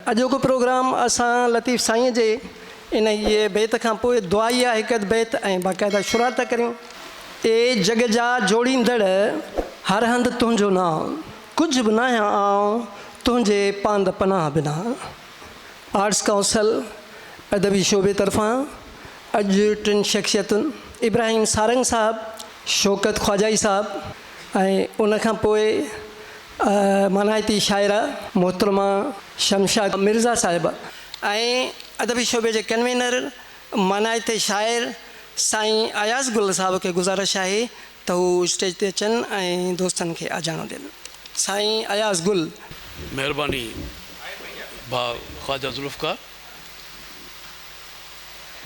اڄوڪو پروگرام اسان لطيف سائينء جي انهيء بيت کان پوء دعائيه هڪ اڌ بيت ۽ باقاعده شروعات ٿا ڪريون. اي جڳ جا جوڙيندڙ، هر هنڌ تنهنجو نانء، ڪجهه به ناهيان آئون، تنهنجي پاند پناهه بنا. آرٽس ڪائونسل ادبي شعبي طرفان اڄ ٽن شخصيتن ابراهيم سارنگ صاحب، شوڪت خواجائي صاحب ۽ ان کان پوء مانائتي شاعره محترمه شمشاد مرزا صاحبه ۽ ادبي شعبي جي ڪنوينر مانائتي شاعر سائين اياز گل صاحب کي گذارش آهي ته هو اسٽيج تي اچن ۽ دوستن کي آجياڻو ڏين. سائين اياز گل. مهرباني ڀاء خواجه ذوالفقار.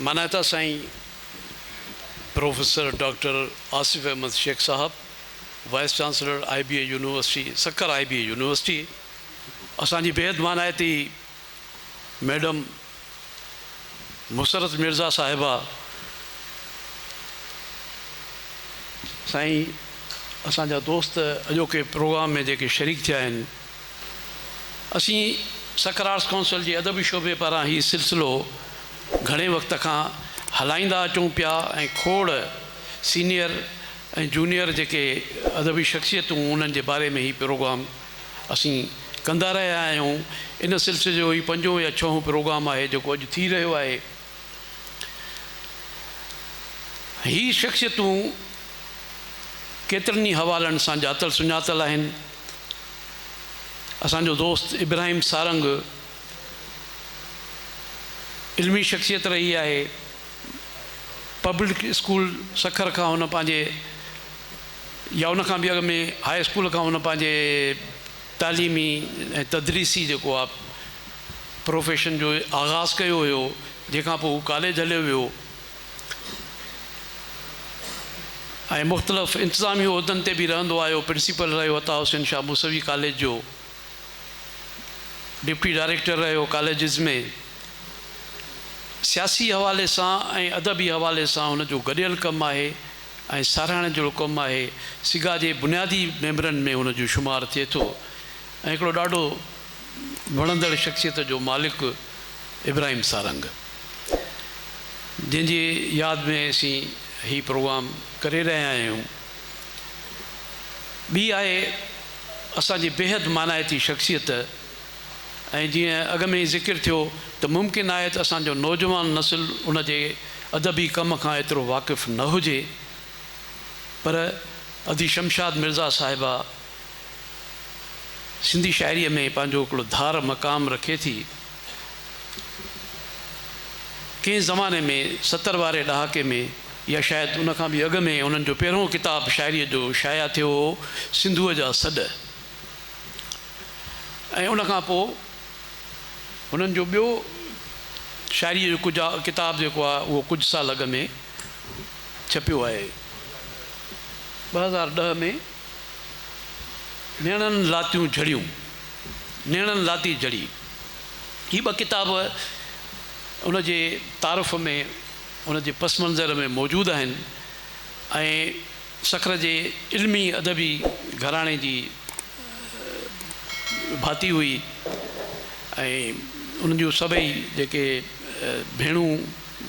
مانائتا سائين پروفيسر ڊاڪٽر آصف احمد شيخ صاحب vice chancellor I B A university Sukkur I B A university اسان جي بيحد مانائتي ميڊم مسرت مرزا صاحبه سائين اسان جا دوست اڄوڪي پروگرام ۾ جيڪي شريڪ ٿيا آهن اسين سکر آرٽس ڪائونسل جي ادبي شعبي پاران هي سلسلو گهڻي وقت کان هلائيندا اچون پيا ۽ کوڙ سينيئر ۽ جونيئر جيڪي ادبي شخصيتون انهن جي باري ۾ هي پروگرام اسين ڪندا رهيا آهيون. ان سلسلي جو هي پنجون يا ڇهون پروگرام آهي جيڪو اڄ ٿي رهيو آهي. هي شخصيتون ڪيترن ئي حوالن سان ڄاتل سڃاتل آهن. اسان جو دوست ابراهيم سارنگ علمي شخصيت رهي آهي. پبلڪ اسڪول سکر کان هن پنهنجي يا ان کان به اڳ ۾ هاء اسڪول کان هن پنهنجي تعليمي ۽ تدريسي جيڪو آ پروفيشن جو آغاز ڪيو هيو جنهن کان پوء هو ڪاليج هليو ويو ۽ مختلف انتظامي عهدن تي به رهندو آيو پرنسپل رهيو عطا حسين شاهه موسوي ڪاليج جو ڊپٽي ڊائريڪٽر رهيو ڪاليجز ۾ سياسي حوالي سان ۽ ادبي حوالي سان هن جو گڏيل ڪم آهي ۽ ساراهڻ جهڙو ڪم آهي. سگا جي بنيادي ميمبرن ۾ هن جو شمار ٿئي ٿو ۽ هڪڙو ڏاڍو وڻندڙ شخصيت جو مالڪ ابراهيم سارنگ جنهن جي ياد ۾ اسين هي پروگرام ڪري رهيا آهيون. ٻي آهي اسان جي بيحد مانائتي شخصيت ۽ جيئن اڳ ۾ ئي ذڪر ٿيو ته ممڪن آهي ته اسان جو نوجوان نسل ان جي ادبي ڪم کان ايترو واقف نه هجي پر ادي شمشاد مرزا صاحبه سنڌي شاعريء ۾ پنهنجو هڪڙو ڌار مقام رکي ٿي. ڪنهن زماني ۾ ستر واري ڏهاڪي ۾ يا شايد ان کان به اڳ ۾ انهن جو پهريون ڪتاب شاعريء جو شايع ٿيو هو سنڌوء جا سڏ. ۽ ان کان پوء هنن جو ٻيو شاعريء جو ڪجهه ڪتاب جيڪو آهي اهو ڪجهه سال اڳ ۾ ڇپيو آهي. 2010 ۾ نيڻن لاتيون جھڙيون، نيڻن لاتي جھڙي، هي ٻه ڪتاب ان جي تعارف ۾ ان جي پس منظر ۾ موجود آهن ۽ سکر جي علمي ادبي گهراڻي جي ڀاتي هئي ۽ انهن جون سڀئي جيڪي ڀيڻون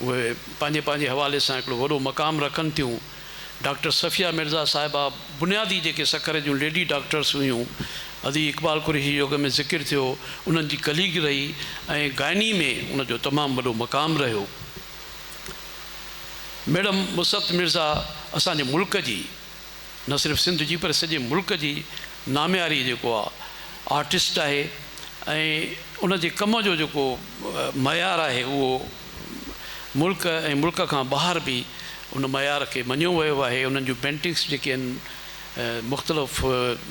اهي پنهنجي پنهنجي حوالي سان هڪڙو وڏو مقام رکن ٿيون. ڊاڪٽر صفيه مرزا صاحبه بنيادي جيڪي سکر جون ليڊي ڊاڪٽرس هيون، ادي اقبال قريشي جو اڳ ۾ ذڪر ٿيو، انهن جي ڪليگ رهي ۽ گائني ۾ ان جو تمام وڏو مقام رهيو. ميڊم مسرت مرزا اسان جي ملڪ جي نه صرف سنڌ جي پر سڄي ملڪ جي نامياري جيڪو آ آرٽسٽ آهي ۽ ان جي ڪم جو جيڪو معيار آهي اهو ملڪ ۽ ملڪ کان ٻاهر به ان معيار کي مڃيو ويو آهي انهن جون پينٽنگس جيڪي آهن مختلف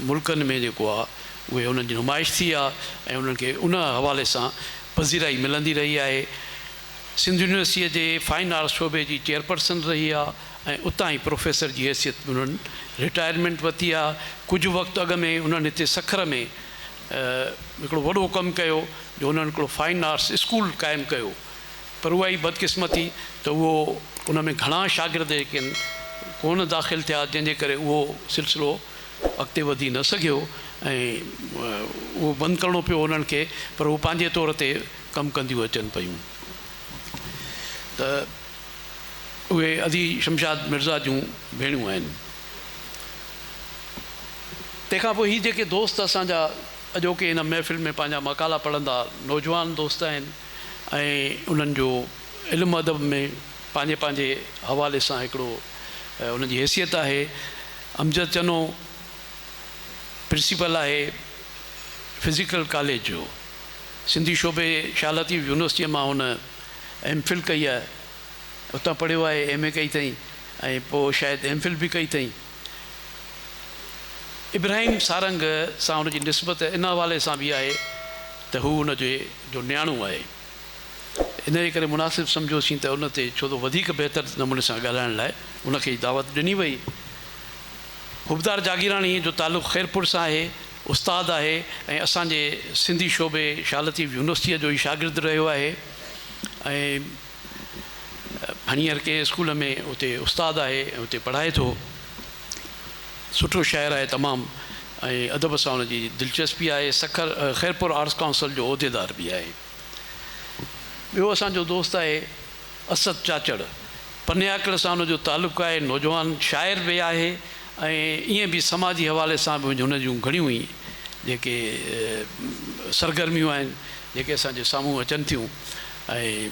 ملڪن ۾ جيڪو آ اهي انهن جي نمائش ٿي آ ۽ انهن کي ان حوالي سان پذيرائي ملندي رهي آهي. سنڌ يونيورسٽيء جي فائن آرٽس شعبي جي چيئرپرسن رهي آ ۽ اتان ئي پروفيسر جي حيثيت ۾ انهن رٽائرمينٽ ورتي آ. ڪجهه وقت اڳ ۾ انهن هتي سکر ۾ هڪڙو وڏو ڪم ڪيو جو انهن هڪڙو فائن آرٽس اسڪول قائم ڪيو پر اها ئي بدقسمتي ته اهو ان ۾ گهڻا شاگرد جيڪي آهن ڪونه داخل ٿيا جنهن جي ڪري اهو سلسلو اڳتي وڌي نه سگهيو ۽ اهو بند ڪرڻو پيو انهن کي پر هو پنهنجي طور تي ڪم ڪنديون اچن پيون ته اهي ادي شمشاد مرزا جون ڀيڻيون آهن. تنهن کان پوء هي جيڪي دوست اسان جا اڄوڪي هن محفل ۾ پنهنجا مقالا پڙهندا نوجوان دوست آهن ۽ انهن جو علم ادب ۾ پنهنجي پنهنجي حوالي سان هڪڙو انهن جي حيثيت آهي. امجد چنو پرنسپل آهي فزيڪل ڪاليج جو. سنڌي شعبي شاهه لطيف يونيورسٽيء مان هن ايم فل ڪئي آهي. اتان پڙهيو آهي، ايم اي ڪئي اٿئين ۽ پوء شايد ايم فل به ڪئي اٿئين. ابراهيم سارنگ سان هن جي نسبت ان حوالي سان به آهي ته هو ان جي جو نياڻو آهي. ان جي ڪري مناسب سمجهيوسين ته ان تي ڇو ته وڌيڪ بهتر نموني سان ڳالهائڻ لاء ان کي ئي دعوت ڏني وئي. حبدار جاگيراڻي جو تعلق خيرپور سان آهي، استاد آهي ۽ اسان جي سنڌي شعبي شاهه لطيف يونيورسٽيء جو ئي شاگرد رهيو آهي ۽ هنيئر ڪنهن اسڪول ۾ اتي استاد آهي ۽ اتي پڙهائي ٿو. سٺو شاعر آهي تمام ۽ ادب سان ان جي دلچسپي آهي. سکر خيرپور آرٽس ڪائونسل جو عهديدار به آهي. ٻيو اسان جو دوست آهي اسد چاچڙ. پنياڪڙ سان ان جو تعلق آهي. نوجوان شاعر به آهي ۽ ائين به سماجي حوالي سان به هن جون گهڻيون ئي جيڪي سرگرميون آهن جيڪي اسان جي سامهون اچن ٿيون ۽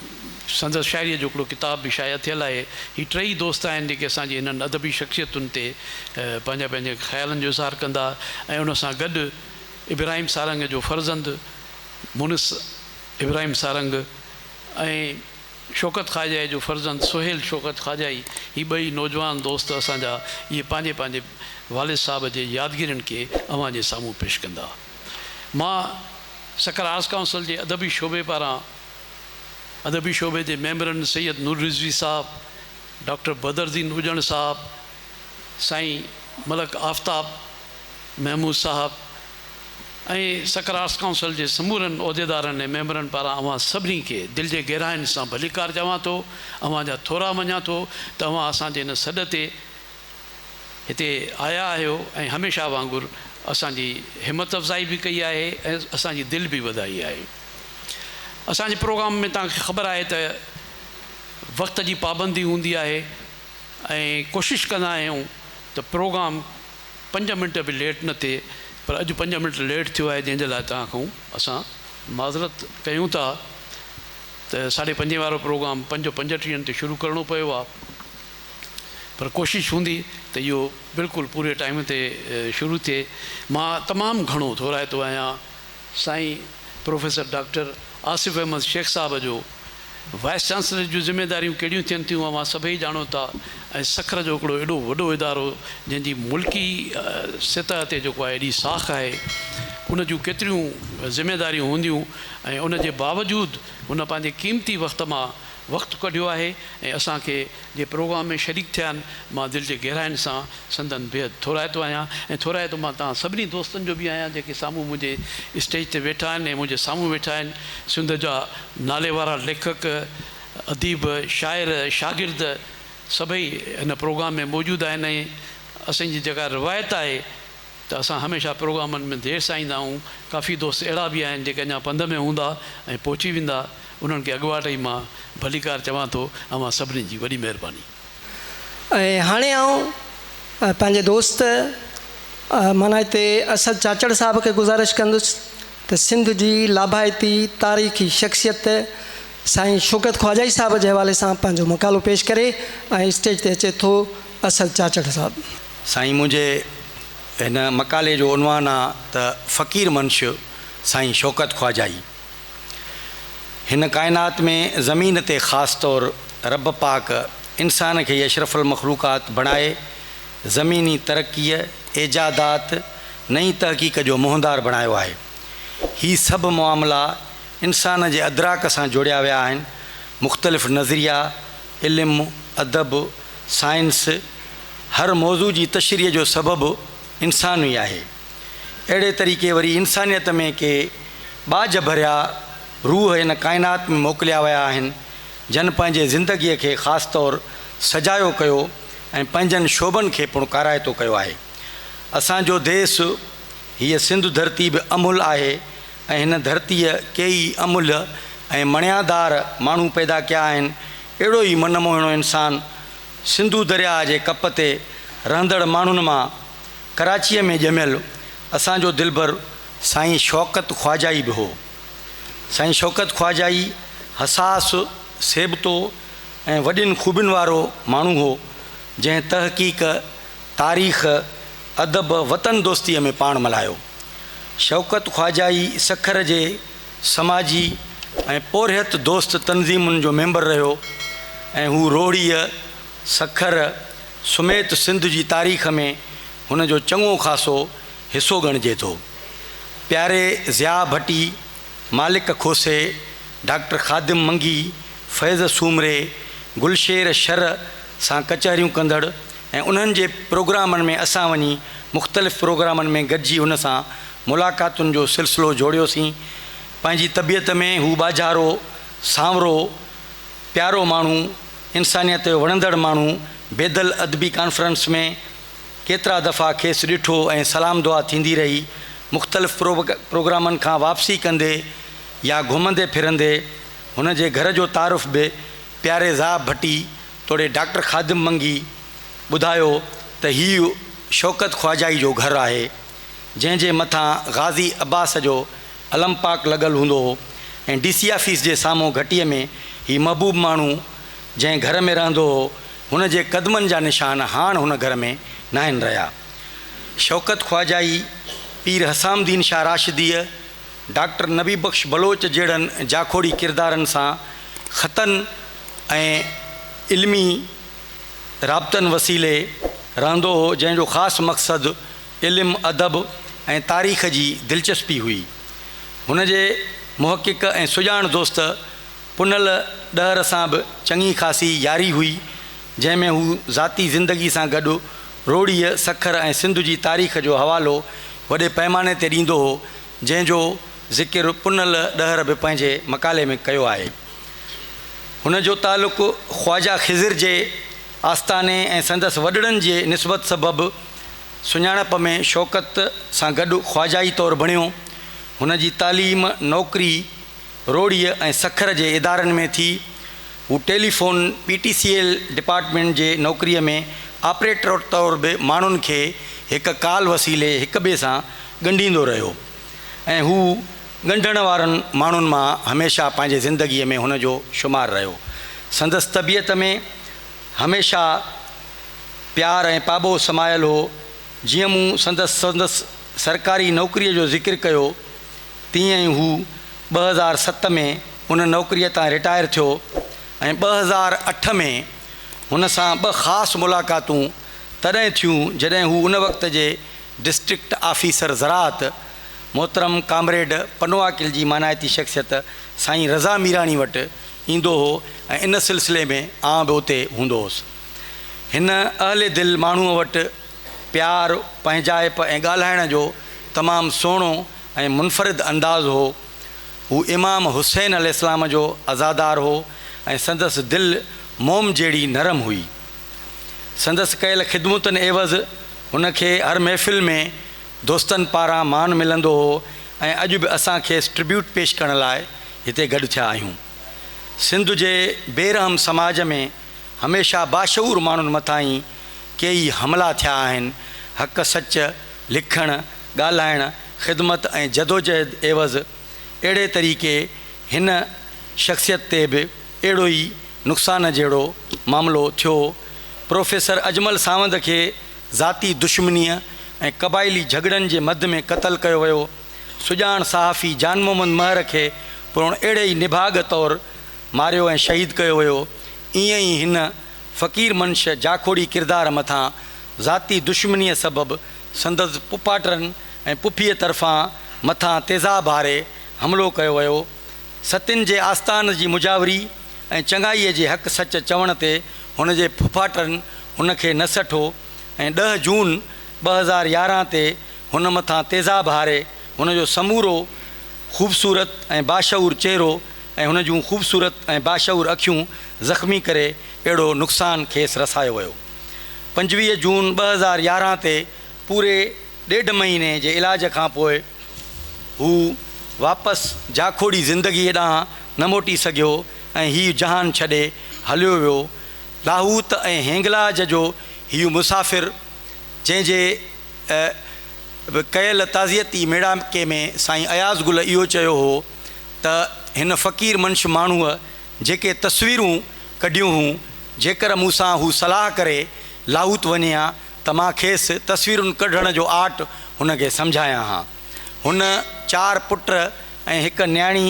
سندس شاعريء جو هڪڙو ڪتاب به شايع ٿيل آهي. هي ٽيئي دوست آهن جيڪي اسان جي هنن ادبي شخصيتن تي پنهنجا پنهنجي خيالن جو اظهار ڪندا ۽ ان سان گڏ ابراهيم سارنگ جو فرزند مونس ابراهيم سارنگ ۽ شوڪت خواجائي جو فرزند سهيل شوڪت خواجائي هي ٻئي نوجوان دوست اسان جا اهي پنهنجي پنهنجي والد صاحب جي يادگيرين کي اوهان جي سامهون پيش ڪندا. مان سکر آرٽس ڪائونسل جي ادبي شعبي پاران ادبي شعبي جي ميمبرن سيد نور رضوي صاحب، ڊاڪٽر بدرالدين اڄڻ صاحب، سائين ملڪ آفتاب محمود صاحب ۽ سکر آرٽس ڪائونسل جي سمورن عهديدارن ۽ ميمبرن پاران اوهان سڀني کي دل جي گهراين سان ڀليڪار چوان ٿو، اوهان جا ٿورا مڃان ٿو ته اوهان اسان جي هن سڏ تي هتي آيا آهيو ۽ هميشه وانگر اسان جي همت افزائي به ڪئي آهي ۽ اسان جي دل به وڌائي آهي. اسان جي پروگرام ۾ توهان کي خبر آهي ته وقت جي پابندي هوندي آهي ۽ ڪوشش ڪندا آهيون ته پروگرام پنج منٽ به ليٽ نه ٿئي پر اڄ پنج منٽ ليٽ ٿيو آهي جنهن جي لاء توهان کان اسان معذرت ڪيون ٿا ته ساڍي پنجين وارو پروگرام پنج پنجٽيهن تي شروع ڪرڻو پيو آهي. پر ڪوشش هوندي ته اهو بلڪل پوري ٽائيم تي شروع ٿئي. مان تمام گهڻو ٿورائتو آهيان سائين پروفيسر ڊاڪٽر آصف احمد شيخ صاحب جو. وائيس چانسلر جون ذميداريون ڪهڙيون ٿين ٿيون اوهان سڀئي ڄاڻو ٿا ۽ سکر جو هڪڙو ايڏو وڏو ادارو جنهن جي ملڪي سطح تي جيڪو آهي ايڏي ساک آهي ان جون ڪيتريون ذميداريون هونديون ۽ ان جي باوجود هن پنهنجي قيمتي وقت مان وقت ڪڍيو آهي ۽ اسان کي جي پروگرام ۾ شريڪ ٿيا آهن مان دل جي گهراين سان سندن بيحد ٿورائتو آهيان ۽ ٿورائتو مان توهان سڀني دوستن جو به آهيان جيڪي سامهون منهنجي اسٽيج تي ويٺا آهن ۽ منهنجي سامهون ويٺا آهن سنڌ جا نالي وارا ليکڪ اديب شاعر شاگرد سڀئي هن پروگرام ۾ موجود آهن ۽ اسان جي جيڪا روايت آهي ته اسان هميشه پروگرامن ۾ دير سان ايندا آهيون، ڪافي دوست اهڙا به آهن جيڪي اڃا پنڌ ۾ هوندا ۽ پهچي ويندا، انهن کي اڳواٽ ئي مان ڀليڪار چوان ٿو، اوهان سڀني جي وڏي مهرباني. ۽ هاڻي آئون پنهنجي دوست مانائتي اسد چاچڙ صاحب کي گذارش ڪندس ته سنڌ جي لاڀائتي تاريخي شخصيت سائين شوڪت خواجائي صاحب جي حوالي سان پنهنجو مقالو پيش ڪري ۽ اسٽيج تي اچي ٿو اسد چاچڙ صاحب. سائين منهنجي هن مقالي جو عنوان آ ته فقير منش سائين شوڪت خواجائي. هن ڪائنات ۾ زمين تي خاص طور رب پاڪ انسان کي ئي اشرف المخلوقات بڻائي زميني ترقيء، ايجادات، نئين تحقيق جو منهندار بڻايو آهي. هي سڀ معاملا انسان جي ادراڪ سان جوڙيا ويا آهن. مختلف نظريا، علم، ادب، سائنس، هر موضوع جي تشريح جو سبب انسان ئي آهي. اهڙي طريقي وري انسانيت ۾ ڪي ٻاجهه ڀريا روح هن ڪائنات ۾ موڪليا ويا آهن، جن پنهنجي زندگيء کي خاص طور سجايو ڪيو ۽ پنهنجن شعبن کي پڻ ڪارائتو ڪيو آهي. اسان جو ديس، هيء سنڌ ڌرتي به املهه آهي ۽ هن ڌرتيء ڪيئي املهه ۽ مڻيادار ماڻهو پيدا ڪيا آهن. اهڙو ئي من موهڻو انسان سنڌو درياهه جي ڪپ تي رهندڙ ماڻهن مان ڪراچيء ۾ ڄميل اسان جو دلبر سائين شوڪت خواجائي به هو. سائين شوڪت خواجائي حساس، سيبتو ۽ وڏين خوبين وارو ماڻهو هو، جنهن تحقيق، تاريخ، ادب، وطن دوستيء ۾ پاڻ ملهايو. شوڪت خواجائي سکر جي سماجي ۽ پورهيت دوست تنظيمن جو ميمبر رهيو ۽ هو روهڙيء، سکر سميت سنڌ جي تاريخ ۾ هن جو چڱو خاصو حصو ڳڻجي ٿو. پياري ضياء ڀٽي، مالڪ کوسي، ڊاڪٽر خادم منگي، فيض سومري، گلشير شر سان ڪچهريون ڪندڙ ۽ انهن جي پروگرامن ۾ اسان وڃي مختلف پروگرامن ۾ گڏجي هن سان ملاقاتن جو سلسلو جوڙيوسين. پنهنجي طبيعت ۾ هو ٻاجهارو، سانورو، پيارو ماڻهو، انسانيت جو وڻندڙ ماڻهو، بيدل ادبي ڪانفرنس ۾ ڪيترا دفعا کيس ڏٺو ۽ سلام دعا ٿيندي رهي. مختلف پروگرامن کان واپسي ڪندي يا گهمندي ڦرندي هن جي گهر جو تعارف به پياري ضياء ڀٽي توڙي ڊاڪٽر خادم منگي ٻڌايو ته هيء شوڪت خواجائي جو گهر آهي، جنهن جي مٿان غازي عباس جو علم پاڪ لڳل هوندو هو ۽ ڊي سي آفيس جي سامهون گهٽيء ۾ هي محبوب ماڻهو جنهن گهر ۾ رهندو هو، هن جي قدمن جا نشان هاڻ هن گهر ۾ ناهن رهيا. شوڪت خواجائي، پير حسام الدين شاهه راشديء، ڊاڪٽر نبي بخش بلوچ جهڙن جاکوڙي ڪردارن سان خطن ۽ علمي رابطن وسيلي رهندو هو، جنهن جو خاص مقصد علم، ادب ۽ تاريخ جي دلچسپي هئي. هن جي محقق ۽ سڄاڻ دوست پنهل ڏهر سان به چڱي خاصي ياري هئي، جنهن ۾ هو ذاتي زندگي سان گڏ روهڙيء، سکر ۽ سنڌ جي تاريخ جو حوالو وڏي پئماني تي ڏيندو هو، جنهن جو ذڪر پنهل ڏهر به پنهنجي مقالي ۾ ڪيو آهي. هن جو تعلق خواجه خضر جي آستاني ۽ سندس وڏڙن جي نسبت سبب سڃاڻپ ۾ شوڪت سان گڏ خواجائي طور بڻيو. هن جي تعليم، نوڪري روهڙيء ۽ سکر جي ادارن ۾ ٿي. هو telephone P T C L department جي نوڪريء ۾ آپريٽر طور به ماڻهن کي هڪ ڪال وسيلي هڪ ٻئي سان ڳنڍيندو رهيو ۽ هو ڳنڍڻ وارن ماڻهن مان هميشه پنهنجي زندگيء ۾ هن جو شمار رهيو. سندس طبيعت ۾ هميشه پيار ۽ پاٻوهه سمايل هو. جيئن مون سندس سندس سرڪاري نوڪريء جو ذڪر ڪيو، تيئن ئي هو 2007 ۾ ان نوڪريء تان رٽائر ٿيو ۽ 2008 ۾ هن سان ٻه خاص ملاقاتون تڏهن ٿيون جڏهن هو ان وقت جي ڊسٽرڪٽ آفيسر زراعت محترم ڪامريڊ پنوعاقل جي مانائتي شخصيت سائين رضا ميراڻي وٽ ايندو هو ۽ ان سلسلي ۾ آئون به اتي هوندو هوس. هن اهل دل ماڻهوء وٽ پيار، پنهنجائپ ۽ ڳالهائڻ جو تمام سهڻو ۽ منفرد انداز هو. هو امام حسين عليه السلام جو عزادار هو ۽ سندس دل موم جهڙي نرم هئي. سندس ڪيل خدمتن عيوض هن کي هر محفل ۾ دوستن پاران مان ملندو هو ۽ اڄ به اسان کيس ٽربيوٽ پيش ڪرڻ لاء هتي گڏ ٿيا آهيون. سنڌ جي بي رحم سماج ۾ هميشه باشعور ماڻهن مٿان ئي ڪيئي حملا ٿيا آهن. حق سچ، لکڻ، ڳالهائڻ، خدمت ۽ جدوجهد عيوض اهڙي طريقي هن شخصيت تي به اهڙو ئي نقصان جهڙو معاملو ٿيو. پروفيسر اجمل ساوند کي ذاتي دشمنيء ۽ قبائلي جهڳڙن جي مد ۾ قتل ڪيو ويو. سڄاڻ صحافي جان محمد مهر کي پڻ اهڙي ئي نڀاڳ طور ماريو ۽ شهيد ڪيو ويو. ائين ئي هن فقير منش جاکوڙي ڪردار مٿان ذاتي دشمنيء سبب سندس پڦاٽن ۽ پڦيء طرفان مٿان تيزاب هاري حملو ڪيو ويو. ستين جي آستان جي مجاوري ۽ چڱائيء جي حق سچ چوڻ تي هن جي ڦڦاٽن هن کي نه سٺو ۽ ڏهه جون 2011 تي هن مٿان تيزاب هاري هن جو سمورو خوبصورت ۽ باشعور چهرو ۽ هن جون خوبصورت ۽ باشعور اکيون زخمي ڪري اهڙو نقصان کيس رسايو ويو. 25 جون 2011 تي پوري ڏيڍ مهيني جي علاج کان پوء هو واپس جاکوڙي زندگيء ڏانهن نه موٽي سگهيو ۽ هيء جهان ڇڏي هليو ويو. لاهوت ۽ هنگلاج جو هيء مسافر، جنهن جي ڪيل تعزيتي ميڙاڪي ۾ سائين اياز گل اهو چيو هو ته هن فقير منش ماڻهوء جيڪي تصويرون ڪڍيون هيون، جيڪر مون سان هو صلاح ڪري لاهوت وڃي ها ته مان کيس تصويرن ڪڍڻ جو آرٽ هن کي سمجهايان ها. هن چار پٽ ۽ هڪ نياڻي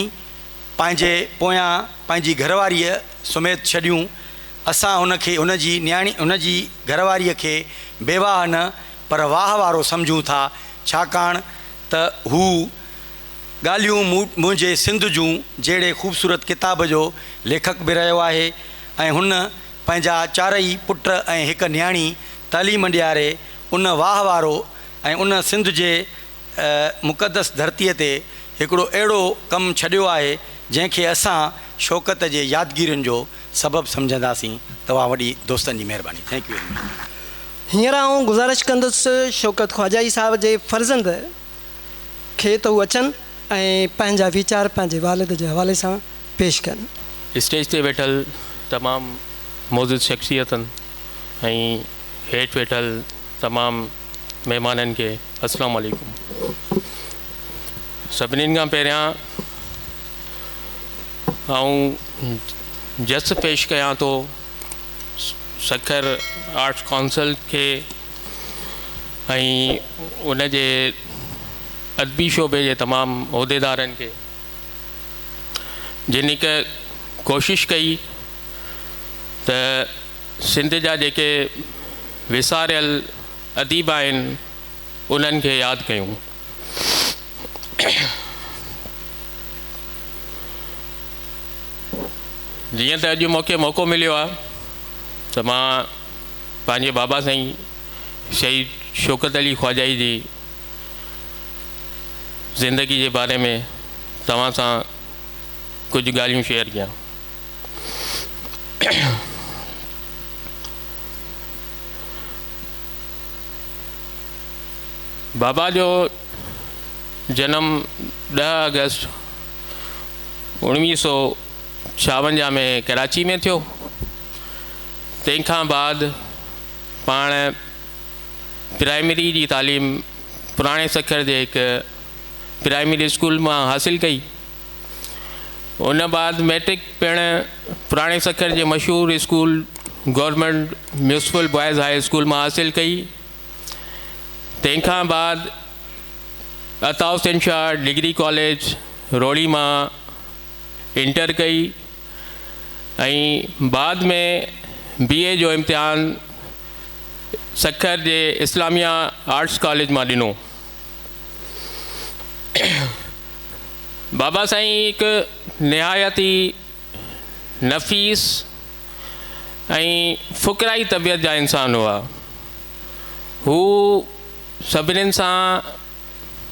پنهنجي پويان پنهنجي گهرواريء سميت ڇڏيون. اسان هن کي هن جي نياڻي هن جي گهرواريء کي بيواهه نه پر واهه وارو سمجهون ٿا، ڇاڪاڻ ته هو ڳالهيون منهنجي سنڌ جون جهڙي خوبصورت ڪتاب جو ليکڪ به رهيو آهي ۽ هن پنهنجا چارئي پٽ ۽ هڪ نياڻي تعليم ڏياري ان واهه وارو ۽ ان سنڌ جي مقدس ڌرتيء تي هڪڙو اهڙو ڪم ڇڏيو آهي جنهن کي اسان شوڪت جي يادگيرين جو سبب سمجهنداسين توهان وڏي دوستن جي مهرباني thank you very much. هينئر آئون گذارش ڪندس شوڪت خواجائي صاحب جي فرزند کي ته هو اچن ۽ پنهنجا ويچار پنهنجي والد جي حوالي سان پيش ڪن. اسٽيج تي ويٺل تمام معزز شخصيتن ۽ هيٺ ويٺل تمام مهمانن کي السلام عليڪم. سڀنين کان پهريان آئون جس پيش ڪيان ٿو سکر آرٽس ڪائونسل کي ۽ ان جي ادبي شعبي جي تمام عهديدارن کي جن هڪ ڪوشش ڪئي ته سنڌ جا جيڪي وساريل اديب آهن انهن کي ياد ڪيون. جيئن ته اڄ مونکي موقعو مليو آهي ته مان پنهنجي بابا سائين شهيد شوڪت علي خواجائي جي زندگي جي باري ۾ توهان سان ڪجهه ڳالهيون شيئر ڪيان. بابا جو جنم ڏهه آگسٽ اڻويهه سو ڇاونجاهه ۾ ڪراچي ۾ ٿيو. تنهن کان بعد پاڻ پرائمري جي تعليم پراڻي سکر جي هڪ پرائمري اسڪول مان حاصل ڪئي. ان بعد مئٽرڪ پڻ پراڻي سکر جي مشهور school government municipal boys high school مان حاصل ڪئي. تنهن کان بعد عطا حسين شاهه ڊگري ڪاليج روهڙي مان انٽر ڪئي ۽ بعد ۾ بي اي جو امتحان سکر جي اسلاميه آرٽس ڪاليج مان ڏنو. بابا سائين هڪ نهايت ئي نفيس ۽ فقرائي طبيعت جا انسان هئا. هو سڀنين سان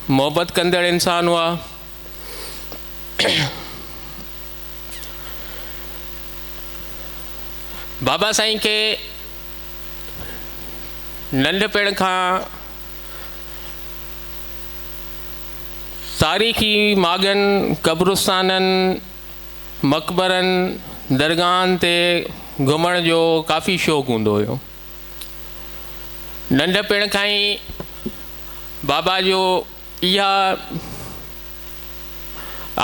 محبت ڪندڙ انسان هئا. بابا سائين کي ننڍپڻ کان تاريخي ماڳن، قبرستانن، مقبرن، درگاهن تي گهمڻ جو ڪافي شوق هوندو هيو. ننڍپڻ کان ئي بابا جو اها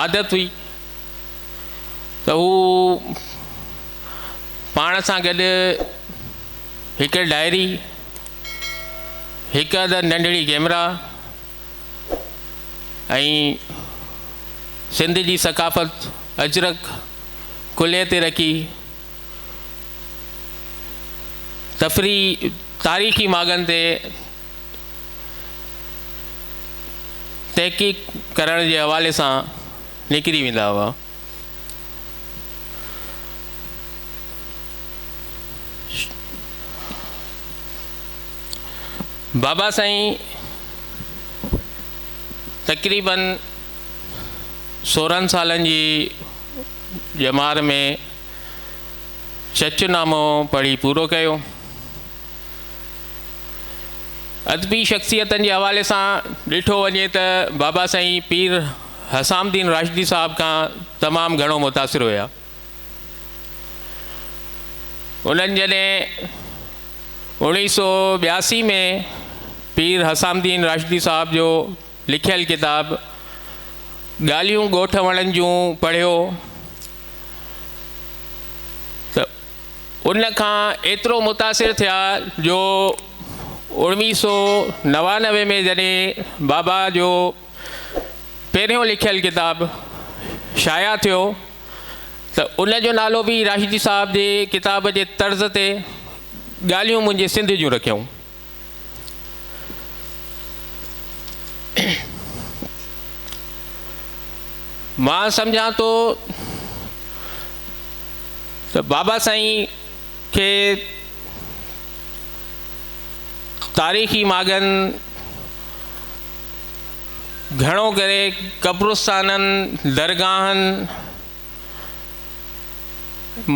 عادت هئي ته هو پاڻ سان گڏ هڪ ڊائري، هڪ عدد ننڍڙي ڪئميرا ۽ سنڌ جي ثقافت اجرڪ ڪلهي تي رکي تفريح تاريخي ماڳن تي تحقيق ڪرڻ جي حوالي سان نڪري ويندا هئا. بابا سائين تقريبن سورهن سالن جي ڄمار ۾ چچ نامو پڙهي پورو ڪيو. ادبي شخصيتن جي حوالي سان ڏٺو وڃي ته بابا سائين پير حسام الدين راشدي صاحب کان تمام گهڻو متاثر هيا. انهن جڏهن 1982 ۾ پير حسام الدين راشدي صاحب جو لکيل ڪتاب ڳالهيون ڳوٺ وڻن جون پڙهيو ته ان کان ايترو متاثر ٿيا جو 1999 ۾ جڏهن بابا جو پهريون لکيل ڪتاب شايع ٿيو ته ان جو نالو به راشدي صاحب جي ڪتاب جي طرز تي ڳالهيون منهنجي سنڌ جون رکيائون. مان سمجهان ٿو ته بابا سائين کي تاريخي ماڳن گهڻو ڪري قبرستانن، درگاهن،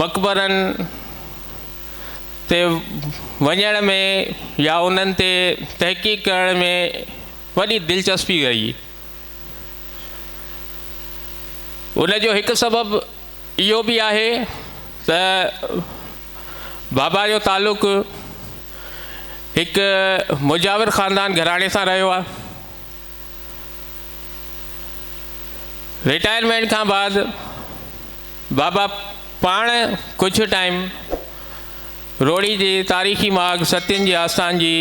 مقبرن تي وڃڻ ۾ يا انهن تي تحقيق ڪرڻ ۾ وڏي دلچسپي رهي. ان جو هڪ سبب اهو به آهي ته بابا جو تعلق هڪ مجاور خاندان گهراڻي سان رهيو آهي. رٽائرمينٽ کان بعد بابا پاڻ ڪجهه ٽائيم روهڙي جي تاريخي ماڳ ستين جي آستان جي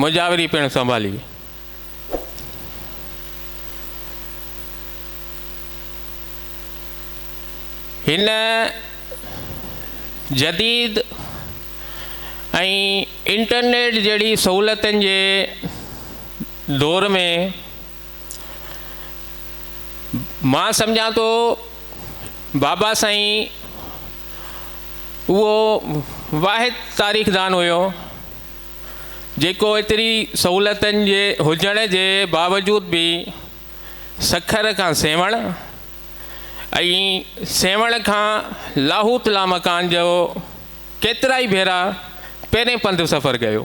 مجاوري پڻ سنڀالي. هن جديد ۽ انٽرنيٽ جهڙي سهولتن جي دور ۾ مان سمجهان ٿو بابا سائين اهو واحد تاريخدان هيو جيڪو ايتري سهولتن جي هجڻ جي باوجود به سکر کان سيوهڻ ۽ سيوهڻ کان لاهوت لامڪان جو ڪيترائي ڀيرا پيرين پنڌ سفر ڪيو.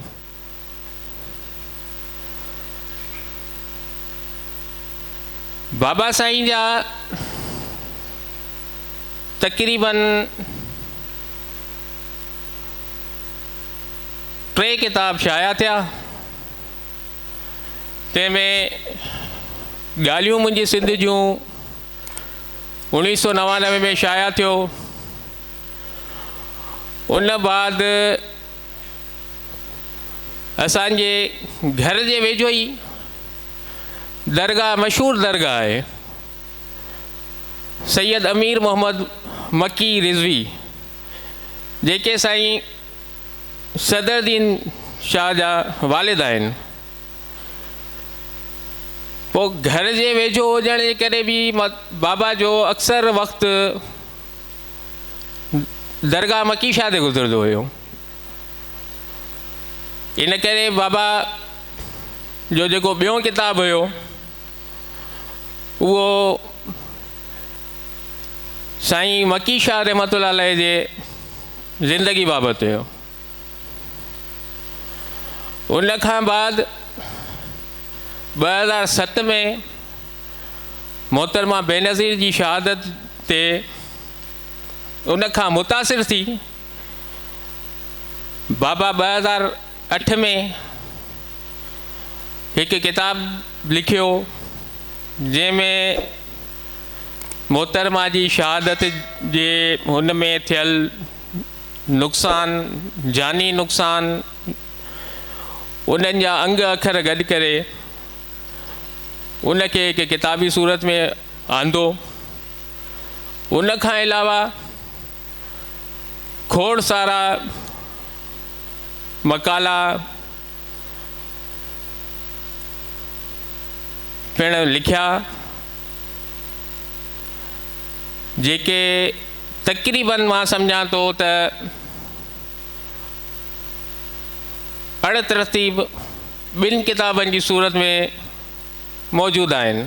بابا سائين جا تقريبن ٽي ڪتاب شايع ٿيا، تنهن ۾ ڳالهيون منهنجي سنڌ جون 1999 ۾ شايع ٿيو، ان بعد اسان جي گهر جي ويجهو ئي درگاهه مشهور درگاهه آهي سيد امير محمد مڪي رضوي جيڪي سائين صدر الدين شاهه جا والد آهن. پوء گهر جي ويجهو هجڻ جي ڪري به بابا جو اڪثر وقت درگاهه مڪي شاهه تي گذرندو هيو. ان ڪري بابا جو جيڪو ٻيون ڪتاب هيو اهو سائين مڪي شاهه رحمة الله عليه جي زندگي بابت هيو. ان کان بعد 2007 ۾ محترمه بينظير جي شهادت تي ان کان متاثر ٿي بابا 2008 ۾ هڪ ڪتاب لکيو جنهن ۾ محترمه جي شهادت جي هن ۾ ٿيل نقصان، جاني نقصان، انهن جا انگ اکر گڏ ڪري ان کي هڪ ڪتابي صورت ۾ آندو. ان کان علاوه کوڙ سارا مقالا پڻ لکيا، جيڪي تقريباً مان سمجهان ٿو ته اڻ ترتيب ٻن ڪتابن جي صورت ۾ موجود آهن.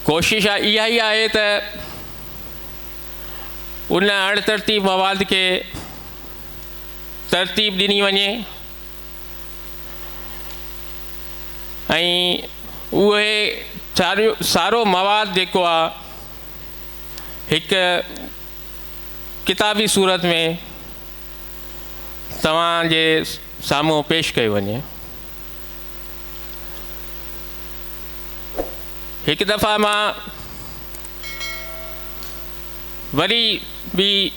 ڪوشش اها ئي آهي ته ان اڻ ترتيب مواد کي ترتيب ڏني وڃي ۽ اهي سارو مواد جيڪو آ هڪ ڪتابي صورت ۾ توهان جي سامهون پيش ڪيو وڃي. هڪ دفعا مان وري به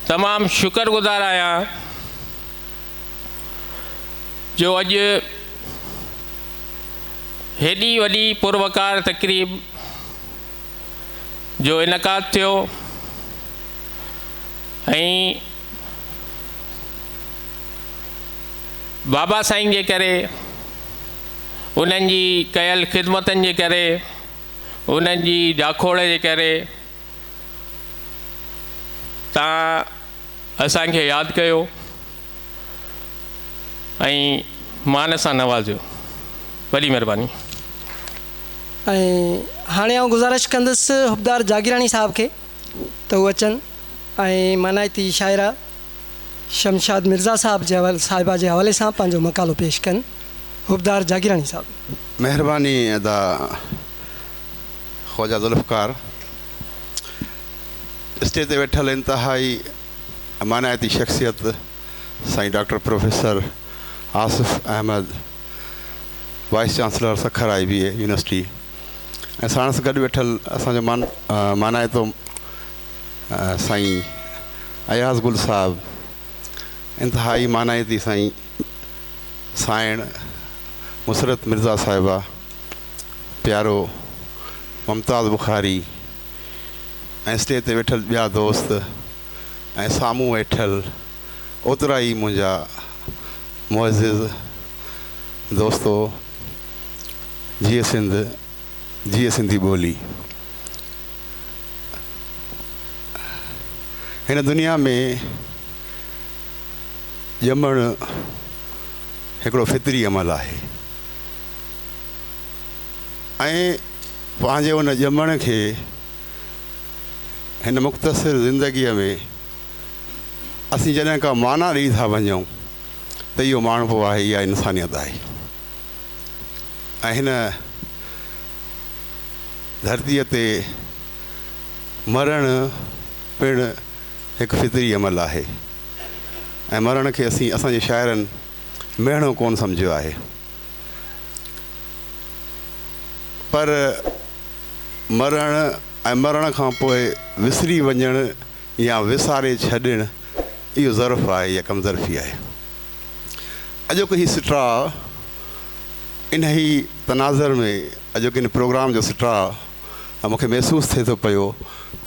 تمام شڪر گذار آهيان جو اڄ هيڏي وڏي پروقار تقريب جو انعقاد ٿيو ۽ بابا سائين جي ڪري انهن جي ڪيل خدمتن جي ڪري انهن جي جاکوڙ جي ڪري تان اسان کي ياد ڪيو ۽ مان سان نوازيو. وڏي مھرباني. ۽ هاڻي آئون گذارش ڪندس حبدار جاگيراڻي صاحب کي ته هو اچن ۽ مانائتي شاعره شمشاد مرزا صاحب جي صاحبه جي حوالي سان پنهنجو مقالو پيش ڪن. حبدار جاگيراڻي صاحب. مهرباني ادا خواجه ذوالفقار. اسٽيج تي ويٺل انتهائي مانائتي شخصيت سائين doctor professor Asif Ahmed vice chancellor Sukkur I B A university ۽ ساڻس گڏ ويٺل اسان جو مانائتو سائين اياز گل صاحب انتهائي مانائتي سائين سائڻ مسرت مرزا صاحبه پيارو ممتاز بخاري ۽ اسٽيج تي ويٺل ٻيا دوست ۽ سامهون ويٺل اوترا ئي منهنجا معزز دوستو جيئي سنڌ جيئي سنڌي ٻولي. هن دنيا ۾ ڄمڻ هڪڙو فطري عمل آهي ۽ پنهنجي ان ڄمڻ کي هن مختصر زندگيء ۾ اسين جڏهن ڪا معنيٰ ڏئي ٿا وڃون ته اهو ماڻهپو آهي، اها انسانيت آهي ۽ هن ڌرتيء تي مرڻ پڻ هڪ فطري عمل آهي ۽ مرڻ کي اسين اسان جي شاعرن مهڻو ڪونه سمجهيو آهي. پر مرڻ ۽ مرڻ کان پوء وسري وڃڻ يا وساري ڇڏڻ اهو ظرف آهي يا ڪم ظرفي آهي. اڄوڪو هي سٽاء انهي تناظر ۾ اڄوڪي هن پروگرام جو سٽاء مون کي محسوس ٿئي ٿو پيو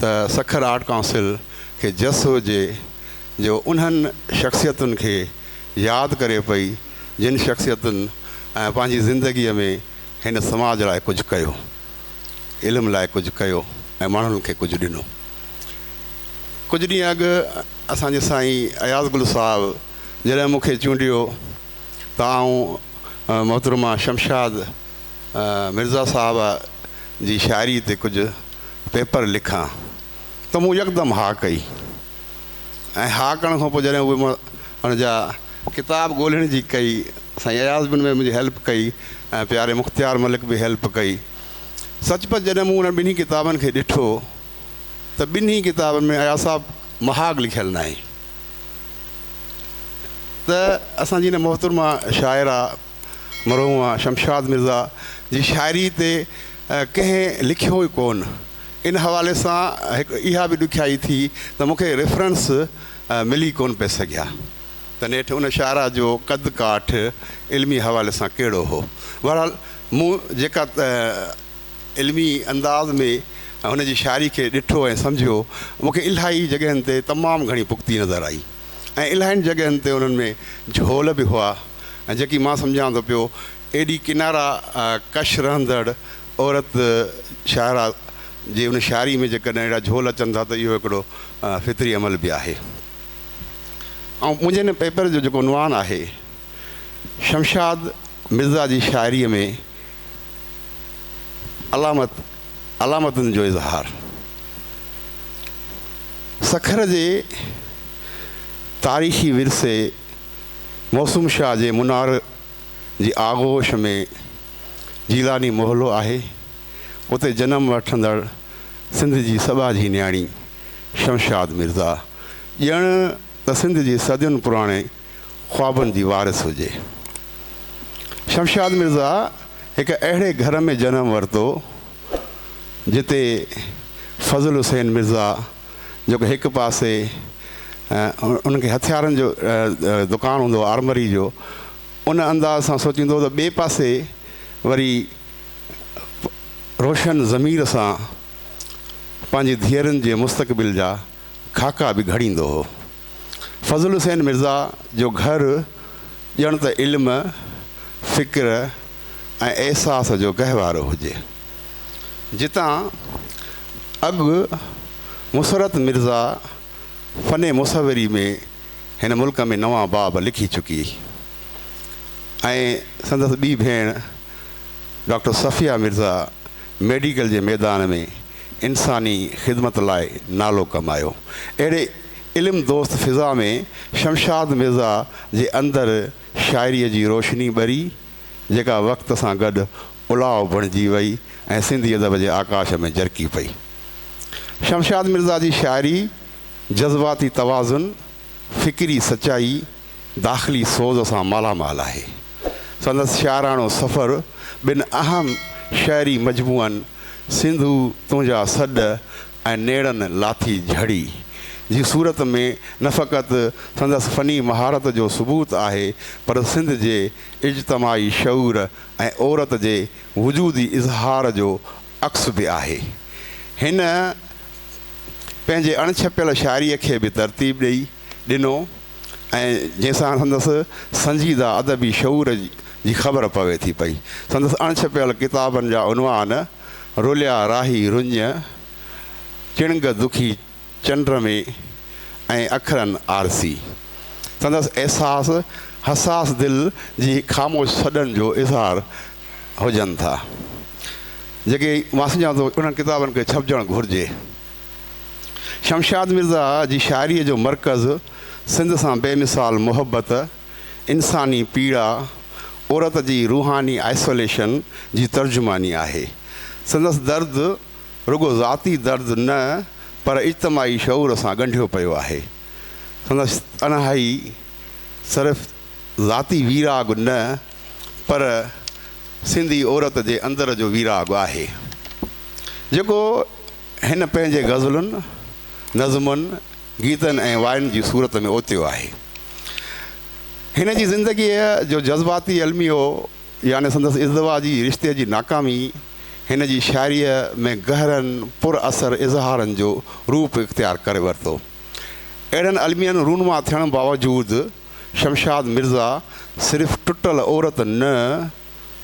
ته سکر آرٽ ڪائونسل کي جس هجي جو انهن شخصيتن کي ياد ڪري پئي جن شخصيتن پنهنجي زندگيء ۾ هن سماج لاء ڪجهه ڪيو، علم لاء ڪجهه ڪيو ۽ ماڻهن کي ڪجهه ڏنو. ڪجهه ڏينهن اڳ اسان جي سائين اياز گل صاحب جڏهن مون کي چونڊيو ته آئون محترمه شمشاد مرزا صاحب جي شاعري تي ڪجهه پيپر لکان ته مون يڪدم ها ڪئي ۽ ها ڪرڻ کان پوء جڏهن اهي مان ان جا ڪتاب ڳولڻ جي ڪئي، سائين اياز به ان ۾ منهنجي هيلپ ڪئي ۽ پياري مختيار ملڪ به هيلپ ڪئي. سچ پچ جڏهن مون انهن ٻنهي ڪتابن کي ڏٺو ته ٻنهي ڪتابن ۾ اياز صاحب مهاڳ لکيل ناهي ته اسان جي هن محترمه شاعره مرحومه شمشاد مرزا جي شاعري تي ڪنهن لکيو ئي ڪونه. ان حوالي سان هڪ اها به ڏکيائي ٿي ته مون کي ريفرنس ملي ڪونه پئي سگهيا ته نيٺ ان شاعره جو قد ڪاٺ علمي حوالي سان ڪهڙو هو. بهرحال مون جيڪا علمي انداز ۾ هن جي شاعري کي ڏٺو ۽ سمجهيو، مون کي الاهي جڳهين تي تمام گهڻي پختي نظر آئي ۽ الاهين جڳهين تي انهن ۾ جهول به هئا ۽ جيڪي مان سمجهان ٿو پيو ايڏي ڪنارا ڪش رهندڙ عورت شاعره جي ان شاعري ۾ جيڪڏهن اهڙا جهول اچن ٿا ته اهو هڪڙو فطري عمل به آهي. ۽ منهنجي هن پيپر جو جيڪو عنوان آهي شمشاد مرزا جي شاعريء ۾ علامت علامتن جو اظهار. سکر جي تاريخي ورثي موسم شاهه جي منار جي آغوش ۾ جيلاني محلو آهي، اتي جنم وٺندڙ سنڌ جي سٻاجهي نياڻي شمشاد مرزا ڄڻ ته سنڌ جي صدين پراڻي خوابن جي وارث هجي. شمشاد مرزا هڪ اهڙي گهر ۾ جنم ورتو جتي فضل حسين مرزا جيڪو هڪ پاسي ان کي هٿيارن جو دڪان هوندو هو آرمري جو ان انداز سان سوچيندو هو ته ٻئي پاسي وري روشن ضمير سان پنهنجي ڌيئرن جي مستقبل جا خاڪا به گهڙيندو هو. فضل حسين مرزا جو گهر ڄڻ ته علم، فڪر ۽ احساس جو گهوارو هجي. جتان اڳ مسرت مرزا فن مصوري ۾ هن ملڪ ۾ نوان باب لکي چڪي ۽ سندس ٻي ڀيڻ ڊاڪٽر صفيه مرزا ميڊيڪل جي ميدان ۾ انساني خدمت لاء نالو ڪمايو. اهڙي علم دوست فضا ۾ شمشاد مرزا جي اندر شاعريء جي روشني ٻري، جيڪا وقت سان گڏ الاء بڻجي وئي ۽ سنڌي ادب جي آڪاش ۾ جرڪي پئي. شمشاد مرزا جي شاعري جذباتي توازن، فڪري سچائي، داخلي سوز سان مالا مال آهي. سندس شاعراڻو سفر ٻن اهم شعري مجموعن سنڌو تنهنجا سڏ ۽ نيڻن لاٿي جهڙي جي صورت ۾ نه فقط سندس فني مهارت جو ثبوت آهي پر سنڌ جي اجتماعي شعور ۽ عورت جي وجودي اظهار جو عڪس به آهي. هن پنهنجي اڻ ڇپيل شاعريء کي به ترتيب ڏئي ڏنو ۽ جنهن سان سندس سنجيده ادبي شعور جي خبر پوي ٿي پئي. سندس اڻ ڇپيل ڪتابن جا عنوان روليا راهي رڃ، چڻنگ دکي چنڊ ۾ ۽ اکرن آرسي. سندس احساس حساس دل جي خاموش سڏن جو اظهار هجن ٿا. جيڪي مان سمجهان ٿو انهن ڪتابن کي ڇپجڻ گهرجي. شمشاد مرزا جي شاعريء جو مرڪز سنڌ سان بي مثال محبت، انساني پيڙا، عورت جي روحاني آئسوليشن جي ترجماني آهي. سندس درد رڳو ذاتي درد نه پر اجتماعي شعور سان ڳنڍيو پيو آهي. سندس تنهائي صرف ذاتي ويراڳ نه پر سنڌي عورت جي اندر جو ويراڳ آهي، جيڪو هن پنهنجي غزلن، نظمن، گيتن ۽ واين جي صورت ۾ اوتيو آهي. هن جي زندگيء جو جذباتي الميو يعني سندس ازدواجي رشتي جي ناڪامي هن جي شاعريء ۾ گهرن پر اثر اظهارن جو روپ اختيار ڪري ورتو. اهڙن المين رونما ٿيڻ باوجود شمشاد مرزا صرف ٽٽل عورت نه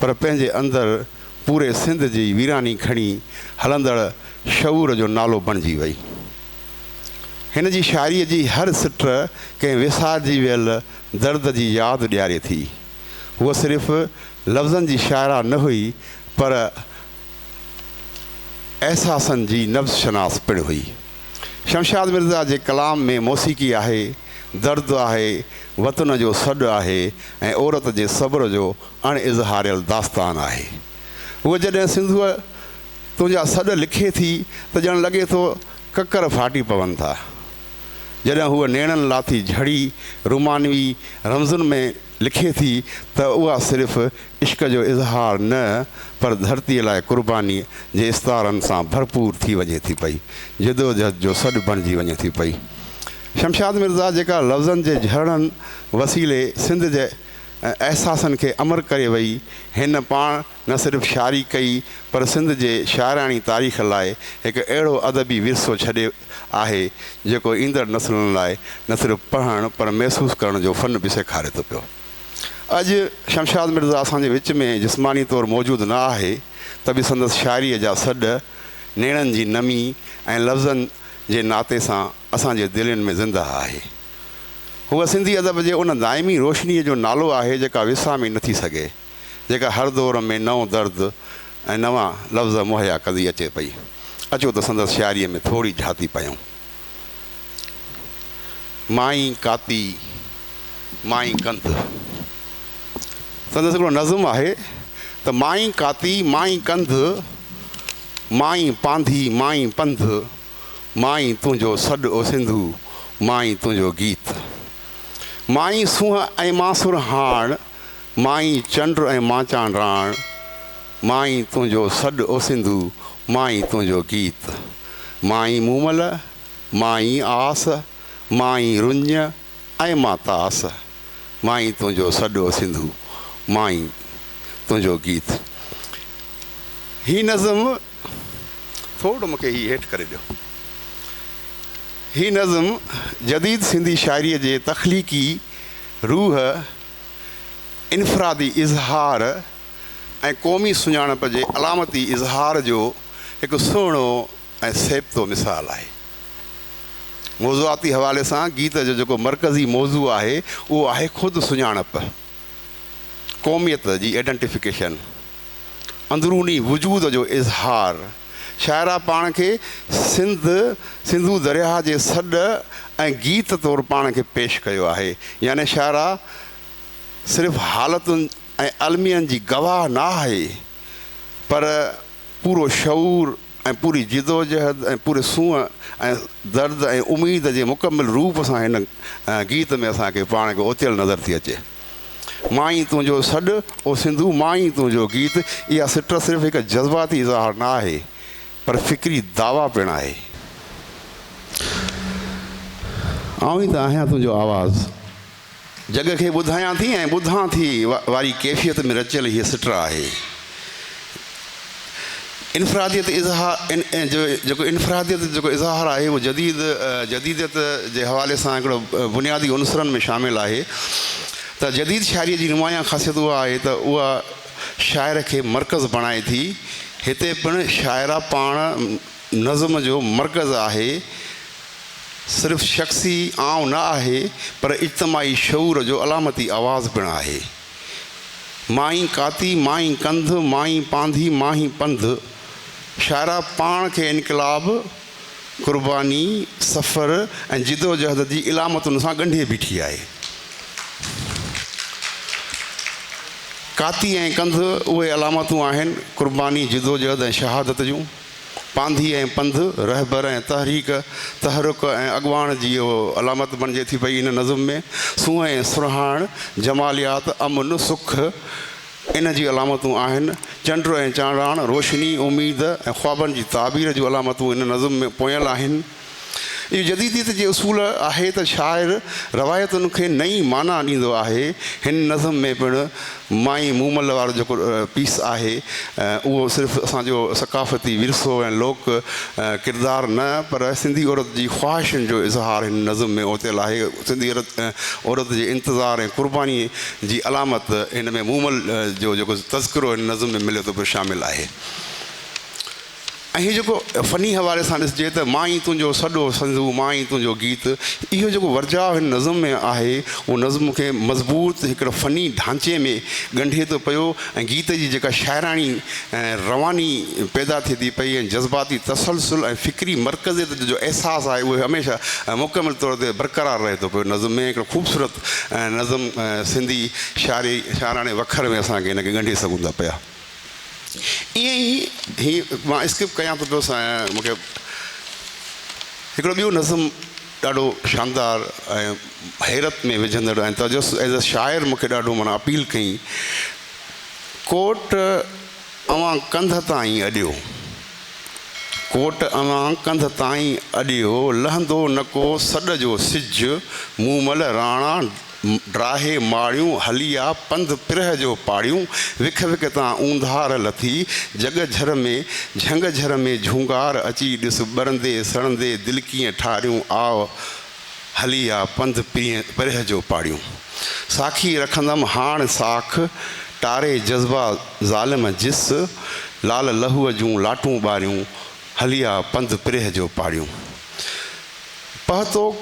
پر پنهنجي اندر پوري سنڌ جي ويراني کڻي هلندڙ شعور جو نالو بڻجي وئي. هن جي شاعريء جي هر سٽ ڪنهن وسارجي ويل درد جي ياد ڏياري ٿي. هوء صرف لفظن جي شاعره نه هئي پر احساسن جي نبض شناس پڻ هئي. شمشاد مرزا جي ڪلام ۾ موسيقي آهي، درد آهي، وطن جو سڏ آهي ۽ عورت جي صبر جو اڻ اظهاريل داستان آهي. هوء جڏهن سنڌوء تنهنجا سڏ لکي ٿي ته ڄڻ لڳي ٿو ڪڪر ڦاٽي پون ٿا. جڏهن هوء نيڻن لاٿي جھڙي رومانوي رمزن ۾ لکي ٿي ته اها صرف عشق جو اظهار نه پر ڌرتيء لاء قربانيء جي استعارن سان ڀرپور ٿي وڃي ٿي پئي، جدوجھد جو سڏ بڻجي وڃي ٿي پئي. شمشاد مرزا جيڪا لفظن جي جھرڻن وسيلي سنڌ جي احساسن کي امر ڪري وئي، هن پاڻ نه صرف شاعري ڪئي پر سنڌ جي شاعراڻي تاريخ لاء هڪ اهڙو ادبي ورثو ڇڏي آهي جيڪو ايندڙ نسلن لاء نه صرف پڙهڻ پر محسوس ڪرڻ جو فن به سيکاري ٿو پيو. اڄ شمشاد مرزا اسان جي وچ ۾ جسماني طور موجود نه آهي ته به سندس شاعريء جا سڏ نيڻن جي نمي ۽ لفظن جي ناتي سان اسان جي دلين ۾ زنده آهي. هوء سنڌي ادب جي ان دائمي روشنيء جو نالو آهي جيڪا وسامي نٿي سگهي. جيڪا هر دور ۾ نئون درد ۽ نوان لفظ مهيا ڪندي اچي پئي. اچو ته سندس شاعريء ۾ ٿوري جھاتي پيون. مان ئي ڪاتي، مان ئي ڪنڌ. سندس هڪڙو نظم آهي ته مان ئي ڪاتي، مان ئي ڪنڌ، مان ئي پانڌي، مان ئي پنڌ، مان ئي تنهنجو سڏ او سنڌو، مان ئي تنهنجو گيت. مان ئي سونهن ۽ مان سرهاڻ، مان ئي چنڊ ۽ مان چانڊراڻ، مان ئي تنهنجو سڏ او سنڌو، مان ئي تنهنجو گيت. مان ئي مومل، مان ئي آس، مان ئي رڃ ۽ مان تاس، مان ئي تنهنجو سڏ او سنڌو، مان ئي تنهنجو گيت. هي نظم ٿورڙو مون کي هي هيٺ ڪري ڏيو. هي نظم جديد سنڌي شاعريء جي تخليقي روح، انفرادي اظهار ۽ قومي سڃاڻپ جي علامتي اظهار جو هڪ سهڻو ۽ سيبتو مثال آهي. موضوعاتي حوالي سان گيت جو جيڪو مرڪزي موضوع آهي اهو آهي خود سڃاڻپ، قوميت جي Identification، اندروني وجود جو اظهار. شاعره پاڻ کي سنڌ، سنڌو درياهه جي سڏ ۽ گيت طور پاڻ کي پيش ڪيو آهي. يعني شاعره صرف حالتن ۽ المين جي گواهه نه آهي پر پورو شعور ۽ پوري جدوجهد ۽ پوري سونهن ۽ درد ۽ اميد جي مڪمل روپ سان هن گيت ۾ اسان کي پاڻ کي اوتيل نظر ٿي اچي. مان ئي تنهنجو سڏ او سنڌو مان ئي تنهنجو گيت اها سٽ صرف هڪ جذباتي اظهار نه آهي پر فڪري دعويٰ پڻ آهي. آئون ئي ته آهيان تنهنجو آواز. جڳ کي ٻڌايان ٿي ۽ ٻڌان ٿي واري ڪيفيت ۾ رچيل هيء سٽ آهي. انفراديت اظهار جو جيڪو انفراديت جو جيڪو اظهار آهي اهو جديد جديديت جي حوالي سان هڪڙو بنيادي عنصرن ۾ شامل آهي ته جديد شاعريء جي نمايان خاصيت اها آهي ته اها شاعر کي مرڪز بڻائي ٿي. هتي پڻ شاعره پاڻ نظم جو مرڪز آهي. صرف شخصي آئون نه آهي پر اجتماعي شعور جو علامتي آواز پڻ آهي. مان ئي ڪاتي، مان ئي ڪنڌ، مان ئي پانڌي، مان ئي پنڌ. شاعره پاڻ کي انقلاب، قرباني، سفر ۽ جدوجهد جي علامتن سان ڳنڍي بيٺي آهي. ڪاتي ۽ ڪنڌ اهي علامتون آهن قرباني، جدوجهد ۽ شهادت جون. پانڌي ۽ پنڌ، رهبر ۽ تحريڪ، تحرڪ ۽ اڳواڻ جي اهو علامت بڻجي ٿي پئي هن نظم ۾. سونهن ۽ سرهاڻ، جماليات، امن، سک ان جون علامتون آهن. چنڊ ۽ چانڊاڻ، روشني، اميد ۽ خوابن جي تعبير جون علامتون هن نظم ۾ پويل آهن. اهو جديديت جي اصول آهي ته شاعر روايتن کي نئين معنيٰ ڏيندو آهي. هن نظم ۾ پڻ مائي مومل وارو جيڪو پيس آهي اهو صرف اسان جو ثقافتي ورثو ۽ لوڪ ڪردار نه پر سنڌي عورت جي خواهشن جو اظهار هن نظم ۾ اوتيل آهي. سنڌي عورت جي انتظار ۽ قرباني جي علامت هن ۾ مومل جو جيڪو تذڪرو هن نظم ۾ ملي ٿو پيو شامل آهي. ۽ هي جيڪو فني حوالي سان ڏسجي ته مان ئي تنهنجو سڏ او سنڌو مان ئي تنهنجو گيت اهو جيڪو ورجاء هن نظم ۾ آهي اهو نظم کي مضبوط هڪڙو فني ڍانچي ۾ ڳنڍي ٿو پيو ۽ گيت جي جيڪا شاعراڻي رواني پيدا ٿئي ٿي پئي ۽ جذباتي تسلسل ۽ فڪري مرڪزيت جو جو احساس آهي اهو هميشه مڪمل طور تي برقرار رهي ٿو پيو نظم ۾ هڪڙو خوبصورت نظم سنڌي شاعري شاعراڻي وکر ۾ اسان کي هن کي ڳنڍي سگهون ٿا پيا. ائين ئي هي مان اسڪپ ڪيان ٿو پيو سائين مون کي هڪڙو ٻيو نظم ڏاڍو شاندار ۽ حيرت ۾ وجهندڙ ۽ تجسس ايز اي شاعر مون کي ڏاڍو معنيٰ اپيل ڪئي ڪوٽ اوهان ڪنڌ تائين اڏيو ڪوٽ اوهان ڪنڌ تائين اڏيو لهندو نه ڪو سڏ جو سج مومل راڻا ڊاهي ماڙيون هلي آ پنڌ پرهه جو پاڙيون، وک وک تان اونڌار لٿي، جڳ جھر ۾ جھنگ جھر ۾ جھونگار اچي ڏس ٻرندي سڙندي دل ڪيئن ٺاريون آء هلي آ پنڌ پرهه جو پاڙيون. ساکي رکندم هاڻ ساک، ٽاري جذبا ظالم جس، لال لهوء جون لاٽون ٻاريون، هلي آ پنڌ پرهه جو پاڙيون. پهتو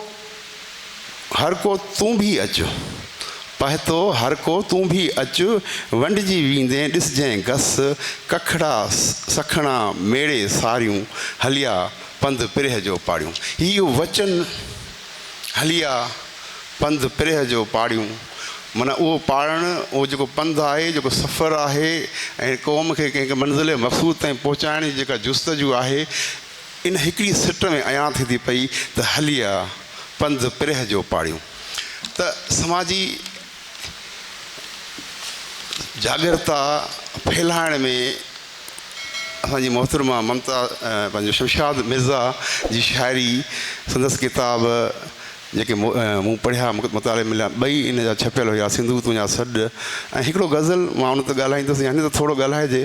هر ڪو تون ڀي اچ. پهتو هر ڪو تون ڀي اچ، ونڊجي ويندين ڏسجئين گس، ڪکڙا سکڻا ميڙي ساريون، هليا پنڌ پرهه جو پاڙيون. هي اهو وچن هليا پنڌ پرينء جو پاڙيون. معنيٰ اهو پاڙڻ، اهو جيڪو پنڌ آهي، جيڪو سفر آهي ۽ قوم کي ڪنهن منزل مقصود تائين پهچائڻ جي جيڪا جستجو آهي، ان هڪڙي سٽ ۾ عيان ٿي ٿي پئي ته هليا پنڌ پرينء جو پاڙيون. ته سماجي جاڳرتا ڦهلائڻ ۾ اسان جي محترمه ممتا پنهنجو شمشاد مرزا جي شاعري سندس ڪتاب جيڪي مون پڙهيا مطالعي مليا ٻئي ان جا ڇپيل هيا سنڌو تنهنجا سڏ ۽ هڪڙو غزل مان ان تي ڳالهائيندس يا هن تي ٿورو ڳالهائجي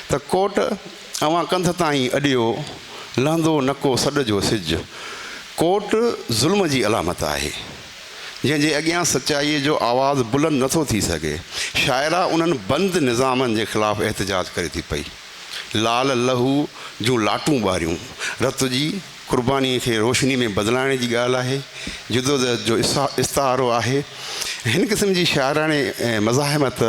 ته ڪوٽ اوهان ڪنڌ تائين اڏيو لهندو نه ڪو سڏ جو سج ڪوٽ ظلم جي علامت آهي. جنهن جي اڳيان سچائيء جو آواز بلند نٿو ٿي سگهي. شاعره انهن بند نظامن جي خلاف احتجاج ڪري ٿي پئي. لال لهو جون لاٽون ٻاريون. رت جي قربانيء کي روشني ۾ بدلائڻ جي ڳالهه آهي. جدوجهد جو استعارو آهي. هن قسم جي شاعراڻي مزاحمت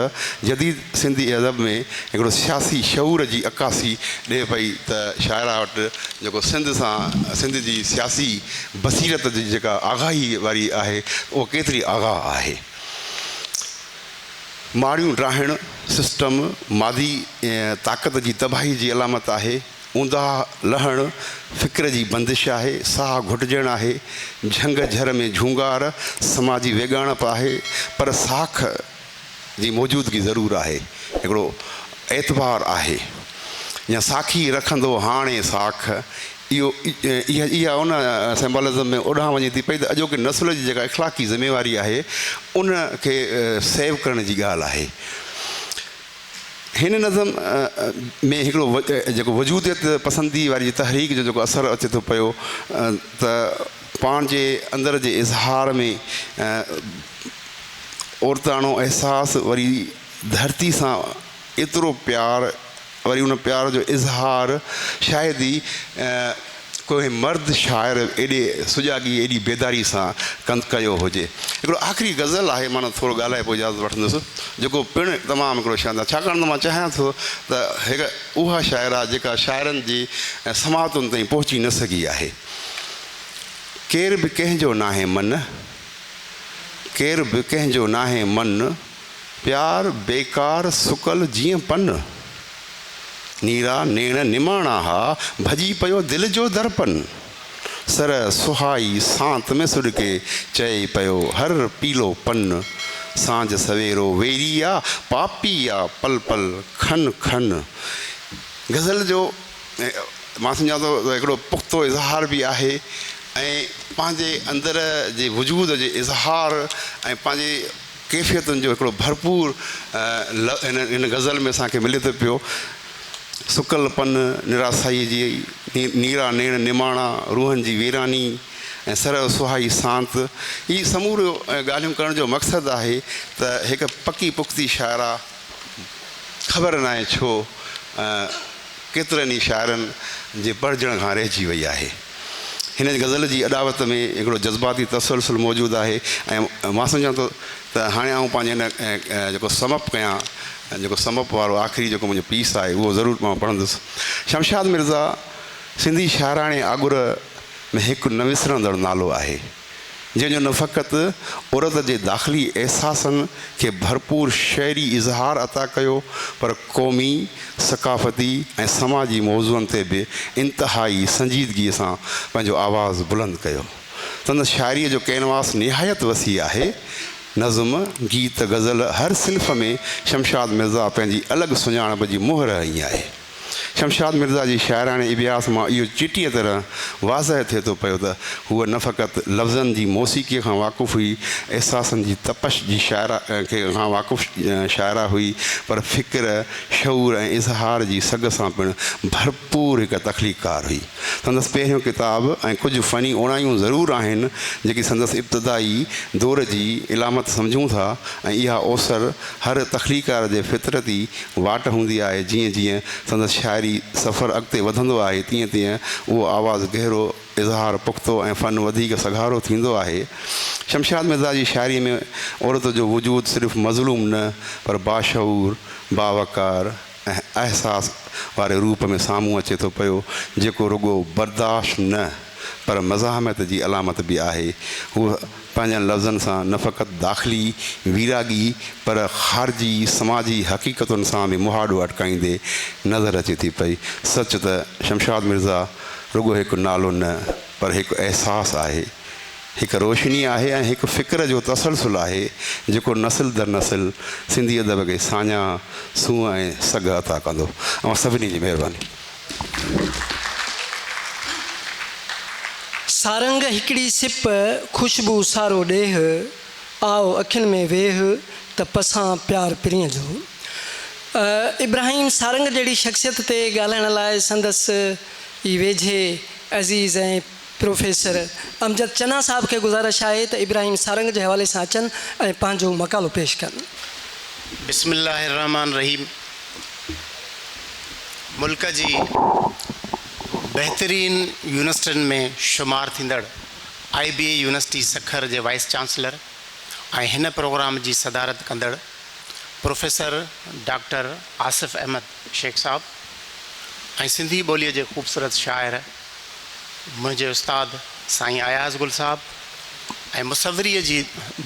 جديد سنڌي ادب ۾ هڪڙو سياسي شعور جي عڪاسي ڏئي پئي ته شاعره وٽ جيڪو سنڌ سان سنڌ جي سياسي بصيرت جي جيڪا آگاهي واري آهي اها ڪيتري آگاهه آهي. ماڙيون ڊاهڻ سسٽم مادي طاقت جي تباهي جي علامت آهي. اونداهه لهڻ فڪر جي بندش آهي، ساهه گهٽجڻ آهي، جهنگ جهر ۾ جهونگار سماجي ويڳاڻپ آهي، پر ساک جي موجودگي ضرور آهي، هڪڙو اعتبار آهي يا ساکي رکندو هاڻي ساک، اهو اها ان سيمبولزم ۾ اوڏانهن وڃي ٿي پئي ته اڄوڪي نسل جي جيڪا اخلاقي ذميواري آهي ان کي سيو ڪرڻ جي ڳالهه آهي. هن نظم ۾ هڪڙو جيڪو وجوديت پسندي واري تحريڪ جو جيڪو اثر اچي ٿو پيو ته پاڻ جي اندر جي اظهار ۾ عورتاڻو احساس وري ڌرتي سان ايترو پيار وري ان پيار جو اظهار شايد ئي ڪنهن مرد شاعر ايڏي سجاڳي ايڏي بيداري سان ڪند ڪيو هجي. هڪڙو آخري غزل آهي مان ٿورو ڳالهائي پوء اجازت وٺندس جيڪو پڻ تمام هڪڙو شاندار ڇاڪاڻ ته مان چاهيان ٿو ته هڪ اها شاعره جيڪا شاعرن جي سماعتن تائين پهچي نه سگهي آهي. ڪير به ڪنهن جو ناهي من، ڪير به ڪنهن جو ناهي من، پيار بيڪار سڪل جيئن پن. نيرا نيڻ نماڻا ها، ڀڄي پيو دل جو درپن. سر سهائي سانت ۾ سڏڪي، چئي پيو هر پيلو پن. سانجهه سويرو ويري آ، پاپي آ پل پل کن کن. غزل جو مان سمجهان ٿو ته هڪڙو پختو اظهار به آهي ۽ پنهنجي اندر جي وجود جي اظهار ۽ پنهنجي ڪيفيتن جو هڪڙو ڀرپور هن غزل ۾ اسان کي ملي ٿو پيو. سڪل پن نراسائيء جي، نيرا نيڻ نماڻا، روحن جي ويراني ۽ سرء سهائي سانت. هي سموريون ڳالهيون ڪرڻ جو مقصد آهي ته هڪ پڪي پختي شاعره خبر ناهي ڇو ڪيترن ئي شاعرن جي پڙهجڻ کان رهجي وئي آهي. هن غزل جي اڏاوت ۾ هڪڙو جذباتي تسلسل موجود آهي ۽ مان سمجهان ٿو ته هاڻي آئون پنهنجي هن جيڪو سم اپ ڪيان جيڪو سم اپ وارو آخري جيڪو منهنجو پيس آهي اهو ضرور مان پڙهندس. شمشاد مرزا سنڌي شاعراڻي آڳر ۾ هڪ نه وسرندڙ نالو آهي. جنهن جو نه فقط عورت جي داخلي احساسن کي ڀرپور شعري اظهار عطا ڪيو پر قومي، ثقافتي ۽ سماجي موضوعن تي به انتهائي سنجيدگيء سان پنهنجو آواز بلند ڪيو. سندس شاعريء جو ڪينواس نهايت وسيع آهي. نظم، گيت، غزل هر صنف ۾ شمشاد مرزا پنهنجي الڳ سڃاڻپ جي مهر هنئي آهي. شمشاد مرزا جي شاعراڻي اڀياس مان اهو چٽيء طرح واضح ٿئي ٿو پيو ته هوء نه فقط لفظن جي موسيقيء کان واقف هئي، احساسن جي تپش جي شاعره کان واقف شاعره هئي، پر فڪر، شعور ۽ اظهار جي سگهه سان پڻ ڀرپور هڪ تخليقڪار هئي. سندس پهريون ڪتاب ۽ ڪجهه فني اوڻايون ضرور آهن، جيڪي سندس ابتدائي دور جي علامت سمجهون ٿا ۽ اها اوسر هر تخليقڪار جي فطرتي واٽ هوندي آهي، جيئن جيئن سندس شاعري سفر اڳتي وڌندو آهي، تيئن تيئن اهو آواز گهرو، اظهار پختو ۽ فن وڌيڪ سگهارو ٿيندو آهي. شمشاد مرزا جي شاعريء ۾ عورت جو وجود صرف مظلوم نه پر باشعور، باوقار ۽ احساس واري روپ ۾ سامهون اچي ٿو پيو، جيڪو رڳو برداشت نه پر مزاحمت جي علامت به آهي. هوء پنهنجن لفظن سان نه فقط داخلي ويراڳي پر خارجي سماجي حقيقتن سان به مهاڏو اٽڪائيندي نظر اچي ٿي پئي. سچ ته شمشاد مرزا رڳو هڪ نالو نه پر هڪ احساس آهي، هڪ روشني آهي ۽ هڪ فڪر جو تسلسل آهي جيڪو نسل در نسل سنڌي ادب کي ساڃاهه، سونهن ۽ سگهه عطا ڪندو. اوهان سڀني جي مهرباني. سارنگ هڪڙي سپ، خوشبو سارو ڏيهه، آء اکين ۾ ويهه ته پسان پيار پرينء جو. ابراهيم سارنگ جهڙي شخصيت تي ڳالهائڻ لاء سندس ئي ويجهي عزيز ۽ پروفيسر امجد چنا صاحب کي گذارش آهي ته ابراهيم سارنگ جي حوالي سان اچن ۽ پنهنجو مقالو پيش ڪن. بسم الله الرحمٰن الرحيم ملڪ جي بهترين يونيورسٽين ۾ شمار ٿيندڙ آء بي اي يونيورسٽي سکر جي وائيس چانسلر ۽ هن پروگرام جي صدارت ڪندڙ پروفيسر ڊاڪٽر آصف احمد شيخ صاحب ۽ سنڌي ٻوليء جي خوبصورت شاعر منهنجي استاد سائين اياز گل صاحب ۽ مصوريء جي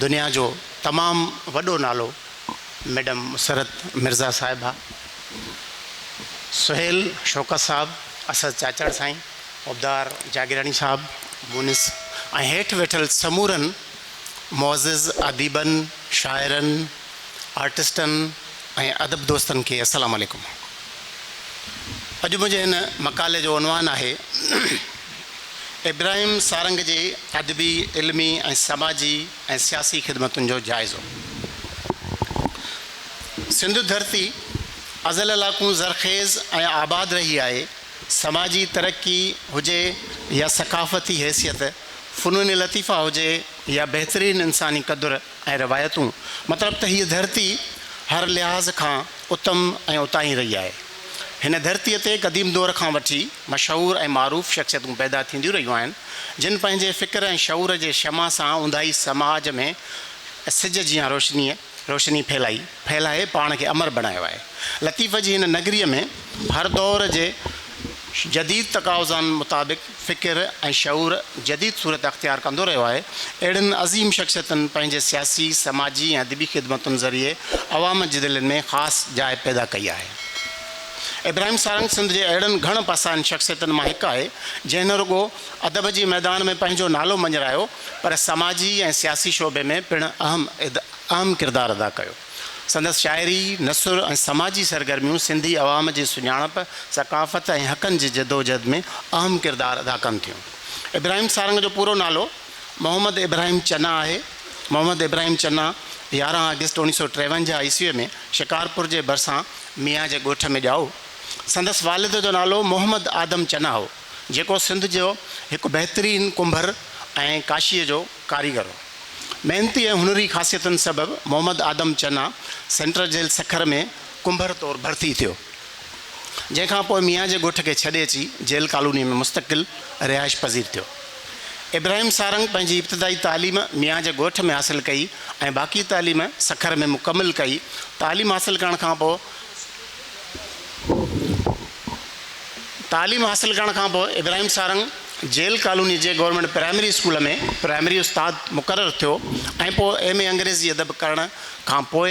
دنيا جو تمام وڏو نالو ميڊم مسرت مرزا صاحبه، سهيل شوڪت صاحب، اسد چاچڙ سائين، حبدار جاگيراڻي صاحب، مونس ۽ هيٺ ويٺل سمورن معزز اديبن، شاعرن، آرٽسٽن ۽ ادب دوستن کي السلام عليڪم. اڄ منهنجي هن مقالي جو عنوان آهي ابراهيم سارنگ جي ادبي، علمي ۽ سماجي ۽ سياسي خدمتن جو جائزو. سنڌ ڌرتي ازل لاڪون زرخيز ۽ آباد رهي آهي. سماجي ترقي هجي يا ثقافتي حيثيت، فنون لطيفه هجي يا بهترين انساني قدر ۽ روايتون، مطلب ته هيء ڌرتي هر لحاظ کان اتم ۽ اتاهين رهي آهي. هن ڌرتيء تي قديم دور کان وٺي مشهور ۽ معروف شخصيتون پيدا ٿينديون رهيون آهن، جن پنهنجي فڪر ۽ شعور جي شمع سان اونداهي سماج ۾ سج جيان روشنيء روشني ڦهلائي ڦهلائي پاڻ کي امر بڻايو آهي. لطيف جي هن نگريء ۾ هر دور جي جديد تقاضائن مطابق فڪر ۽ شعور جديد صورت اختيار ڪندو رهيو آهي. اهڙين عظيم شخصيتن پنهنجي سياسي، سماجي ۽ ادبي خدمتن ذريعي عوام جي دلين ۾ خاص جاء پيدا ڪئي آهي. ابراهيم سارنگ سنڌ جي اهڙن گهڻ پاسائين شخصيتن مان هڪ آهي، جنهن نه رڳو ادب جي ميدان ۾ پنهنجو نالو مڃرايو پر سماجي ۽ سياسي شعبي ۾ پڻ اهم اهم ڪردار ادا ڪيو. سندس شاعري، نثر ۽ سماجي سرگرميون سنڌي عوام جي سڃاڻپ، ثقافت ۽ حقن جي جدوجهد ۾ اهم ڪردار ادا ڪن ٿيون. ابراهيم سارنگ جو پورو نالو محمد ابراهيم چنا آهي. محمد ابراهيم چنا 11 آگسٽ 1953 عيسويء ۾ شڪارپور جي ڀرسان ميان جي ڳوٺ ۾ ڄائو. سندس والد جو نالو محمد آدم چنا هو، جيڪو سنڌ جو هڪ بهترين ڪنڀر ۽ ڪاشيء جو ڪاريگر هو. محنتي ۽ هنري خاصيتن سبب محمد آدم چنا سينٽرل جيل سکر ۾ ڪنڀر طور ڀرتي ٿيو، جنهن کان پوء ميان جي ڳوٺ کي ڇڏي اچي جيل ڪالوني ۾ مستقل رهائش پذير ٿيو. ابراهيم سارنگ پنهنجي ابتدائي تعليم ميان جي ڳوٺ ۾ حاصل ڪئي ۽ باقي تعليم سکر ۾ مڪمل ڪئي. تعليم حاصل ڪرڻ کان پوء تعليم حاصل ڪرڻ کان پوء ابراهيم سارنگ جيل ڪالوني جي گورنمينٽ پرائمري اسڪول ۾ پرائمري استاد مقرر ٿيو ۽ پوء ايم اي انگريزي ادب ڪرڻ کان پوء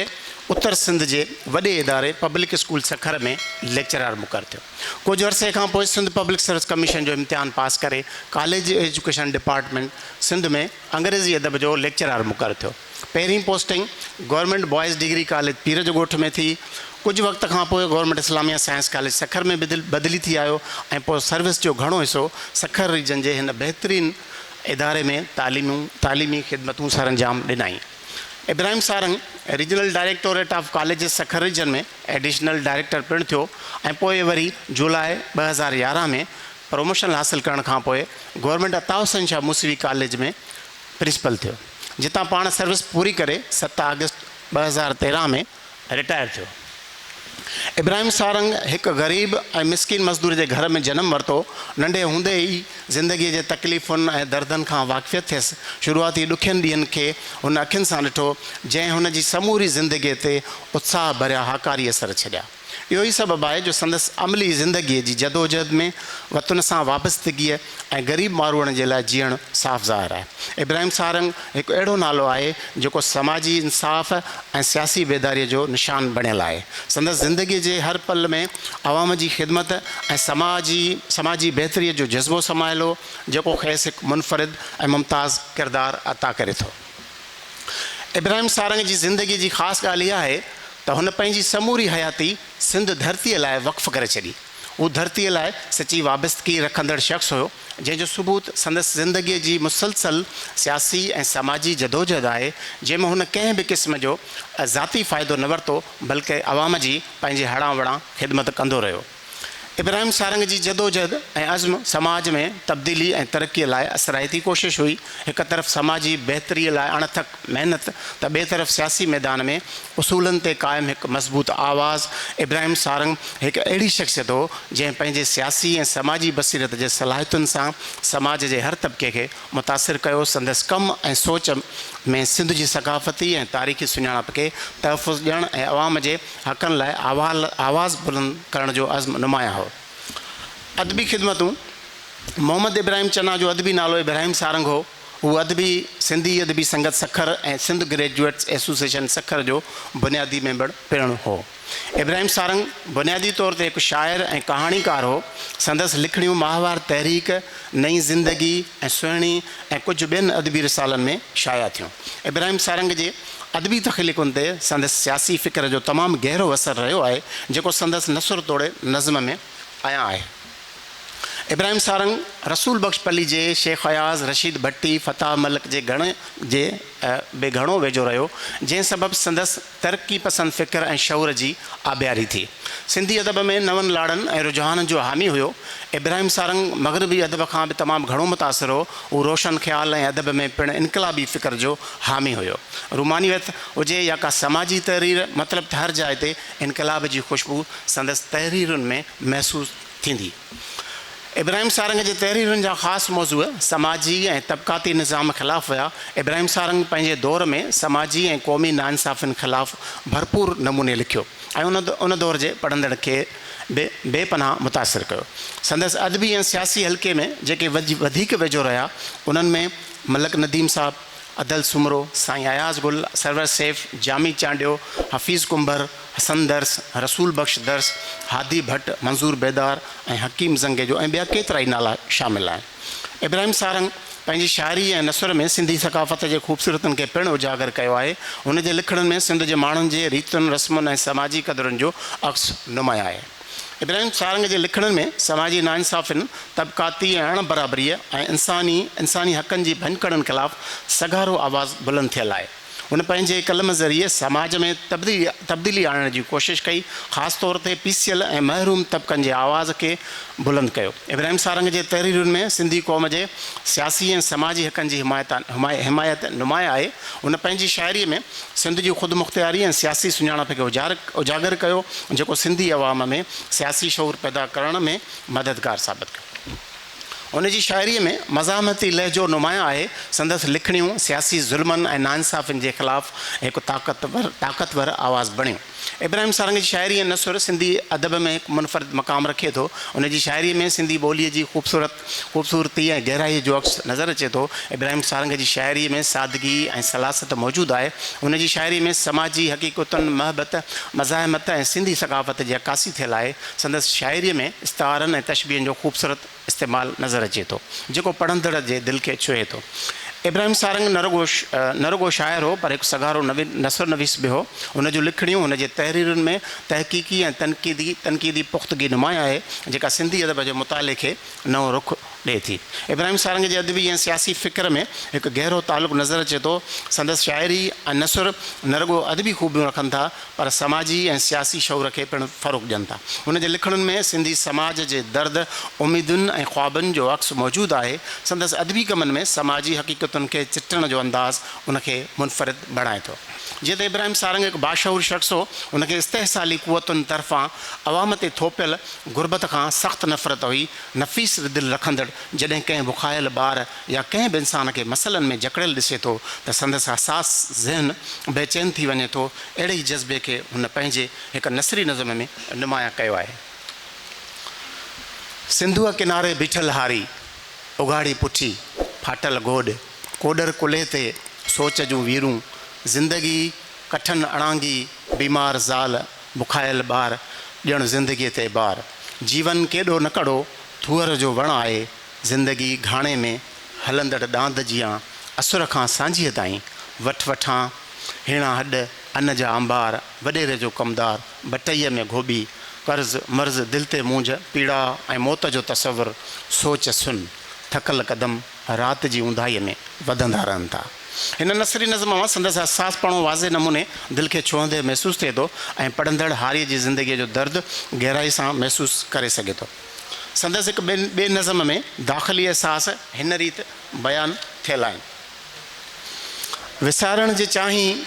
اتر سنڌ جي وڏي اداري پبلڪ اسڪول سکر ۾ ليڪچرار مقرر ٿيو. ڪجهه عرصي کان پوء سنڌ پبلڪ سروس ڪميشن جو امتحان پاس ڪري ڪاليج ايجوڪيشن ڊپارٽمينٽ سنڌ ۾ انگريزي ادب جو ليڪچرار مقرر ٿيو. پهرين posting government boys degree college Pir جو ڳوٺ ۾ ٿي. ڪجهه وقت کان پوء government Islamia science college Sukkur ۾ بدلي ٿي آيو ۽ پوء سروس جو گهڻو حصو سکر ريجن جي هن بهترين اداري ۾ تعليمي خدمتون سرانجام ڏنائين. Ibrahim Sarang regional directorate of colleges Sukkur region ۾ additional director پڻ ٿيو ۽ پوء وري جولاء 2011 ۾ پروموشن حاصل ڪرڻ کان پوء government Ata Hussain Shah Musavi college ۾ principal ٿيو، جتان پاڻ سروس پوري ڪري 7 آگسٽ 2013 ۾ رٽائر ٿيو. ابراهيم سارنگ هڪ غريب ۽ مسڪين مزدور جي گهر ۾ جنم ورتو. ننڍي هوندي ئي زندگيء جي تڪليفن ۽ دردن کان واقفيت ٿيس. شروعاتي ڏکين ڏينهن کي هن اکين سان ڏٺو، جنهن هن جي سموري زندگيء تي اتساهه ڀريا هاڪاري اثر ڇڏيا. اهو ئي سبب آهي جو سندس عملي زندگيء جي جدوجهد ۾ وطن سان وابستگيء ۽ غريب ماروئڙن جي لاء جيئڻ صاف ظاهر آهي. ابراهيم سارنگ هڪ اهڙو نالو آهي جيڪو سماجي انصاف ۽ سياسي بيداريء جو نشان بڻيل آهي. سندس زندگيء جي هر پل ۾ عوام جي خدمت ۽ سماجي سماجي بهتريء جو جذبو سمايل هو، جيڪو کيس هڪ منفرد ۽ ممتاز ڪردار عطا ڪري ٿو. ابراهيم سارنگ جي زندگيء جي خاص ڳالهه اها آهي ته هن پنهنجي سموري حياتي سنڌ ڌرتيء لاء وقف ڪري ڇڏي. هو ڌرتيء لاء سچي وابستگي رکندڙ شخص هيو، جنهن جو ثبوت سندس زندگيء جي مسلسل سياسي ۽ سماجي جدوجهد آهي، جنهن ۾ هن ڪنهن به قسم جو ذاتي فائدو نه ورتو، بلڪه عوام جي پنهنجي هڙان وڙان خدمت ڪندو رهيو. ابراهيم سارنگ جي جدوجهد ۽ عزم سماج ۾ تبديلي ۽ ترقيء لاء اثرائتي ڪوشش هئي. هڪ طرف سماجي بهتريء لاء اڻٿڪ محنت ته ٻئي طرف سياسي ميدان ۾ اصولن تي قائم هڪ مضبوط آواز. ابراهيم سارنگ هڪ اهڙي شخصيت هو، جنهن پنهنجي سياسي ۽ سماجي بصيرت جي صلاحيتن سان سماج جي هر طبقي کي متاثر ڪيو. سندس ڪم ۽ سوچ ۾ سنڌ جي ثقافتي ۽ تاريخي سڃاڻپ کي تحفظ ڏيڻ ۽ عوام جي حقن لاء آواز بلند ڪرڻ جو عزم نمايان هو. ادبي خدمتون، محمد ابراهيم چنا جو ادبي نالو ابراهيم سارنگ هو. هو ادبي سنڌي ادبي سنگت سکر ۽ سنڌ گريجوئيٽس ايسوسيئيشن سکر جو بنيادي ميمبر پڻ هو. ابراهيم سارنگ بنيادي طور تي هڪ شاعر ۽ ڪهاڻيڪار هو. سندس لکڻيون ماهوار تحريڪ، نئين زندگي ۽ سهڻي ۽ ڪجهه ٻين ادبي رسالن ۾ شايع ٿيون. ابراهيم سارنگ جي ادبي تخليقن تي سندس سياسي فڪر جو تمام گهرو اثر رهيو آهي، جيڪو سندس نثر توڙي نظم ۾ عيان آهي. ابراهيم سارنگ، رسول بخش پليجي، شيخ اياز، رشيد ڀٽي، فتاح ملڪ جي گهڻ جي به گهڻو ويجهو رهيو، جنهن سبب سندس ترقي پسند فڪر ۽ شعور جي آبياري ٿي. سنڌي ادب ۾ نون لاڙن ۽ رجحانن جو حامي هيو. ابراهيم سارنگ مغربي ادب کان به تمام گهڻو متاثر هو. هو روشن خيال ۽ ادب ۾ پڻ انقلابي فڪر جو حامي هيو. رومانيت هجي يا ڪا سماجي تحرير مطلب ته هر جاء تي انقلاب جي خوشبو سندس تحريرن ۾ محسوس ٿيندي. ابراهيم سارنگ جي تحريرن جا خاص موضوع سماجي ۽ طبقاتي نظام خلاف هيا. ابراهيم سارنگ پنهنجي دور ۾ سماجي ۽ قومي ناانصافين خلاف ڀرپور نموني لکيو ۽ ان دور جي پڙهندڙ کي به بي پناهه متاثر ڪيو. سندس ادبي ۽ سياسي حلقي ۾ جيڪي وڌيڪ ويجهو رهيا، انهن ۾ ملڪ نديم صاحب، ادل سومرو، سائين اياز گل، سرور سيف، جامي چانڊيو، حفيظ ڪنڀر، حسن درس، رسول بخش درس، هادي ڀٽ، منظور بيدار ۽ حڪيم زنگيجو ۽ ٻيا ڪيترائي نالا شامل آهن. ابراهيم سارنگ پنهنجي شاعري ۽ نثر ۾ سنڌي ثقافت جي خوبصورتين کي پڻ اجاگر ڪيو آهي. هن جي لکڻين ۾ سنڌ جي ماڻهن جي ريتن، رسمن ۽ سماجي قدرن جو عڪس نمايان آهي. ابراهيم سارنگ جي لکڻين ۾ سماجي ناانصافين، طبقاتي ۽ اڻ برابريء ۽ انساني انساني حقن جي ڀڃڪڙين خلاف سگهارو آواز بلند ٿيل آهي. هن پنهنجي قلم ذريعي سماج ۾ تبديلي آڻڻ جي ڪوشش ڪئي، خاص طور تي پيسيل ۽ محروم طبقن جي آواز کي بلند ڪيو. ابراهيم سارنگ جي تحريرن ۾ سنڌي قوم جي سياسي ۽ سماجي حقن جي حمايت نمايان آهي. هن پنهنجي شاعريء ۾ سنڌ جي خودمختياري ۽ سياسي سڃاڻپ کي اجاگر ڪيو، جيڪو سنڌي عوام ۾ سياسي شعور پيدا ڪرڻ ۾ مددگار ثابت ٿيو. هن جي شاعريء ۾ مزاحمتي لهجو نمايان آهي. سندس لکڻيون سياسي ظلمن ۽ ناانصافين جي خلاف هڪ طاقتور آواز بڻيون. ابراهيم سارنگ جي شاعري ۽ نثر سنڌي ادب ۾ هڪ منفرد مقام رکي ٿو. هن جي شاعريء ۾ سنڌي ٻوليء جي خوبصورتي ۽ گهرائيء جو عڪس نظر اچي ٿو. ابراهيم سارنگ جي شاعريء ۾ سادگي ۽ سلاست موجود آهي. هن جي شاعريء ۾ سماجي حقيقتن، محبت، مزاحمت ۽ سنڌي ثقافت جي عڪاسي ٿيل آهي. سندس شاعريء ۾ استعارن ۽ تشبيهن جو خوبصورت استعمال نظر اچي ٿو، جيڪو پڙهندڙ جي دل کي ڇهي ٿو. ابراهيم سارنگ نه رڳو نه رڳو شاعر هو، پر هڪ سگهارو نثر نويس به هو. هن جون لکڻيون، هن جي تحريرن ۾ تحقيقي ۽ تنقيدي تنقيدي پختگي نمايان آهي، جيڪا سنڌي ادب جي مطالعي کي نئون رخ ڏئي ٿي. ابراهيم سارنگ جي ادبي ۽ سياسي فڪر ۾ هڪ گهرو تعلق نظر اچي ٿو. سندس شاعري ۽ نثر نه رڳو ادبي خوبيون رکن ٿا، پر سماجي ۽ سياسي شعور کي پڻ فروغ ڏين ٿا. هن جي لکڻين ۾ سنڌي سماج جي درد، اميدن ۽ خوابن جو عڪس موجود آهي. سندس ادبي ڪمن ۾ سماجي حقيقتن. حقيقتن کي چٽڻ جو انداز ان کي منفرد بڻائي ٿو. جيئن ته ابراهيم سارنگ هڪ باشعور شخص هو، هن کي استحصالي قوتن طرفان عوام تي ٿوپيل غربت کان سخت نفرت هئي. نفيس دل رکندڙ جڏهن ڪنهن بکايل ٻار يا ڪنهن به انسان کي مسئلن ۾ جڪڙيل ڏسي ٿو ته سندس حساس ذهن بيچين ٿي وڃي ٿو. اهڙي ئي جذبي کي هن پنهنجي هڪ نثري نظم ۾ نمايان ڪيو آهي. سنڌوء ڪناري بيٺل هاري، اگهاڙي پٺي، ڦاٽل گوڏ، ڪوڏر ڪلهي تي، سوچ جون ويرون، زندگي ڪٺن اڻانگي، بيمار زال، بکايل ٻار، ڄڻ زندگيء تي بار. جيون ڪيڏو نه ڪڙو، ٿوهر جو وڻ آهي، زندگي گهاڻي ۾ هلندڙ ڏاند جيان اسر کان سانجهيء تائين، وٺ وٺان، هيڻا هڏ، ان جا انبار، وڏيري جو ڪمدار، بٽئيء ۾ گهوٻي، قرض، مرض، دل تي مونجهه، پيڙاء ۽ موت جو تصور، سوچ سن، ٿڪل قدم رات جي اونداهيء ۾ وڌندا رهن ٿا. هن نثري نظم مان سندس حساس پڻو واضح نموني دل کي ڇهندي محسوس ٿئي ٿو ۽ پڙهندڙ هاريء جي زندگيء جو درد گهرائي سان محسوس ڪري سگهي ٿو. سندس هڪ ٻئي نظم ۾ داخلي احساس هن ريت بيان ٿيل آهن. وسارڻ جي چاهين،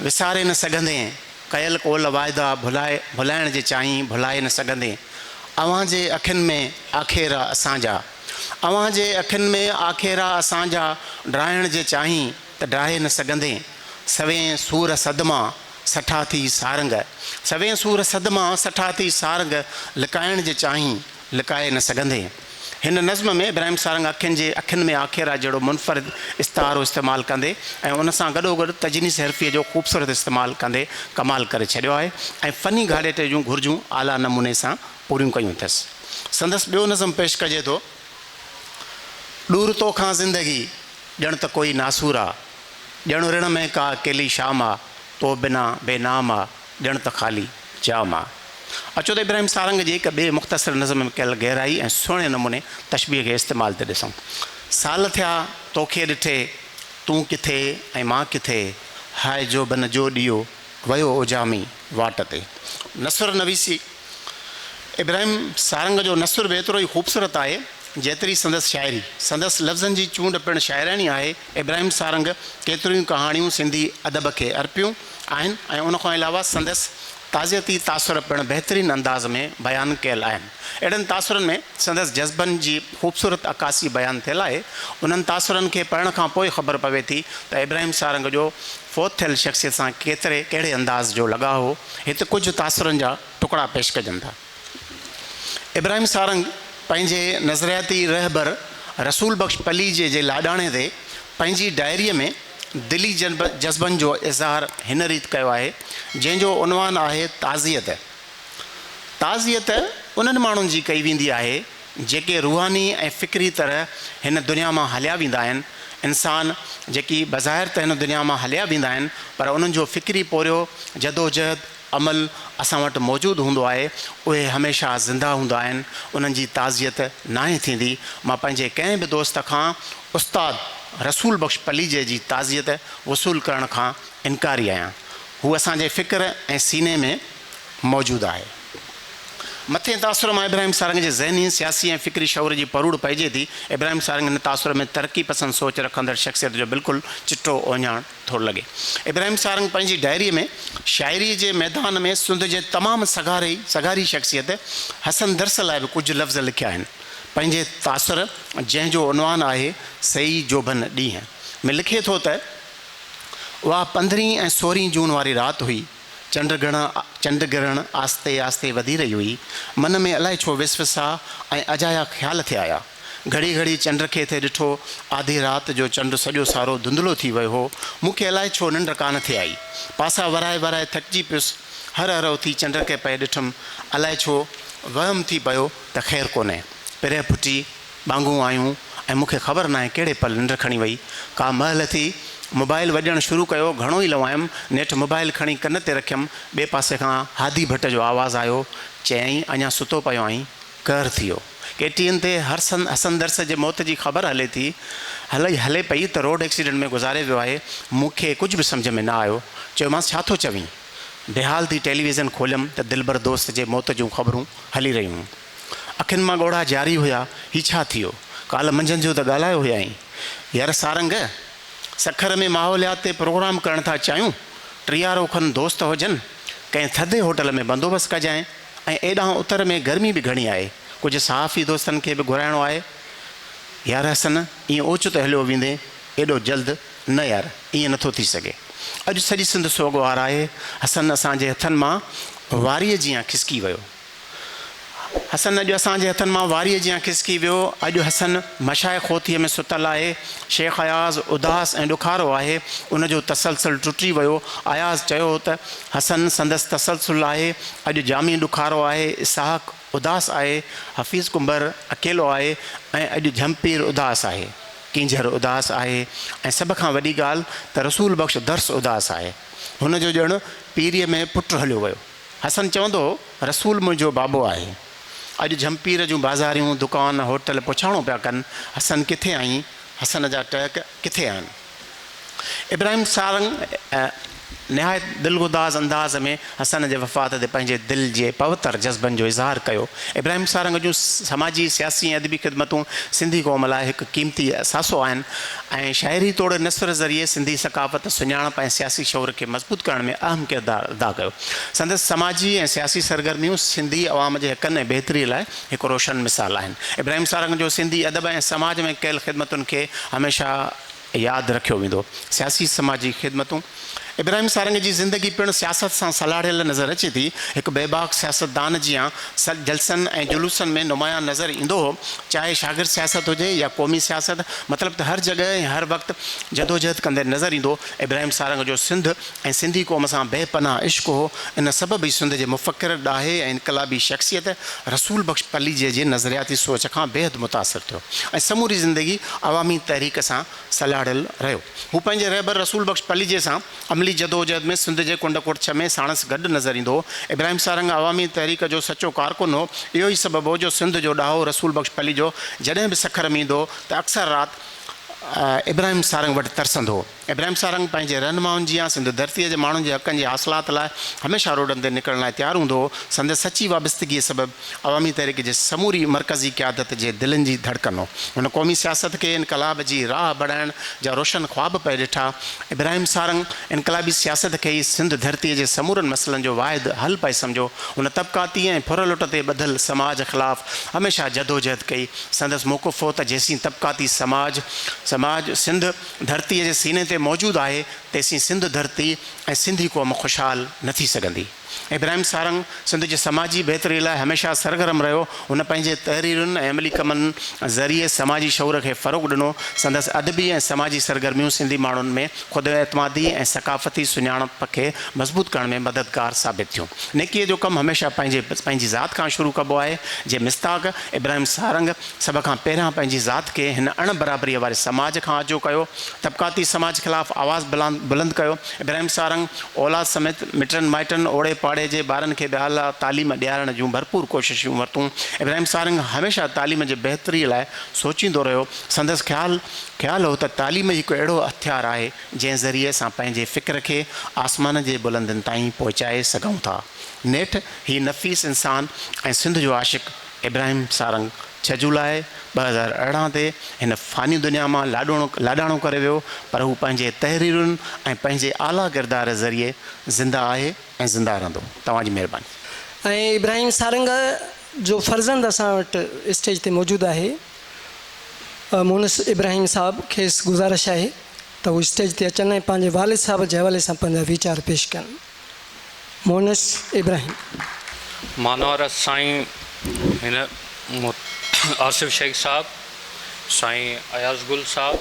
وساري نه سگهندين، ڪيل قول واعدا ڀلائي ڀلائڻ جي چاهين، ڀلائي نه سگهندين، اوهان جي اکين ۾ آکيرا اسان جا، اوهان جي اکين ۾ آکيرا اسان جا، ڊاهڻ جي چاهين ته ڊاهي نه سگهندين، سوين سور صدما سٺا ٿي سارنگ، سوين سور صدما سٺا ٿي سارنگ، لڪائڻ جي چاهين لڪائي نه سگهندين. هن نظم ۾ ابراهيم سارنگ اکين جي اکين ۾ آکيرا جهڙو منفرد استعارو استعمال ڪندي ۽ ان سان گڏوگڏ تجنيس حرفيء جو خوبصورت استعمال ڪندي ڪمال ڪري ڇڏيو آهي ۽ فني گهاڙيٽي جون گهرجون اعليٰ نموني سان پوريون ڪيون اٿس. سندس ٻيو نظم پيش ڪجي ٿو. ڏور تو کان زندگي ڄڻ ته ڪوئي ناسور آ، ڄڻ رڻ ۾ ڪا اڪيلي شام آ، تو بنا بي نام آ، ڄڻ ته خالي جام آ. اچو ته ابراهيم سارنگ جي هڪ ٻئي مختصر نظم ۾ ڪيل گهرائي ۽ سهڻي نموني تشبيهه کي استعمال تي ڏسون. سال ٿيا توکي ڏٺي، تون ڪٿي ۽ مان ڪٿي، هاء جوڀن جو ڏيئو ويو اجهامي واٽ تي. نثر نويسي، ابراهيم سارنگ جو نثر به ايترو ئي خوبصورت آهي، جيتري سندس شاعري. سندس لفظن جي چونڊ پڻ شاعراڻي آهي. ابراهيم سارنگ ڪيتريون ئي ڪهاڻيون سنڌي ادب کي ارپيون آهن ۽ ان کان علاوه سندس تعزيتي تاثر پڻ بهترين انداز ۾ بيان ڪيل آهن. اهڙن تاثرن ۾ سندس جذبن جي خوبصورت عڪاسي بيان ٿيل آهي. انهن تاثرن کي پڙهڻ کان پوء خبر پوي ٿي ته ابراهيم سارنگ جو فوت ٿيل شخصيت سان ڪيتري ڪهڙي انداز جو لڳاء هو. هت ڪجهه تاثرن جا ٽڪڙا پيش ڪجن ٿا. ابراهيم سارنگ پنهنجي نظرياتي رهبر رسول بخش پليجي جي لاڏاڻي تي پنهنجي ڊائريء ۾ دلي جذبن جو اظهار هن ريت ڪيو آهي، جنهن جو عنوان آهي تعزيت. تعزيت انهن ماڻهن جي ڪئي ويندي آهي، جيڪي روحاني ۽ فڪري طرح هن دنيا مان هليا ويندا آهن. انسان جيڪي بظاهر ته هن دنيا مان هليا ويندا آهن، پر انهن جو فڪري پورهيو، جدوجهد، عمل اسان وٽ موجود هوندو آهي، اهي هميشه زنده هوندا آهن، انهن جي تعزيت ناهي ٿيندي. مان پنهنجي ڪنهن به دوست کان استاد رسول بخش پليجي جي تعزيت وصول ڪرڻ کان انڪاري آهيان. هو اسان جي فڪر ۽ سيني ۾ موجود آهي. مٿين تاثر مان ابراهيم سارنگ جي ذهني، سياسي ۽ فڪري شعور جي پروڙ پئجي ٿي. ابراهيم سارنگ هن تاثر ۾ ترقي پسند سوچ رکندڙ شخصيت جو بلڪل چٽو اهڃاڻ ٿو لڳي. ابراهيم سارنگ پنهنجي ڊائريء ۾ شاعريء جي ميدان ۾ سنڌ جي تمام سگهاري سگهاري شخصيت حسن درس لاء به ڪجهه لفظ لکيا آهن. پنهنجي تاثر جنهن جو عنوان آهي سيئي جوڀن ڏينهن ۾ لکي ٿو ته، اها پندرهين ۽ سورهين جون واري رات هئي. چنڊ گرهڻ چنڊ گرهڻ آهستي آهستي وڌي رهي هئي. من ۾ الائي ڇو وسوسا ۽ اجايا خيال ٿي آيا. گهڙي گهڙي چنڊ کي ٿي ڏٺو. آڌي رات جو چنڊ سڄو سارو ڌنڌلو ٿي ويو هو. مون کي الائي ڇو ننڊ ڪانه ٿي آئي. پاسا ورائي ورائي ٿڪجي پيس. هر هر اٿي چنڊ کي پئي ڏٺم. الائي ڇو وهم ٿي پيو ته خير ڪونهي. پرهه ڦٽي ٻانگون آيون ۽ مون کي خبر ناهي ڪهڙي پل ننڊ کڻي وئي. ڪا مهل ٿي، موبائل وڄڻ شروع ڪيو، گهڻو ئي لنوايم، نيٺ موبائل کڻي ڪن تي رکيم، ٻئي پاسي کان هادي ڀٽ جو آواز آيو، چيائين، اڃا ستو پيو آهين؟ قهر ٿي ويو. ڪي ٽي اين تي هرسن حسن درس جي موت جي خبر هلي ٿي، هلي هلي پئي ته روڊ ايڪسيڊنٽ ۾ گذاري ويو آهي، مون کي ڪجهه به سمجهه ۾ نه آيو، چيومانس ڇا ٿو چوين؟ بيحال ٿي ٽيليويزن کوليم ته دلبر دوست جي موت جون خبرون هلي رهيون هيون. اکين مان ڳوڙها جاري هيا، هي ڇا ٿيو؟ ڪالهه منجهند جو ته ڳالهايو هيائين. يار سارنگ! سکر ۾ ماحوليات تي پروگرام ڪرڻ ٿا چاهيون، ٽيهارو کن دوست هجن، ڪنهن ٿڌي هوٽل ۾ بندوبست ڪجانء ۽ ايڏانهن اتر ۾ گرمي به گهڻي آهي، ڪجهه صحافي دوستن کي به گهرائڻو آهي. يار حسن! ائين اوچتو هليو ويندين، ايڏو جلد؟ نه يار، ائين نٿو ٿي سگهي. اڄ سڄي سنڌ سوڳوار آهي. حسن اسان جي هٿن مان واريء جيان کسڪي ويو. حسن اڄ اسان جي هٿن مان واريء جيان کسڪي ويو. اڄ حسن مشائخ هوٿيء ۾ ستل آهي. شيخ اياز اداس ۽ ڏکارو آهي. ان جو تسلسل ٽٽي ويو. اياز چيو هو ته حسن سندس تسلسل آهي. اڄ جامي ڏکارو آهي. اسحاق اداس آهي. حفيظ ڪنڀر اڪيلو آهي ۽ اڄ جهمپير اداس آهي. ڪينجهر اداس آهي ۽ سڀ کان وڏي ڳالهه ته رسول بخش درس اداس آهي. هن جو ڄڻ پيريء ۾ پٽ هليو ويو. حسن چوندو هو، رسول منهنجو بابو آهي. اڄ جهمپير جون بازاريون، دڪان، هوٽل پڇاڻو پيا ڪن، حسن ڪٿي آهين؟ حسن جا ٽهڪ ڪٿي آهن؟ ابراهيم سارنگ نهايت دلگداز انداز ۾ حسن جي وفات تي پنهنجي دل جي پوتر جذبن جو اظهار ڪيو. ابراهيم سارنگ جون سماجي، سياسي ۽ ادبي خدمتون سنڌي قوم لاء هڪ قيمتي اثاثو آهن ۽ شاعري توڙي نثر ذريعي سنڌي ثقافت، سڃاڻپ ۽ سياسي شعور کي مضبوط ڪرڻ ۾ اهم ڪردار ادا ڪيو. سندس سماجي ۽ سياسي سرگرميون سنڌي عوام جي حقن ۽ بهتري لاء هڪ روشن مثال آهن. ابراهيم سارنگ جو سنڌي ادب ۽ سماج ۾ ڪيل خدمتن کي هميشه ياد رکيو ويندو. سياسي سماجي خدمتون، ابراهيم سارنگ جي زندگي پڻ سياست سان سلهاڙيل نظر اچي ٿي. هڪ بيباڪ سياستدان جيان جلسن ۽ جلوسن ۾ نمايان نظر ايندو هو. چاهي شاگرد سياست هجي يا قومي سياست، مطلب ته هر جڳهه ۽ هر وقت جدوجهد ڪندي نظر ايندو. ابراهيم سارنگ جو سنڌ ۽ سنڌي قوم سان بي پناهه عشق هو. ان سبب ئي سنڌ جي مفڪر، ڏاهي ۽ انقلابي شخصيت رسول بخش پليجي جي نظرياتي سوچ کان بيحد متاثر ٿيو ۽ سموري زندگي عوامي تحريڪ سان سلهاڙيل رهيو. هو پنهنجي رهبر رسول بخش پليجي سان عملي جدوجهد ۾ سنڌ جي ڪنڊ ڪڙڇ ۾ ساڻس گڏ نظر ايندو هو. ابراهيم سارنگ عوامي تحريڪ جو سچو ڪارڪن هو. اهو ئي سبب هو جو سنڌ جو ڏاهو رسول بخش پليجو جڏهن به سکر ۾ ايندو هو ته اڪثر رات ابراهيم سارنگ وٽ ترسندو هو. ابراهيم سارنگ پنهنجي رهنمائن جيان سنڌ ڌرتيء جي ماڻهن جي حقن جي حاصلات لاء هميشه روڊن تي نڪرڻ لاء تيار هوندو هو. سندس سچي وابستگيء سبب عوامي تحريڪ جي سموري مرڪزي قيادت جي دلين جي ڌڙڪن هو. هن قومي سياست کي انقلاب جي راهه بڻائڻ جا روشن خواب پئي ڏٺا. ابراهيم سارنگ انقلابي سياست کي ئي سنڌ ڌرتيء جي سمورن مسئلن جو واحد حل پئي سمجهيو. هن طبقاتي ۽ ڦر لٽ تي ٻڌل سماج خلاف هميشه جدوجهد ڪئي. سندس موقف هو ته جيسين طبقاتي سماج سماج سنڌ ڌرتيء جي سيني تي موجود آهي، تيسين سنڌ ڌرتي ۽ سنڌي قوم خوشحال نه ٿي سگهندي. ابراهيم سارنگ سنڌ جي سماجي بهتري لاء هميشه سرگرم رهيو. هن پنهنجي تحريرن ۽ عملي ڪمن ذريعي سماجي شعور کي فروغ ڏنو. سندس ادبي ۽ سماجي سرگرميون سنڌي ماڻهن ۾ خود اعتمادي ۽ ثقافتي سڃاڻپ کي مضبوط ڪرڻ ۾ مددگار ثابت ٿيون. نيڪيء جو ڪم هميشه پنهنجي پنهنجي ذات کان شروع ڪبو آهي، جي مصداق ابراهيم سارنگ سڀ کان پهريان پنهنجي ذات کي هن اڻ برابريء واري سماج کان آجو ڪيو، طبقاتي سماج خلاف آواز بلند ڪيو. ابراهيم سارنگ اولاد سميت مٽن مائٽن، اوڙي پاڙي جي ٻارن کي به اعليٰ تعليم ڏيارڻ جون ڀرپور ڪوششون ورتون. ابراهيم سارنگ هميشه تعليم جي بهتريء لاء سوچيندو رهيو. سندس خيال خيال هو ته تعليم ئي هڪ اهڙو هٿيار آهي، جنهن ذريعي اسان پنهنجي فڪر کي آسمان جي بلندين تائين پهچائي سگهون ٿا. نيٺ هي نفيس انسان ۽ سنڌ جو عاشق ابراهيم سارنگ ڇهه جولاء 2018 تي هن فاني دنيا مان لاڏاڻو ڪري ويو پر هو پنهنجي تحريرن ۽ پنهنجي اعليٰ ڪردار ذريعي زنده آهي ۽ زنده رهندو. توهان جي مهرباني. ۽ ابراهيم سارنگ جو فرزند اسان وٽ اسٽيج تي موجود آهي مونس ابراهيم صاحب کيس گذارش آهي ته هو اسٽيج تي اچن ۽ پنهنجي والد صاحب جي حوالي سان پنهنجا ويچار پيش ڪن. مونس ابراهيم. مانوارا سائين هن آصف شيخ صاحب، سائين اياز گل صاحب،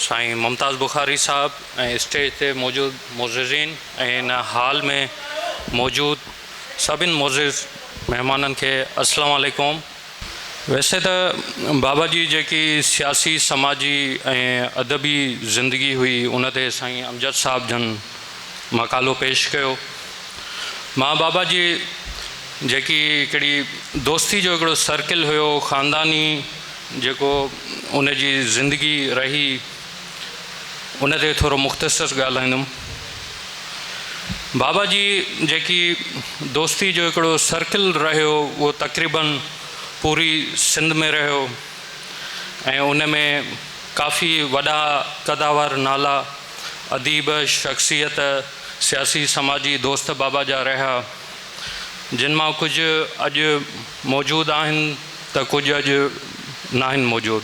سائين ممتاز بخاري صاحب ۽ اسٽيج تي موجود معززين ۽ هن هال ۾ موجود سڀن معزز مهمانن کي السلام عليڪم. ويسي ته بابا جي جيڪي سياسي، سماجي ۽ ادبي زندگي هئي ان تي سائين امجد صاحب جن مقالو پيش ڪيو. مان بابا جي جيڪي هڪڙي دوستي جو هڪڙو سرڪل هيو خانداني جيڪو ان جي زندگي رهي ان تي ٿورو مختصر ڳالهائيندم. بابا جي جيڪي دوستي جو هڪڙو سرڪل رهيو اهو تقريبن پوري سنڌ ۾ رهيو ۽ ان ۾ ڪافي وڏا قداور نالا اديب، شخصيت، سياسي سماجي دوست بابا جا رهيا، جن مان ڪجهه اڄ موجود آهن ته ڪجهه اڄ ناهن موجود.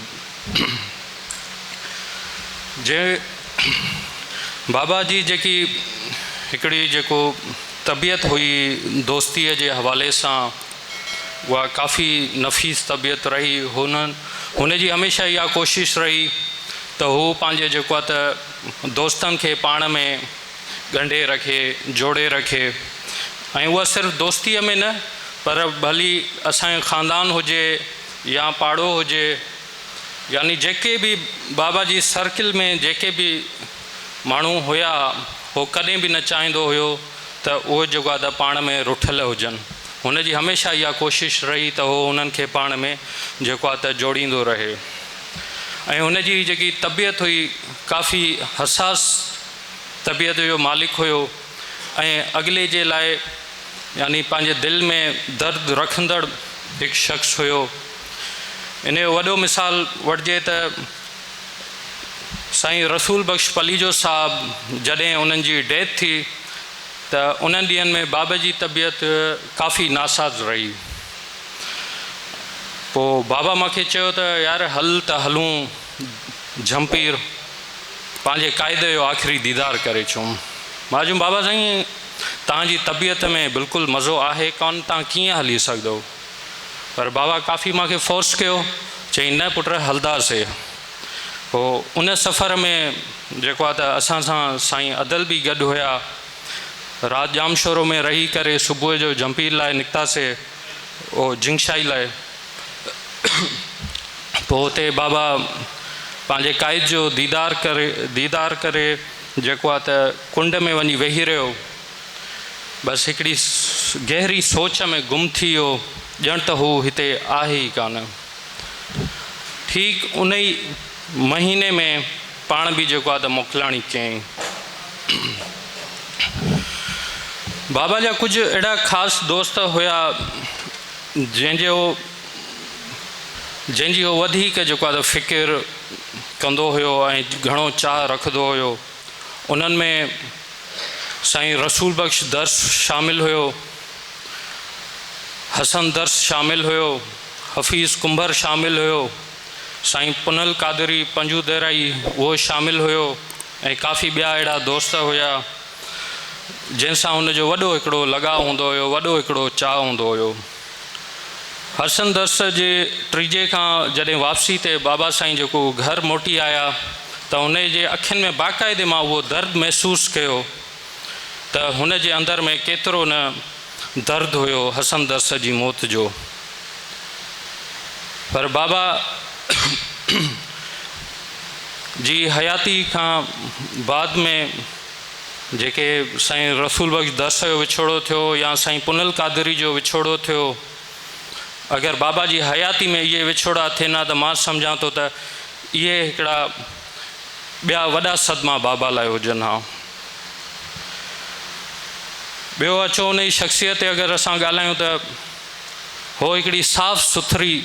جي بابا جي جيڪي هڪڙي جيڪو طبيعت هئي دوستيء جي حوالي سان اها ڪافي نفيس طبيعت رهي. هن هن جي هميشه اها ڪوشش رهي ته هو پنهنجي جيڪو آهي ته دوستن کي پاڻ ۾ ڳنڍي رکي، جوڙي رکي ۽ اها صرف دوستيء ۾ نه پر ڀلي اسان جو خاندان هجي يا پاڙو هجي يعني جيڪي به بابا جي سرڪل ۾ جيڪي به ماڻهو هيا هو ڪڏهن به نه چاهيندو هيو ته اهي جيڪو آهي ته پاڻ ۾ رٺل هجن. هن جي هميشه اها ڪوشش رهي ته هو انهن کي پاڻ ۾ جيڪو آهي ته جوڙيندو رهي ۽ هن جي جيڪي طبيعت هئي ڪافي حساس طبيعت جو مالڪ هيو ۽ اڳلي جي لاء يعني پنهنجي دل ۾ درد رکندڙ هڪ شخص هيو. ان جو وڏو مثال وٺجي ته سائين رسول بخش پليجو صاحب جڏهن انهن جي ڊيٿ ٿي ته انهن ڏينهن ۾ بابا جي طبيعت ڪافي ناساز رهي. پوء بابا مان کي چيو ته يار هل ته هلون جهمپير پنهنجي قائد جو آخري ديدار ڪري اچون. مان چيم بابا سائين توهان جي طبيعت ۾ بلڪل مزو آهي ڪونه توهان ڪيئن هلي سگهندؤ. پر بابا ڪافي مان کي فورس ڪيو چيائين نه پٽ هلداسي. پوء ان سفر ۾ جيڪو آهي ته اسان سان سائين ادل به گڏ هيا. رات ڄامشورو ۾ رهي ڪري صبح جو جهمپير لاء نڪتاسي او جنگشاهي لاء. پوء اتي بابا پنهنجي قائد جو ديدار ڪري ديدار ڪري جيڪو آهي ته ڪنڊ ۾ وڃي ويهي رهيو. بس هڪڙي گهري سوچ ۾ گم ٿي ويو ڄڻ ته هو هتي آهي ئي ڪانه. ٺيڪ ان ئي مهيني ۾ پاڻ به جيڪو آهي ته موڪلاڻي ڪيائين. بابا جا ڪجهه اهڙا خاص دوست هيا جنهن جو جنهن جي هو وڌيڪ جيڪو آهي ته فڪر ڪندو هيو ۽ گهڻو چاهه رکندو هيو. انهن ۾ سائين رسول بخش درس شامل هيو، حسن درس شامل هيو، حفيظ ڪنڀر شامل هيو، سائين پنهل قادري پنجو ديرائي اهو شامل هيو ۽ ڪافي ٻيا اهڙا دوست هيا جن سان هن جو وڏو هڪڙو لڳاء هوندو هيو، وڏو هڪڙو چاهه هوندو هيو. حسن درس جي ٽيجي کان جڏهن واپسي تي بابا سائين جيڪو گهر موٽي آيا ته هن جي اکين ۾ باقاعدي مان اهو درد محسوس ڪيو ته هن جي اندر ۾ ڪيترو نه درد هيو حسن درس جي موت جو. پر بابا جي حياتي کان بعد ۾ جيڪي سائين رسول بخش درس جو وڇوڙو ٿيو يا سائين پنهل قادري جو وڇوڙو ٿيو، اگر بابا جي حياتي ۾ اهي وڇوڙا ٿين ها ته مان سمجهان ٿو ته اهي هڪڙا ٻيا وڏا صدما بابا لاء هجن ها. ٻيو اچو ان جي شخصيت تي اگر اسان ڳالهايون ته هو هڪڙي صاف سٿري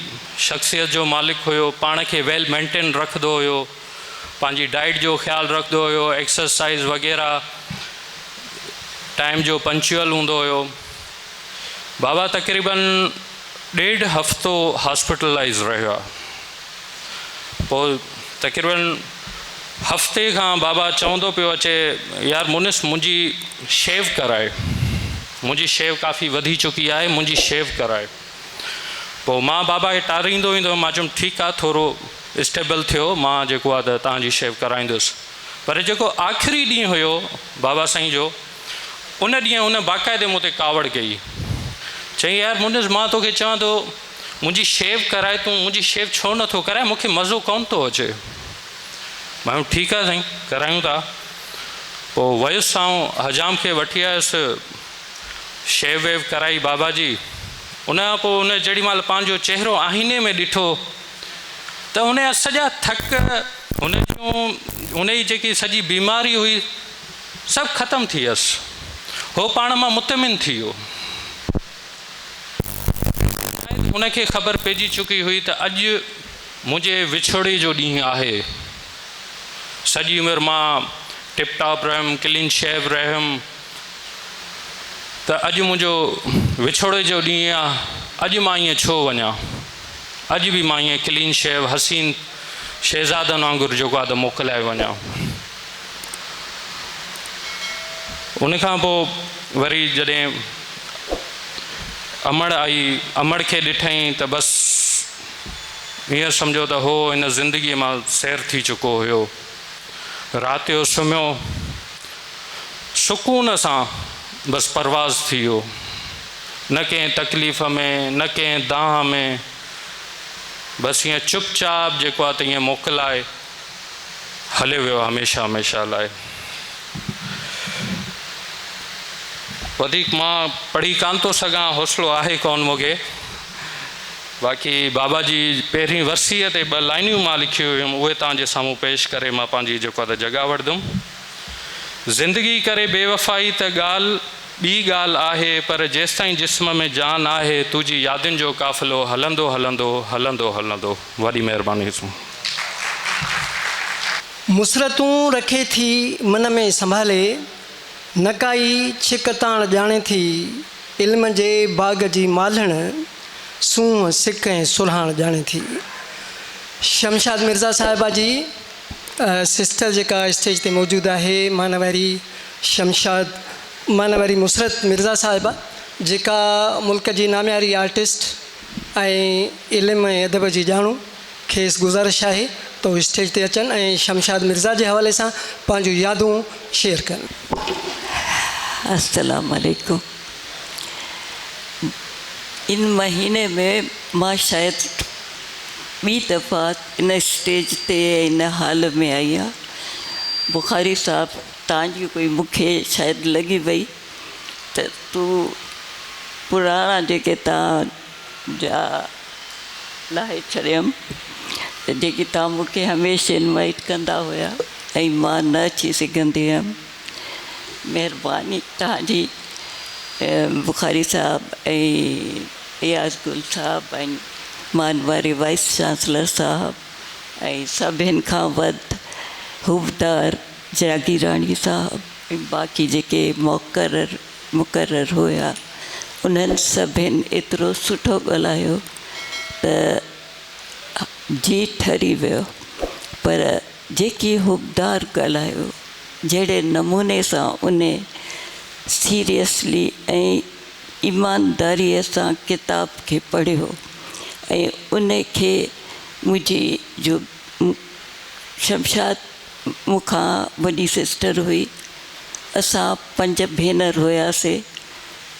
شخصيت جو مالڪ هيو، پاڻ کي ويل مينٽين رکندو هيو. پنهنجي ڊائيٽ جو خيال رکندو هيو، ايڪسرسائيز وغيره، ٽائيم جو پنچوئل هوندو هيو. بابا تقريبن ڏيڍ هفتو هاسپيٽلائيز رهيو آهي. پوء تقريبن هفتي کان بابا چوندو پيو اچي يار مونس منهنجي شيو ڪرائي، منهنجي شيو ڪافي وڌي چڪي آهي، منهنجي شيو ڪرائي. پوء مان بابا کي ٽاريندو ايندو هيم، مان چيم ٺيڪ آهي ٿورو اسٽيبل ٿيو مان جيڪو آهي ته توهان جي شيو ڪرائيندس. پر جيڪو آخري ڏينهن هيو بابا سائين جو ان ڏينهن هن باقاعدي مون تي ڪاوڙ ڪئي. چيائين يار مونس مان توکي چوان ٿو منهنجي شيو ڪرائي تون منهنجي شيو ڇو نه ٿو ڪرائين مون کي مزو ڪونه ٿو اچي. مان چيم ٺيڪ آهي سائين ڪرايون ٿا. پوء ويس آئون حجام کي وٺي آيس شيو ويو ڪرائي بابا جي. ان کان پوء هن جيڏي مهل پنهنجو چهرو آئيني ۾ ڏٺو ته هن جا سڄا ٿڪ، هن جون هن جي جيڪي سڄي بيماري هئي سڀ ختم ٿي ويس. هو پاڻ مان مطمئن ٿي ويو. شايد هن کي خبر پئجي چڪي هئي ته اڄ منهنجي وڇوڙي جو ڏينهن آهي. سڄي عمر مان ٽپ ٽاپ رهيم، ڪلين شيو رهيم ته اڄ منهنجو وڇوڙي جو ڏينهن آ، اڄ مان ائين ڇو وڃان؟ اڄ به مان ائين ڪلين شيو حسين شهزادن وانگر جيڪو آ ته موڪلائي وڃان. ان کان پوء وري جڏهن امڙ آئي، امڙ کي ڏٺائين ته بس ائين سمجهو ته هو هن زندگيء مان سير ٿي چڪو هيو. رات جو سمهيو، سڪون سان بس پرواز ٿي ويو. نه ڪنهن تڪليف ۾، نه ڪنهن دانهن ۾، بس ائين چپ چاپ جيڪو آهي ته ائين موڪلائي هليو ويو هميشه هميشه لاء. وڌيڪ مان پڙهي ڪانه ٿو سگهان، حوصلو آهي ڪونه مون کي. باقي بابا جي پهرين ورسيء تي ٻه لائنيون مان لکيون هيم، اهي توهان جي سامهون پيش ڪري مان پنهنجي جيڪو آهي ته جڳهه وٺندم. زندگي ڪري بيوفائي ته ڳالهه ٻي ڳالهه آهي، پر جيستائين جسم ۾ جان آهي، تنهنجي يادن جو قافلو هلندو هلندو، هلندو هلندو. وڏي مهرباني. مسرتون رکي ٿي من ۾ سنڀالي، نه ڪائي ڇڪ تاڻ ڄاڻي ٿي. علم جي باغ جي مالهڻ، سونهن، سڪ ۽ سرهاڻ ڄاڻي ٿي. شمشاد مرزا صاحبه جي سسٽر جيڪا اسٽيج تي موجود آهي مانواري شمشاد مانواري مسرت مرزا صاحبه جيڪا ملڪ جي نامياري آرٽسٽ ۽ علم ۽ ادب جي ڄاڻو کيس گذارش آهي ته هو اسٽيج تي اچن ۽ شمشاد مرزا جي حوالي سان پنهنجون يادون شيئر ڪن. السلام عليڪم ان مهيني ۾ مان شايد ٻي دفعا ان اسٽيج تي ۽ ان هال ۾ آئي آهيان بخاري صاحب تان جي ڪوئي مون کي شايد لڳي وئي ته تون پراڻا جيڪي تان جا لاهي ڇڏيم ته جيڪي توهان مون کي هميشه انوائيٽ ڪندا هيا ۽ مان نه اچي سگهندي هيم مهرباني توهان جي بخاري صاحب ۽ اياز گل صاحب ۽ مان واري وائيس چانسلر صاحب ۽ سڀن کان وڌ حبدار جاگيراڻي صاحب ۽ باقي جيڪي مقرر مقرر هيا انهن سڀن ايترو سٺو ڳالهايو ته جي ٺري ويو پر جيڪي حبدار ڳالهايو جهڙي نموني سان ان سيريسلي ۽ ايمانداريء سان ڪتاب کي پڙهيو ۽ ان کي منهنجي جو شمشاد مون کان وڏي سسٽر هئي. اسان پنج ڀينر هياسي.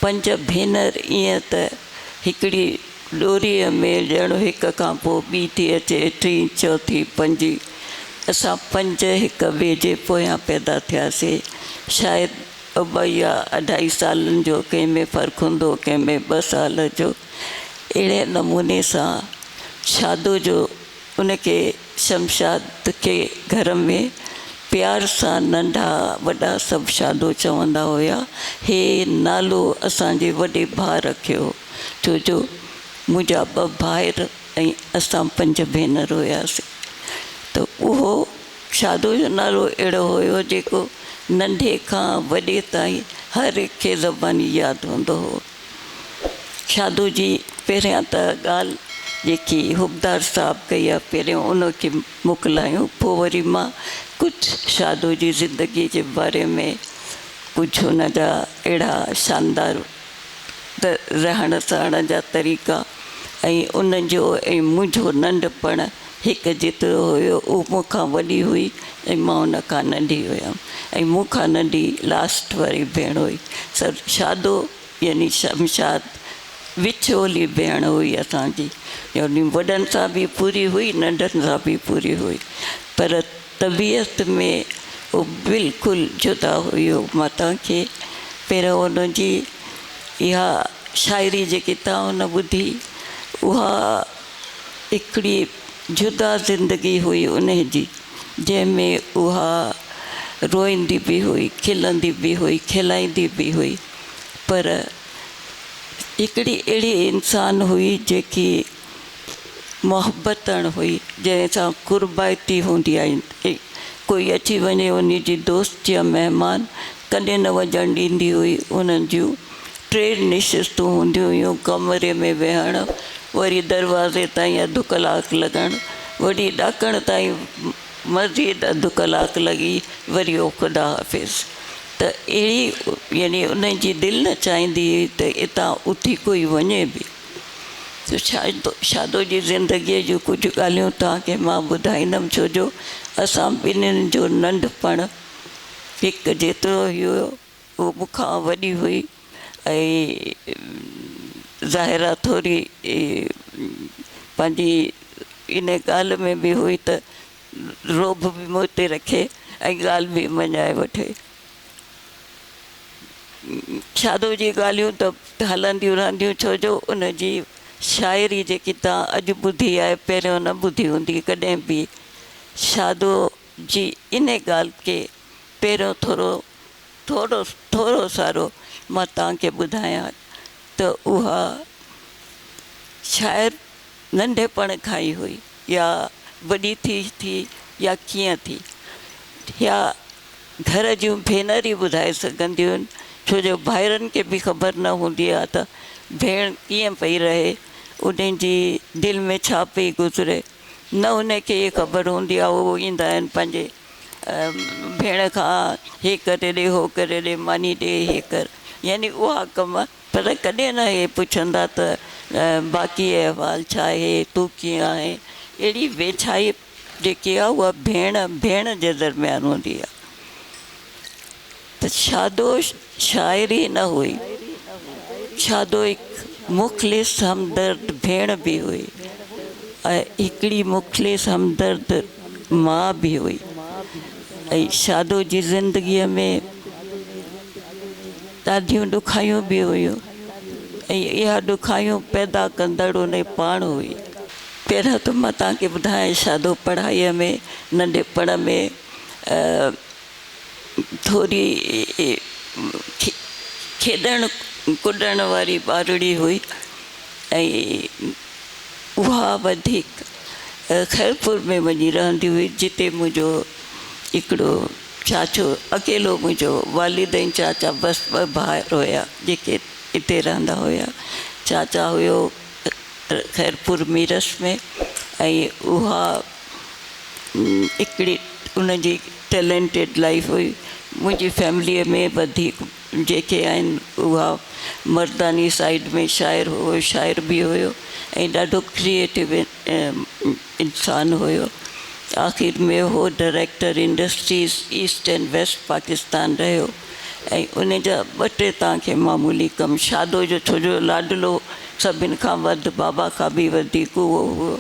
پنج ڀينر ائين ته هڪڙي ڏوريء ۾ ڄڻ هڪ کان پوء ٻي ٿي اچي، ٽين، چوٿين، پنجين. اسان پنج هڪ ٻئي جي پويان پيدا ٿياسي. شايد ٻه يا اڍائي سالن جو ڪنهن ۾ فرق هوندو، ڪنهن ۾ ٻه سال جو. اهڙي نموني سان شادو جو ان کي شمشاد کي گهر ۾ پيار سان ننڍا وڏا سڀ شادو چوندا هيا. هي نالو اسان جي وڏي ڀاء رکيو هو، ڇو جو منهنجا ٻه ڀائر ۽ اسان پنج ڀينر هياسين ته اهو شادو جو نالو اهڙو هيو جيڪو ننڍي کان وڏي تائين هر هڪ کي زباني ياد هوندو هو. شادو جي پهريان ته ڳالهه جيڪي حبدار صاحب ڪئي آهي پهريون ان کي موڪلايون پوء وري مان ڪجهه شادو جي زندگي جي باري ۾ ڪجهه ان جا اهڙا شاندار رهڻ سهڻ جا طريقا ۽ ان جو ۽ منهنجو ننڍپڻ هڪ جيترو هيو هو مون کان وڏي هئي ۽ مان ان کان ننڍي هيم ۽ مون کان ننڍي لاسٽ واري ڀيڻ هئي سر شادو يعني شمشاد وچولي ڀيڻ هئي اسان جي يعني وڏن سان به پوري هئي ننڍن سان به پوري هئي پر طبيعت ۾ هو بلڪل جدا هئي مان توهان کي پهريون ان جي اها شاعري جيڪي توهان ان ٻڌي اها هڪڙي جدا زندگي هئي انهي جي جنهن ۾ اها روئيندي به هئي کلندي به هئي کلائيندي به هئي پر هڪڙي اهڙي انسان هئي جيڪي محبتڻ هئي جنهن سان قربائتي هوندي آهي. ڪوئي اچي وڃي انهي جي دوست يا مهمان ڪڏهن نه وڃڻ ڏيندي هئي. انهن جون ٽي نشستون هونديون هيون، ڪمري ۾ ويهڻ، وري دروازي تائين اڌ ڪلاڪ لڳڻ، وري ڏاڪڻ تائين مزيد اڌ ڪلاڪ لڳي وري او خدا حافظ. ته اهڙي يعني انهن جي دل نه چاهيندي هئي ته اتان اٿي ڪوئي وڃي به. ته شادو جي زندگيء جون ڪجهه ڳالهيون توهان کي مان ٻڌائيندم ڇو جو اسان ٻنهين جو ننڍپڻ هڪ جيترو هيو. هوء مون کان وڏي هئي ۽ ظاهر آ ٿوري پنهنجي ان ڳالهه ۾ به هئي ته رعب به مون تي رکي ۽ ڳالهه به مڃائي وٺي. شادو جي ڳالهيون ته هلنديون رهنديون ڇو جو ان جي شاعري جيڪي توهان اڄ ٻڌي آهي پهريون نه ٻڌي هوندي ڪڏهن به. شادو جي ان ڳالهه کي پهريون ٿورو ٿورو ٿورو سارو مان توهان کي ٻڌايان ته اها شاعر ننڍپڻ کان ئي هئي يا وڏي ٿي ٿي يا ڪيئن ٿي يا گهر جون ڀينر ئي ٻڌائي سگهنديون آهن ڇو جو ڀائرن کي به خبر نه هوندي آهي ته ڀيڻ ڪيئن پئي رهي انهن جي دل ۾ ڇا پئي گذري نه انهن کي اها خبر هوندي آهي اهي ايندا آهن پنهنجي ڀيڻ کان هي ڪري ڏي هو ڪري ڏي ماني ڏي هي ڪر يعني اها ڪم پر ڪڏهن نه هي پڇندا ته باقي احوال ڇا آهي تون ڪيئن آهين اهڙي ويڇائي جيڪي آهي اها ڀيڻ ڀيڻ جي درميان هوندي آهي ته شادو شاعري نه هئي شادو هڪ مخلص همدرد ڀيڻ به هئي ۽ هڪڙي مخلص همدرد ماء به هئي ۽ شادو جي زندگيء ۾ ڏاڍيون ڏکايون به هيون ۽ اها ڏکايون پيدا ڪندڙ انهي پاڻ هئي. پهريان ته مان توهان کي ٻڌايان شادو پڙهائيء ۾ ننڍپڻ ۾ ٿوري کيڏڻ ڪڏڻ واري ٻارڙي هئي ۽ اها وڌيڪ خيرپور ۾ وڃي رهندي هئي جتي منهنجو هڪڙو چاچو اڪيلو منهنجو والد ۽ چاچا بس ٻه ڀائر هيا جيڪي اتي رهندا هيا. چاچا هيو خيرپور ميرس ۾ ۽ اها هڪڙي ان جي ٽيلنٽيڊ لائيف هئي. منهنجي فيمليء ۾ وڌيڪ جيڪي آهن اها مرداني سائيڊ ۾ شاعر هو شاعر به هيو ۽ ڏاڍو ڪريئيٽو انسان هيو. آخر ۾ هو director industries east and west Pakistan رهيو ۽ ان جا ٻه ٽي توهان کي معمولي ڪم شادو جو ڇو جو لاڏلو سڀن کان وڌ بابا کان به وڌيڪ اهو هو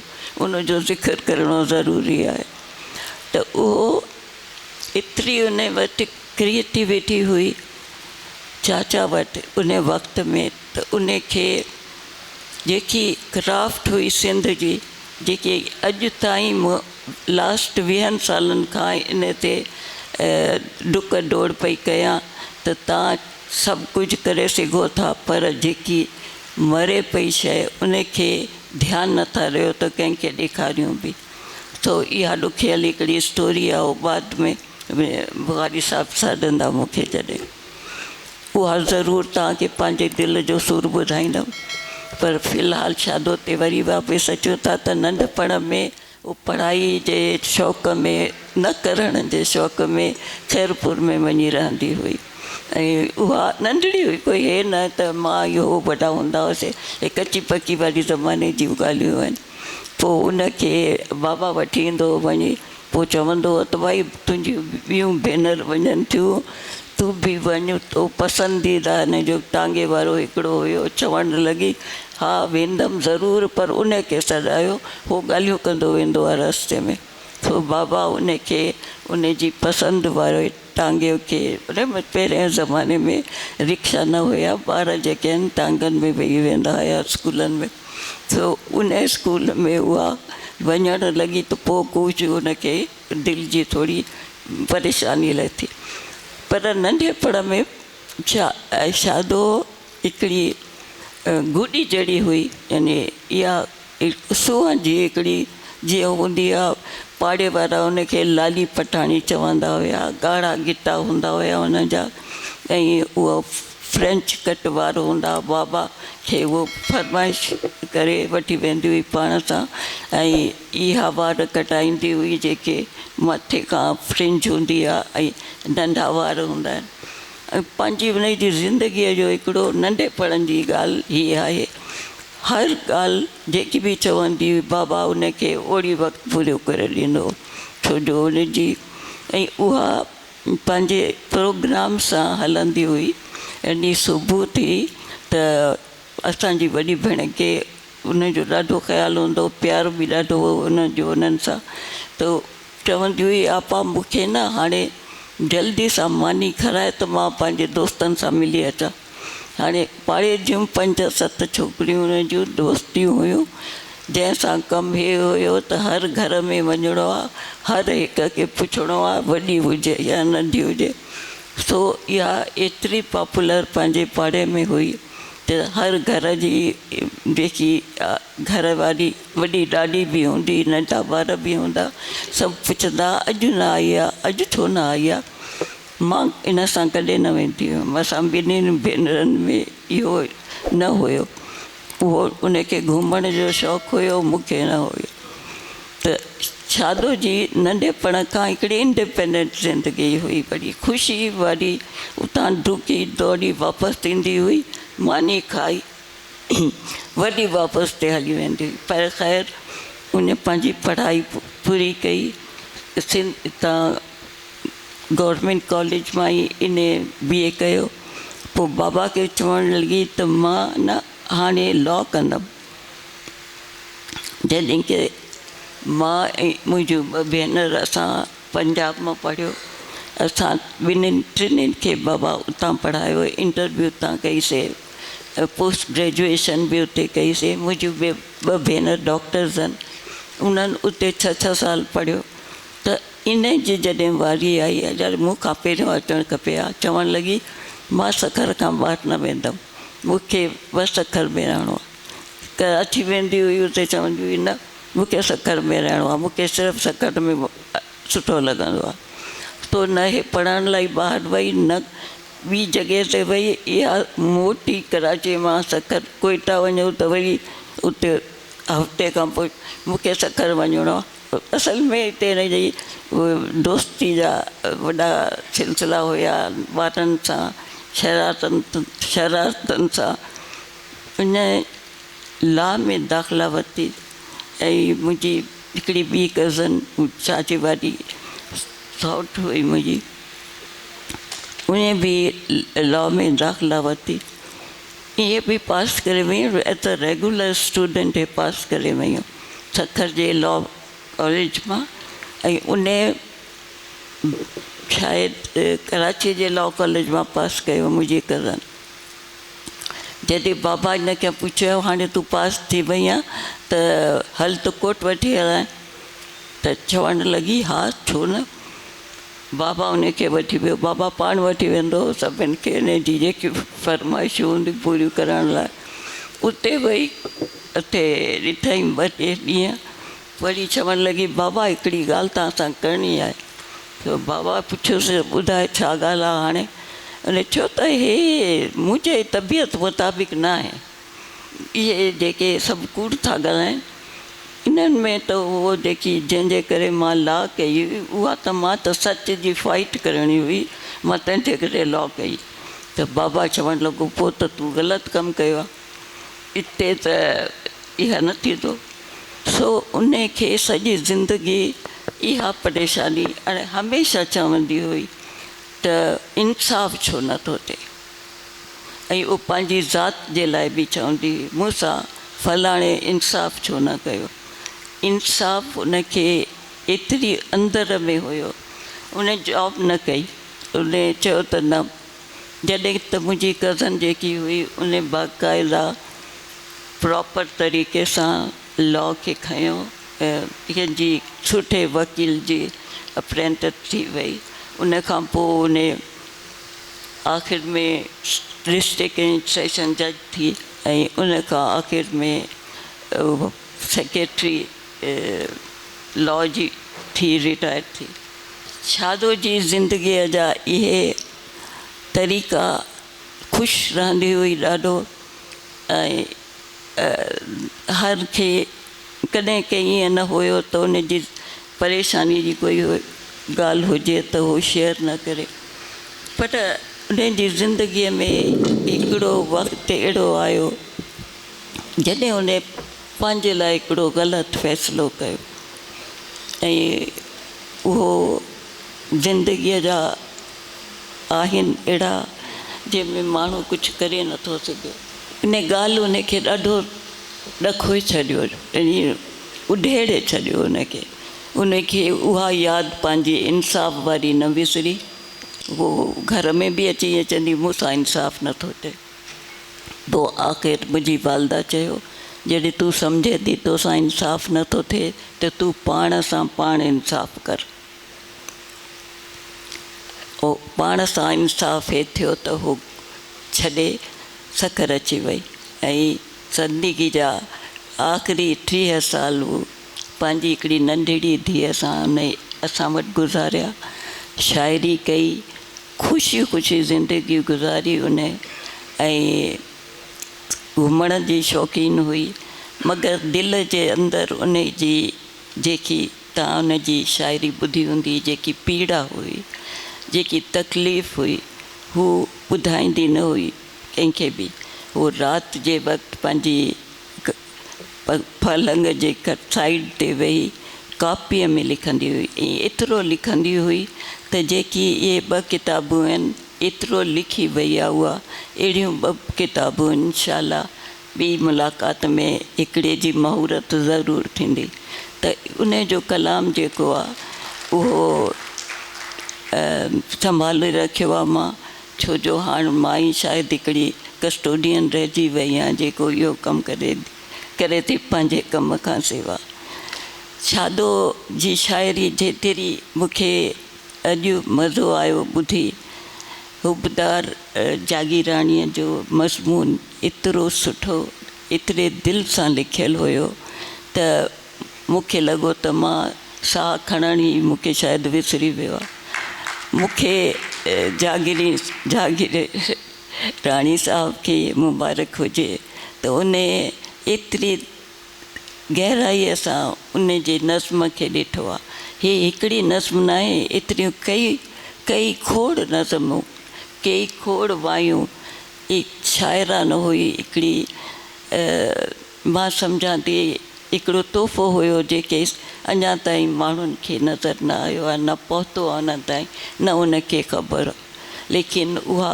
ان جو ذڪر ڪرڻو ضروري آهي ته اهو ايتري ان وٽ ڪريئيٽوٽي هئي چاچا وٽ ان وقت ۾ ته ان کي جيڪي ڪرافٽ هئي سنڌ جي جيڪي اڄ تائين مون لاسٽ ويهن سالن کان ان تي ڊڪ ڊوڙ پئي ڪيان ته تان سڀ ڪجهه ڪري سگهو ٿا پر جيڪي مري پئي شيء ان کي ڌيان نٿا رهيو ته ڪنهن کي ڏيکاريون به سو اها ڏکيل هڪڙي اسٽوري آهي اهو بعد ۾ بخاري صاحب سڏندا مون کي جڏهن اها ضرور توهان کي پنهنجي دل جو سور ٻڌائيندم پر في الحال شادو تي وري واپس اچون ٿا ته ننڍپڻ ۾ هو پڙهائي جي شوق ۾ نه ڪرڻ جي شوق ۾ خيرپور ۾ وڃي رهندي هئي ۽ اها ننڍڙي هئي ڪوئي هي نه ته مان اهو وڏا هوندا هئاسي هي ڪچي پڪي واري زماني جون ڳالهيون آهن پوء ان کي بابا وٺي ايندو هو وڃي پوء چوندو هو ته ڀائي تنهنجيون ٻيون ڀينر وڃن ٿيون، تون به وڃ، تو پسنديده هن جو ٽانگي وارو هڪڙو هيو، چوڻ لڳي، ها ويندم ضرور پر ان کي سڏايو، هو ڳالهيون ڪندو ويندو آهي رستي ۾، سو بابا ان کي ان جي پسند واري ٽانگي کي، پهرئين زماني ۾ رڪشا نه هيا، ٻار جيڪي آهن ٽانگن ۾ ويهي ويندا هيا اسڪولن ۾. سو ان اسڪول ۾ اها وڃڻ لڳي ته پوء ڪجهه ان کي دل جي ٿوري پريشاني لٿي. پر ننڍپڻ ۾ شادو هڪڙي گڏي جهڙي هئي يعني اها سونهن جي هڪڙي جيئن هوندي آهي. پاڙي وارا ان کي لالي پٺاڻي چوندا هيا. ڳاڙها ڳٽا هوندا هيا ان جا ۽ اهو فرينچ ڪٽ وار هوندا هئا. بابا کي اهو فرمائش ڪري وٺي ويندي هئي پاڻ سان ۽ اها وار ڪٽائيندي هئي جيڪي مٿي کان فرنج هوندي آهي ۽ ننڍا وار هوندا آهن ۽ پنهنجي ان جي زندگيء جو هڪڙو ننڍپڻ جي ڳالهه هي آهي. هر ڳالهه جيڪي به چوندي هئي بابا ان کي اوڙي وقت پورو ڪري ڏيندو هو ڇو جو ان جي ۽ اها پنهنجي پروگرام سان هلندي هئي. يعني صبح ٿي ته اسان جي وڏي ڀيڻ کي ان جو ڏاڍو خيال هوندو هو، پيار به ڏاڍو هو ان جو انهن سان ته چوندي هئي آپا مون کي نه هاڻي جلدي سان ماني کارائي ته مان پنهنجي دوستن سان ملي اچان. هاڻي پاڙي جون پنج ست ڇوڪريون ان جون دوستيون هيون، جنهن سان ڪم هي هيو ته هر گهر ۾ وڃڻو آ، هر هڪ کي پڇڻو آ، وڏي هجي يا ننڍي هجي. سو اها ايتري پاپولر پنهنجي پاڙي ۾ هئي ته هر گهر جي جيڪي گهر واري وڏي ڏاڏي به هوندي، ننڍا ٻار به هوندا، سڀ پڇندا اڄ نه آئي آ، اڄ ڇو نه آئي آ؟ مان ان سان ڪڏهن نه ويندي هيم. اسان ٻنهين ڀينرن ۾ اهو نه هيو. اهو ان کي گهمڻ جو شوق هيو، مون کي نه هيو. ته شادو جي ننڍپڻ کان هڪڙي انڊيپينڊنٽ زندگي هئي. وڏي خوشي واري اتان ڊڪي ڊوڙي واپس ايندي هئي، ماني کائي وري واپس تي هلي ويندي هئي. پر خير ان پنهنجي پڙهائي پوري ڪئي. سنڌ اتان گورنمينٽ ڪاليج مان ئي ان بي اي ڪيو. پوء بابا کي چوڻ لڳي ته مان نه هاڻي لا ڪندم. جڏهن ڪه مان ۽ منهنجون ٻه ڀينر اسان پنجاب مان پڙهيو. اسان ٻنهين ٽنهين کي بابا اتان پڙهايو. انٽر به اتان ڪئي سي، پوسٽ گريجوئيشن به اتي ڪئي سي. منهنجون ٻه ڀينر ڊاڪٽرز آهن، انهن اتي ڇهه ڇهه سال پڙهيو. ته انهيء جي جڏهن واري آئي، اجل مون کان پهريون اچڻ کپي ها، چوڻ لڳي، مان سکر کان ٻاهر نه ويندم، مون کي بس سکر ۾ رهڻو آهي. ڪراچي ويندي هئي، اتي چوندي هئي، نه، مون کي سکر ۾ رهڻو آهي، مون کي صرف سکر ۾ سٺو لڳندو آهي. سو نه هي پڙهڻ لاء ٻاهر وئي، نه ٻي جڳهه تي وئي، اها موٽي ڪراچيء مان سکر، ڪوئيٽا وڃو ته وري اتي هفتي کان پوء مون کي سکر وڃڻو آهي. اصل ۾ هتي هن جي دوستي جا وڏا سلسلا هيا، ٻارن سان شرارتن شرارتن سان ان لا ۾ داخلا ورتي ۽ منهنجي هڪڙي ٻي ڪزن چاچي واري سئوٽ هئي منهنجي ان به لا ۾ داخلا ورتي. اهي به پاس ڪري ويون ايز اي ريگيولر اسٽوڊنٽ اهي پاس ڪري ويون سکر جي لا ڪاليج مان ۽ ان شايد ڪراچي جي لا ڪاليج مان پاس ڪيو منهنجي ڪزن جڏهن بابا هن کي پڇيو هاڻي تون پاس ٿي وئي آن ته هل ته ڪوٽ وٺي هلان ته چوڻ لڳي ها ڇو نه بابا ان کي وٺي ويو. بابا پاڻ وٺي ويندو هو سڀن کي ان جي جيڪي فرمائشون هونديون پوريون ڪرڻ لاء. اتي وئي اتي ڏٺائين ٻه ٽي ڏينهن وري چوڻ لڳي بابا هڪڙي ڳالهه توهان سان ڪرڻي آهي. ته بابا پڇيس ٻڌاء ڇا ڳالهه آهي هاڻي؟ ان چيو ته هي منهنجي طبيعت مطابق ناهي. اهي جيڪي سڀ ڪوڙ ٿا ڳالهائين انهن ۾ ته اهو جيڪي جنهن جي ڪري مان لا ڪئي هئي اها ته مان ته سچ جي فائيٽ ڪرڻي هئي مان تنهن جي ڪري لا ڪئي ته بابا چوڻ لڳو پوء ته تون غلط ڪم ڪيو آهي اتي ته اها نه ٿيندو سو ان کي سڄي زندگي اها پريشاني ۽ هميشه چوندي هئي ته انصاف ڇو نٿو ٿئي. ۽ اهو پنهنجي ذات جي لاء به چوندي هئي، مون سان فلاڻي انصاف ڇو نه ڪيو؟ انصاف ان کي ايتري اندر ۾ هيو، ان جاب نه ڪئي، ان چيو ته نه، جڏهن ته منهنجي ڪزن جيڪي هئي ان باقاعده پراپر طريقي سان لا کي کنيو ۽ هن جي سٺي وڪيل جي اپرينٽس ٿي وئي، ان کان پوء ان آخر ۾ ڊسٽرڪٽ ۽ سيشن جج ٿي ۽ ان کان آخر ۾ سيڪريٽري لا جي ٿي رٽائر ٿي. شادو جي زندگيء جا اهي طريقا خوش رهندي هئي ڏاڍو ۽ هر کي ڪڏهن ڪي ائين نه هيو ته ان جي پريشاني جي ڪوئي ڳالهه هجي ته هو شيئر نه ڪري پر ان جي زندگيء ۾ هڪڙو وقت اهڙو آيو جڏهن ان پنهنجي لاء هڪڙو غلط فيصلو ڪيو ۽ اهو زندگيء جا آهن اهڙا جنهن ۾ ماڻهو ڪجهه ڪري نٿو سگهي. ان ڳالهه ان کي ڏاڍو ڏکوئي ڇڏيو يعني اڍيڙي ڇڏيو ان کي. ان کي اها ياد پنهنجي انصاف واري نه وسري. هو گهر ۾ به اچي ائين چوندي مون سان انصاف نٿو ٿئي. پوء آخر منهنجي والده چيو، جڏهن تون سمجهين ٿي توسان انصاف نه ٿو ٿئي ته تون پاڻ سان پاڻ انصاف ڪر. پاڻ سان انصاف هي ٿيو ته هو ڇڏي سکر اچي وئي ۽ زندگي جا آخري 30 سال هو پنهنجي هڪڙي ننڍڙي ڌيء سان اسان وٽ گذاريا، شاعري ڪئي، خوشي خوشي زندگي گذاري ان ۽ گهمڻ جي شوقين هئي مگر دل جي اندر ان جي جيڪي تان ان جي شاعري ٻڌي هوندي جيڪي پيڙا هئي جيڪي تڪليف هئي هو ٻڌائيندي نه هئي ڪنهن کي به هو رات جي وقت پنهنجي پلنگ جي سائيڊ تي ويهي ڪاپيء ۾ لکندي هئي ۽ ايترو لکندي هئي ته جيڪي اهي ٻه ڪتابون آهن ايترو لکي وئي آهي اها اهڙيون ٻه ڪتابون انشاء الله ٻي ملاقات ۾ هڪڙي جي مهورت ضرور ٿيندي ته ان جو ڪلام جيڪو آهي اهو سنڀالي رکيو آهي مان ڇو جو هاڻ مان ئي شايد هڪڙي ڪسٽوڊين رهجي وئي آهيان جيڪو اهو ڪم ڪري ڪري ٿي پنهنجي ڪم کان سوا شادو جي شاعري جيتري مون کي اڄ مزو آيو ٻڌي حبدار جاگيراڻيء جو مضمون ايترو سٺو ايتري دل سان لکيل هيو ته مون کي لڳو ته مان ساهه کڻڻ ئي مون کي شايد وسري ويو آهي. مون کي جاگيري جاگير راڻي صاحب کي مبارڪ هجي ته ان ايتري گهرائيء سان ان جي نظم کي ڏٺو آهي. هي هڪڙي نظم ناهي، ايتريون ڪئي ڪئي کوڙ نظمون، ڪيئي کوڙ وايون، هي شاعرانه هئي هڪڙي مان سمجهان ٿي هڪڙو تحفو هيو جيڪي اڃا تائين ماڻهن کي نظر نه آيو آهي نه پهتو آهي انهن تائين نه ان کي خبر ليڪن اها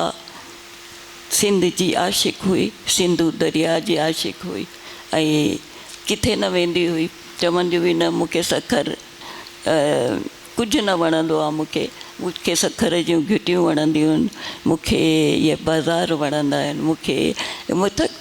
سنڌ جي عاشق هئي سنڌو درياء جي عاشق هئي ۽ ڪٿي نه ويندي هئي چوندي هئي نه مون کي سکر ڪجهه نه وڻندو آهي مون کي، مون کي سکر جون گهٽيون وڻنديون آهن، مون کي اهي بازار وڻندا آهن، مون کي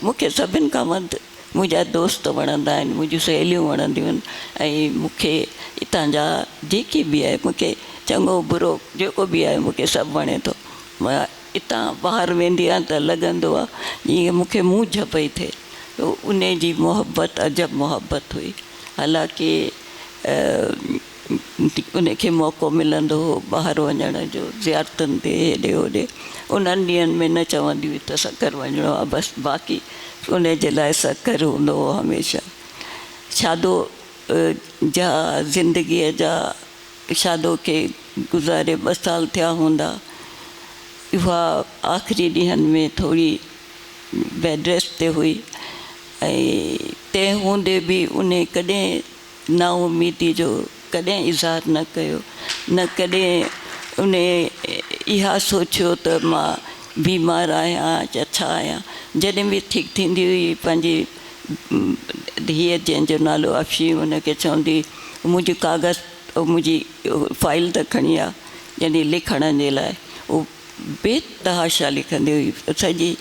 مون کي سڀن کان وڌ منهنجا دوست وڻندا آهن، منهنجون سهيليون وڻنديون آهن ۽ مون کي هتان جا جيڪي به آهي مون کي چڱو برو جيڪو به آهي مون کي سڀ وڻي ٿو. مان هتان ٻاهر ويندي آهيان ته لڳندو آهي جيئن مون کي مونجهه پئي ٿئي. انهي جي محبت عجب محبت هئي. حالانڪه ان کي موقعو ملندو هو ٻاهر وڃڻ جو زيارتن تي هيڏي هوڏي انهن ڏينهن ۾ نه چوندي هئي ته سکر وڃڻو آهي بس باقي ان جي لاء سکر هوندو هو هميشه شادو جا زندگيء جا شادو کي گذاري ٻه سال ٿيا هوندا اها آخري ڏينهن ۾ ٿوري بيڊ ريسٽ تي هئي ۽ تنهن هوندي به انهي ڪڏهن نااميدي جو ڪڏهن اظهار نه ڪيو، نه ڪڏهن انهي اها سوچيو ته مان بيمار آهيان يا ڇا آهيان. جڏهن به ٺيڪ ٿيندي هئي پنهنجي ڌيء جنهن جو نالو افشين ان کي چوندي هئي منهنجو ڪاغذ منهنجي فائل ته کڻي آ يعني لکڻ جي لاء. بي تحاشا لکندي هئي. سڄي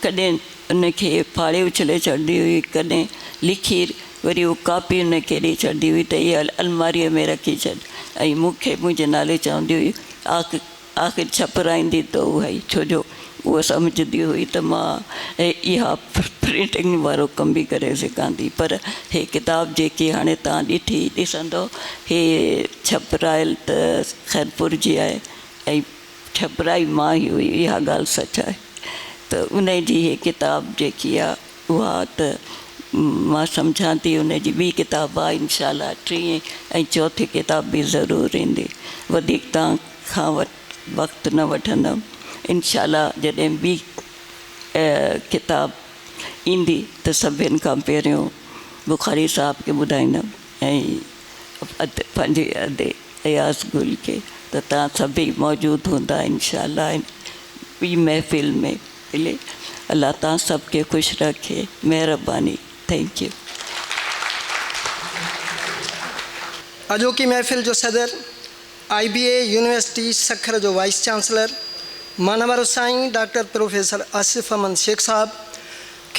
ڪڏهن ان کي ڦاڙي اڇلي ڇڏندي هئي، ڪڏهن لکي وري اهو ڪاپي ان کي ڏئي ڇڏندي هئي ته اها الماريء ۾ رکي ڇڏ ۽ مون کي منهنجي نالي چوندي هئي آخر ڇپرائيندي ته اها ئي ڇو جو اها سمجهندي هئي ته مان اها پرنٽنگ وارو ڪم به ڪري سگهان ٿي پر هي ڪتاب جيڪي هاڻي توهان ڏٺي ڏسندو هي ڇپرايل ته خيرپور جي آهي ۽ ڇپرائي مان ئي هئي اها ڳالهه سچ آهي ته ان جي هي ڪتاب جيڪي آهي اها ته مان سمجهان ٿي ان جي ٻي ڪتاب آهي انشاء الله ٽين ۽ چوٿين ڪتاب به ضرور ايندي وڌيڪ توهان کان وقت نه وٺندم انشاء الله جڏهن ٻي ڪتاب ايندي ته سڀن کان پهريون بخاري صاحب کي ٻڌائيندم ۽ پنهنجي ادي اياز گل کي ته توهان سڀئي موجود هوندا انشاء الله ٻي محفل ۾ ملي الله توهان سڀ کي خوش رکي مهرباني thank you. اڄوڪي محفل جو صدر آئي بي اي يونيورسٽي سکر جو وائيس چانسلر مانوارو سائين ڊاڪٽر پروفيسر آصف احمد شيخ صاحب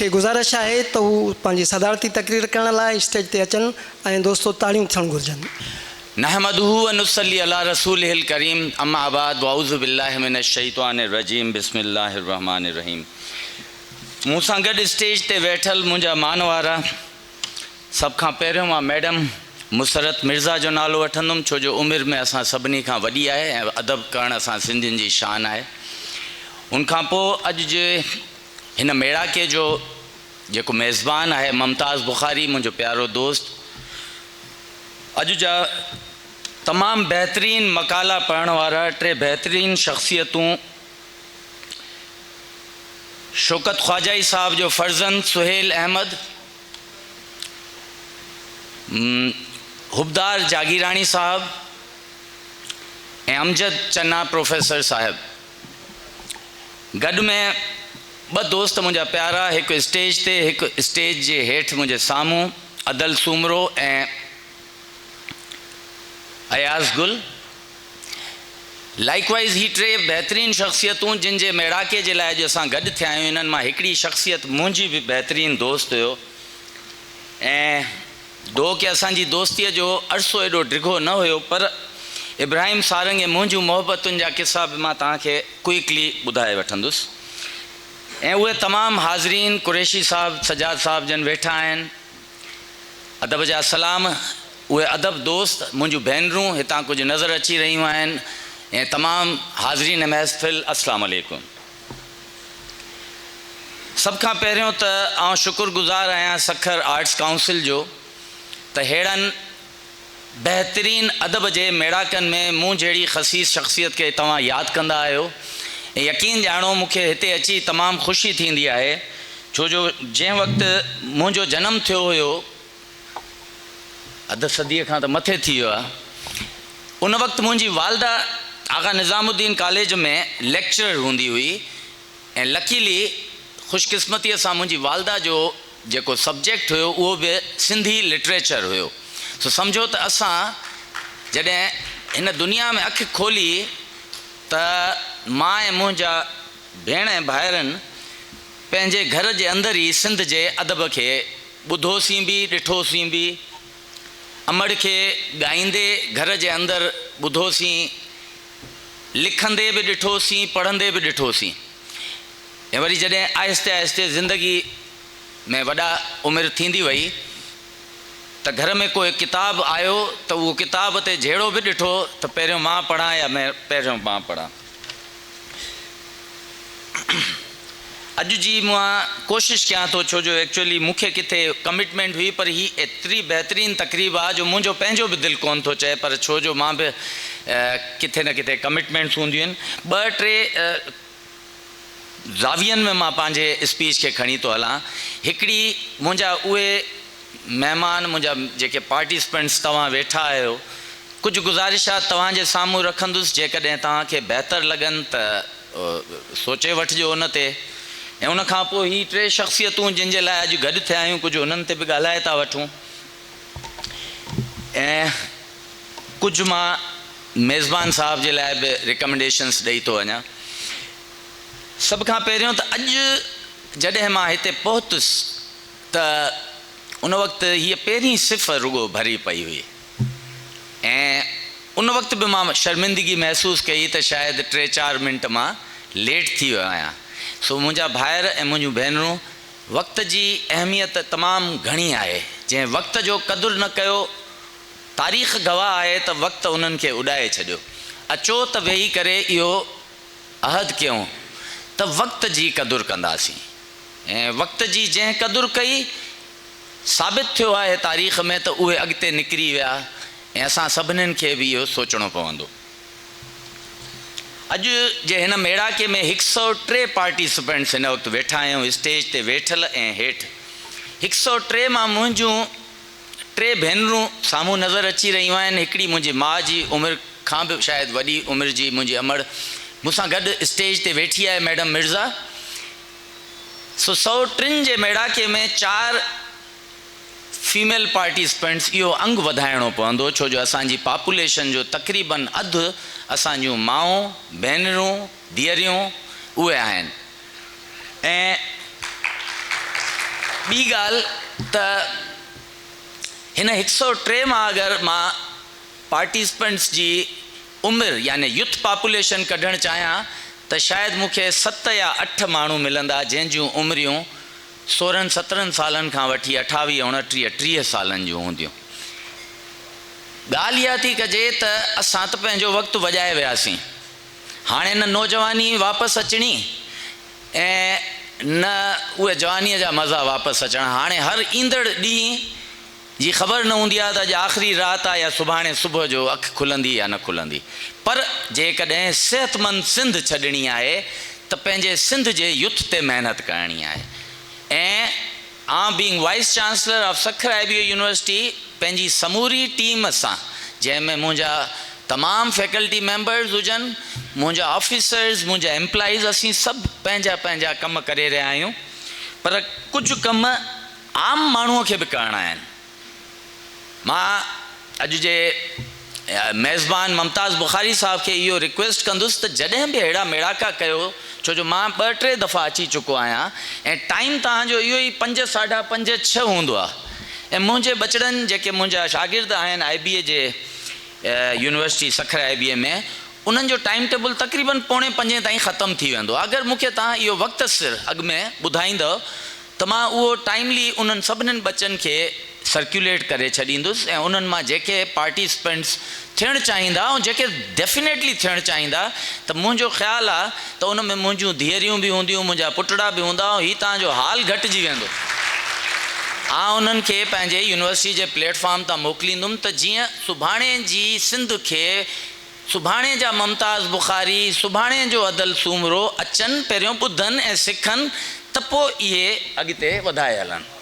کي گذارش آهي ته هو پنهنجي صدارتي تقرير ڪرڻ لاء اسٽيج تي اچن ۽ دوستو تاڙيون ٿيڻ گهرجن. نحمده و نصلي علي رسوله الڪريم اما بعد واعوذ بالله من الشيطان الرجيم بسم الله الرحمٰن الرحيم مون سان گڏ اسٽيج تي ويٺل منهنجا مان وارا سڀ کان پهريون مان ميڊم مسرت مرزا جو نالو وٺندم ڇو جو عمر ۾ اسان سڀني کان وڏي آهي ۽ ادب ڪرڻ اسان سنڌين جي شان آهي ان کان پوء اڄ جي هن ميڙاڪي جو جيڪو ميزبان آهي ممتاز بخاري منهنجو پيارو دوست اڄ جا تمام بهترين مقالا پڙهڻ وارا ٽي بهترين شخصيتون شوڪت خواجائي صاحب جو فرزند سهيل احمد، حبدار جاگيراڻي صاحب ۽ امجد چنا پروفيسر صاحب گڏ ۾ ٻه دوست منهنجا پيارا هڪ اسٽيج تي هڪ اسٽيج جي هيٺ منهنجي سامهون ادل سومرو ۽ اياز گل لائيڪ وائيز هي ٽي بهترين شخصيتون جن جي ميڙاڪي جي لاء اڄ اسان گڏ ٿيا آهيون انهن مان هڪڙي شخصيت منهنجي به بهترين دوست هيو ۽ گو ڪي اسان جي دوستيء جو عرصو ايڏو ڊگهو نه هيو پر ابراهيم سارنگ ۽ منهنجون محبتن جا قصا به مان توهان کي ڪوئڪلي ٻڌائي وٺندس ۽ اهي تمام حاضرين قريشي صاحب سجاد صاحب جن ويٺا آهن ادب جا سلام، اهي ادب دوست منهنجون ڀينرون هتان ڪجهه نظر اچي رهيون آهن ۽ تمام حاضرين محفل السلام عليڪم. سڀ کان پهريون ته آئون شڪر گذار آهيان سکر آرٽس ڪائونسل جو ته ههڙن بهترين ادب جي ميڙاڪن ۾ مون جهڙي خسيس شخصيت کي توهان ياد ڪندا آهيو ۽ يقين ڄاڻو مون کي هتي اچي تمام خوشي ٿيندي آهي ڇو جو جنهن وقت منهنجو جنم ٿيو هيو اڌ صديء کان ته مٿي ٿي ويو آهي ان وقت منهنجي والده آغا نظام الدين ڪاليج ۾ ليڪچرر هوندي هئي ۽ لڪيلي خوشقسمتيء سان منهنجي والده جو جيڪو سبجيڪٽ هيو اهو به سنڌي لٽريچر هيو سو سمجهو ته اسان جڏهن هن دنيا ۾ اک کولي ته مان ۽ منهنجا ڀيڻ ۽ ڀائرن پنهنجي گهر جي اندر ئي سنڌ جي ادب کي ٻڌوسين به ڏٺوسين به امڙ کي ڳائيندي گهر جي اندر ٻڌوسين لکندي به ڏٺوسين، پڙهندي به ڏٺوسين ۽ وري جڏهن آهستي آهستي زندگي ۾ وڏا عمر ٿيندي وئي ته گهر ۾ ڪو هڪ ڪتاب آيو ته اهو ڪتاب تي جهڙو به ڏٺو ته پهريون مان پڙهان يا پهريون مان پڙهان. اڄ جي مان ڪوشش ڪيان ٿو ڇو جو ايڪچوئلي مون کي ڪٿي ڪمٽمينٽ هئي پر هي ايتري بهترين تقريب آ جو منهنجو پنهنجو به دل ڪون ٿو چئي پر ڇو جو مان به ڪٿي نه ڪٿي ڪمٽمينٽس هونديون آهن ٻه ٽي زاوين ۾ مان پنهنجي اسپيچ کي کڻي ٿو هلان هڪڙي منهنجا اهي مهمان منهنجا جيڪي پارٽيسپنٽس توهان ويٺا آهيو ڪجهه گذارشات توهان جي سامهون رکندس جيڪڏهن توهان کي بهتر لڳن ته سوچي وٺجو ان تي ۽ ان کان پوء هي ٽي شخصيتون جن جي لاء اڄ گڏ ٿيا آهيون ڪجهه انهن تي به ڳالهائي ٿا وٺون ۽ ڪجهه مان ميزبان صاحب جي لاء به ريڪمينڊيشنس ڏئي ٿو وڃان. سڀ کان پهريون ته اڄ جڏهن مان هتي پهتس ته ان وقت هيء پهرين صف رڳو ڀري پئي هئي ۽ ان وقت به مان شرمندگي محسوس ڪئي ته شايد ٽي چار منٽ مان ليٽ ٿي ويو آهيان. سو منهنجا ڀائر ۽ منهنجون ڀينرون وقت جي اهميت تمام گهڻي آهي. جنهن وقت جو قدر نه ڪيو تاريخ گواهه آهي ته وقت انهن کي اڏائي ڇڏيو. اچو ته ويهي ڪري اهو عهد ڪيون ته وقت جي قدر ڪنداسين ۽ وقت جي جنهن قدر ڪئي ثابت ٿيو آهي تاريخ ۾ ته اهي اڳتي نڪري ويا ۽ اسان سڀنين کي به اهو سوچڻو پوندو. اڄ جي هن ميڙاڪي ۾ هڪ سئو ٽي پارٽيسپنٽس هن وقت ويٺا آهيون اسٽيج تي ويٺل ۽ هيٺ هڪ سئو ٽي مان منهنجون ٽي ڀينرون سامهون نظر اچي رهيون آهن هڪڙي منهنجي ماء جي عمر کان به شايد وڏي عمر جي منهنجي امڙ مون سان گڏ اسٽيج تي ويٺي آهي ميڊم مرزا سو 103 جي ميڙاڪي ۾ چار فيميل پارٽيسپنٽس اهو انگ وڌائڻو پوندو ڇو جو اسان جي پاپوليشن جو تقريبن اڌ اسان جون مائون، ڀينرون، ڌيئريون اهي آهن ۽ ٻي ڳالهه ته هن هڪ سئو ٽي مان اگر مان پارٽيسپنٽس جي عمر يعني يوٿ پاپوليشن ڪڍڻ چاهيان ته شايد مون کي ست يا اٺ ماڻهو ملندا جنهن جون عمريون سورهن سترهن سالن کان وٺي اٺاويهه اڻٽيهه 30 سالن جون هونديون. ڳالهه اها ٿي ڪجي ته اسان ته پنهنجو وقت وڄائي وياسين. هاڻي نه نوجواني واپس اچڻي ۽ نه اهي جوانيء جا مزا واپس اچڻا. هاڻي هر ايندڙ ڏينهن جي خبر نه هوندي آهي ته اڄ آخري رات آهي يا سڀاڻي صبح جو اک کلندي يا نه کلندي. پر جيڪڏهن صحتمند سنڌ ڇڏڻي آهي ته پنهنجي سنڌ جي يوٿ تي محنت ڪرڻي آهي ۽ آئون being vice chancellor of Sukkur I B A university پنهنجي سموري ٽيم سان جنهن ۾ منهنجا تمام فيڪلٽي ميمبرز هجن، منهنجا آفيسرز، منهنجا ايمپلائيز اسين سڀ پنهنجا پنهنجا ڪم ڪري رهيا آهيون پر ڪجهه ڪم عام ماڻهوء کي به ڪرڻا آهن. مان اڄ جي ميزبان ممتاز بخاري صاحب کي اهو رڪويسٽ ڪندس ته جڏهن به اهڙا ميڙاڪا ڪيو ڇو جو مان ٻه ٽي دفعا اچي چڪو آهيان ۽ ٽائيم توهان جو اهو ئي پنج ساڍا پنج ڇهه هوندو آهي ۽ منهنجي ٻچڙن جيڪي منهنجا شاگرد آهن آء بي اي جي يونيورسٽي سکر آء بي اي ۾ انهن جو ٽائيم ٽيبل تقريبن پوڻي پنجين تائين ختم ٿي ويندو آهي اگر مون کي توهان اهو وقت سر اڳ ۾ ٻڌائيندؤ ته مان اهو ٽائيملي انهن سڀنين ٻچن کي سرڪيوليٽ ڪري ڇڏيندس ۽ انهن مان جيڪي پارٽيسپنٽس ٿيڻ چاهيندا ۽ جيڪي ڊيفينيٽلي ٿيڻ چاهيندا ته منهنجو خيال آ ته ان ۾ منهنجون ڌيئريون به هونديون منهنجا پٽڙا به هوندا ۽ هي توهان جو حال گهٽجي ويندو. آء انهن کي پنهنجي يونيورسٽي جي پليٽ فارم تان موڪليندم ته جيئن سڀاڻي جي سنڌ کي سڀاڻي جا ممتاز بخاري، سڀاڻي جو ادل سومرو اچن، پهريون ٻڌن ۽ سکن ته پوء اهي اڳتي وڌائي هلن.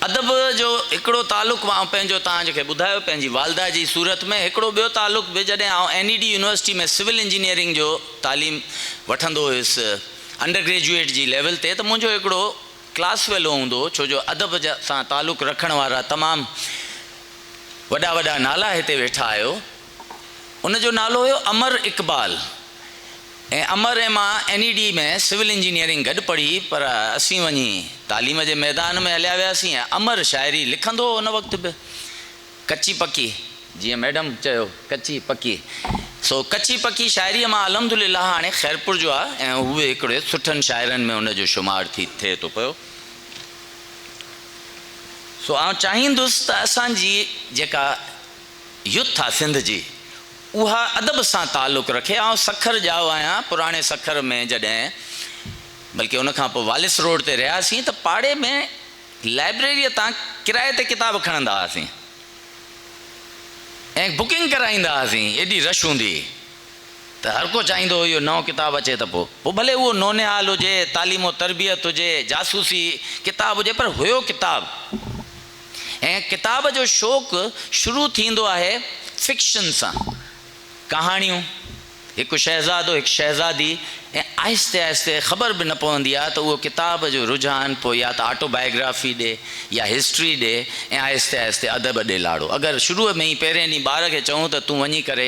ادب جو هڪڙو تعلق آئون پنهنجو توهان کي ٻڌايو پنهنجي والده جي صورت ۾ هڪڙو ٻيو تعلق به جڏهن آئون اين اي ڊي يونيورسٽي ۾ سول انجنيئرنگ جو تعليم وٺندو هيس انڊر گريجوئيٽ جي ليول تي ته منهنجو هڪڙو ڪلاس فيلو هوندو هو ڇو جو ادب سان تعلق رکڻ وارا تمام وڏا وڏا نالا هتي ويٺا آهيو. ان جو نالو هيو امر اقبال ۽ امر ۽ مان اين اي ڊي ۾ سول انجنيئرنگ گڏ پڙهي پر اسين وڃي تعليم جي ميدان ۾ هليا وياسين ۽ امر شاعري لکندو هو ان وقت به. ڪچي پڪي، جيئن ميڊم چيو ڪچي پڪي، سو ڪچي پڪي شاعريء مان الحمد لله هاڻي خيرپور جو آ ۽ هو به هڪڙي سٺن شاعرن ۾ ان جو شمار ٿي ٿئي ٿو پيو. سو آئون چاهيندس ته اسان جي جيڪا يوٿ آ سنڌ جي اها ادب سان تعلق رکي. آئون سکر ڄائو آهيان، پراڻي سکر ۾ جڏهن بلڪه ان کان پوء والس روڊ تي رهياسين ته پاڙي ۾ لائبريريء تان ڪرائي تي ڪتاب کڻندا هئاسين ۽ بڪنگ ڪرائيندا هئاسين، ايڏي رش هوندي هئي ته هر ڪو چاهيندو هو اهو نئون ڪتاب اچي ته پوء پوء ڀلي اهو نونهال هجي، تعليم و تربيت هجي، جاسوسي ڪتاب هجي پر هيو ڪتاب ۽ ڪتاب جو شوق شروع ٿيندو آهي فڪشن سان، ڪهاڻيون. هڪ شهزادو هڪ شهزادي ۽ آهستي آهستي خبر به نه پوندي آهي ته اهو ڪتاب جو رجحان پوء يا ته آٽو بايوگرافي ڏي يا هسٽري ڏي ۽ آهستي آهستي ادب ڏي لاڙو اگر شروع ۾ ئي پهرين ڏينهن ٻار کي چئون ته تون وڃي ڪري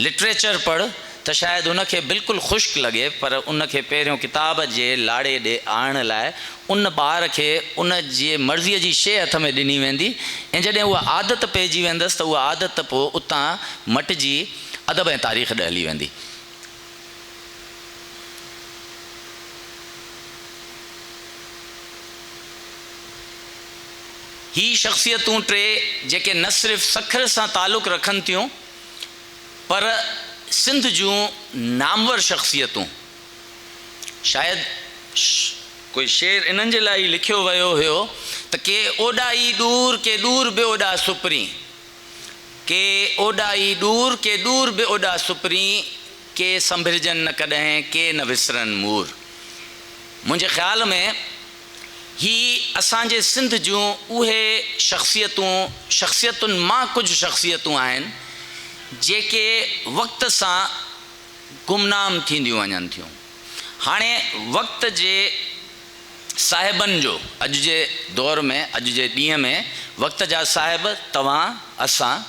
لٽريچر پڙهه ته شايد ان کي بلڪل خشڪ لڳي پر ان کي پهريون ڪتاب جي لاڙي ڏي آڻڻ لاء ان ٻار کي ان جي مرضيء جي شيء هٿ ۾ ڏني ويندي ۽ جڏهن اها عادت پئجي ويندس ته اها عادت پوء اتان مٽجي ادب ۽ تاريخ ڏي هلي ويندي. هي شخصيتون ٽي جيڪي نه صرف سکر سان تعلق رکن ٿيون پر سنڌ جون نامور شخصيتون شايد ڪوئي شعر انهن جي لاء ئي لکيو ويو هيو ته ڪي اوڏا ئي ڏور ڪي ڏور به اوڏا سپرين ڪي اوڏا ئي ڏور ڪي ڏور به اوڏا سپرين ڪي سنڀرجن نه ڪڏهن ڪي نه وسرن مور منهنجي خيال ۾ هي اسان جي سنڌ جون اهي شخصيتون، شخصيتن مان ڪجهه شخصيتون آهن، جيڪي وقت سان گمنام ٿينديون وڃن ٿيون. هاڻي وقت جي صاحبن جو اڄ جي دور ۾، اڄ جي ڏينهن ۾ وقت جا صاحب توهان، اسان،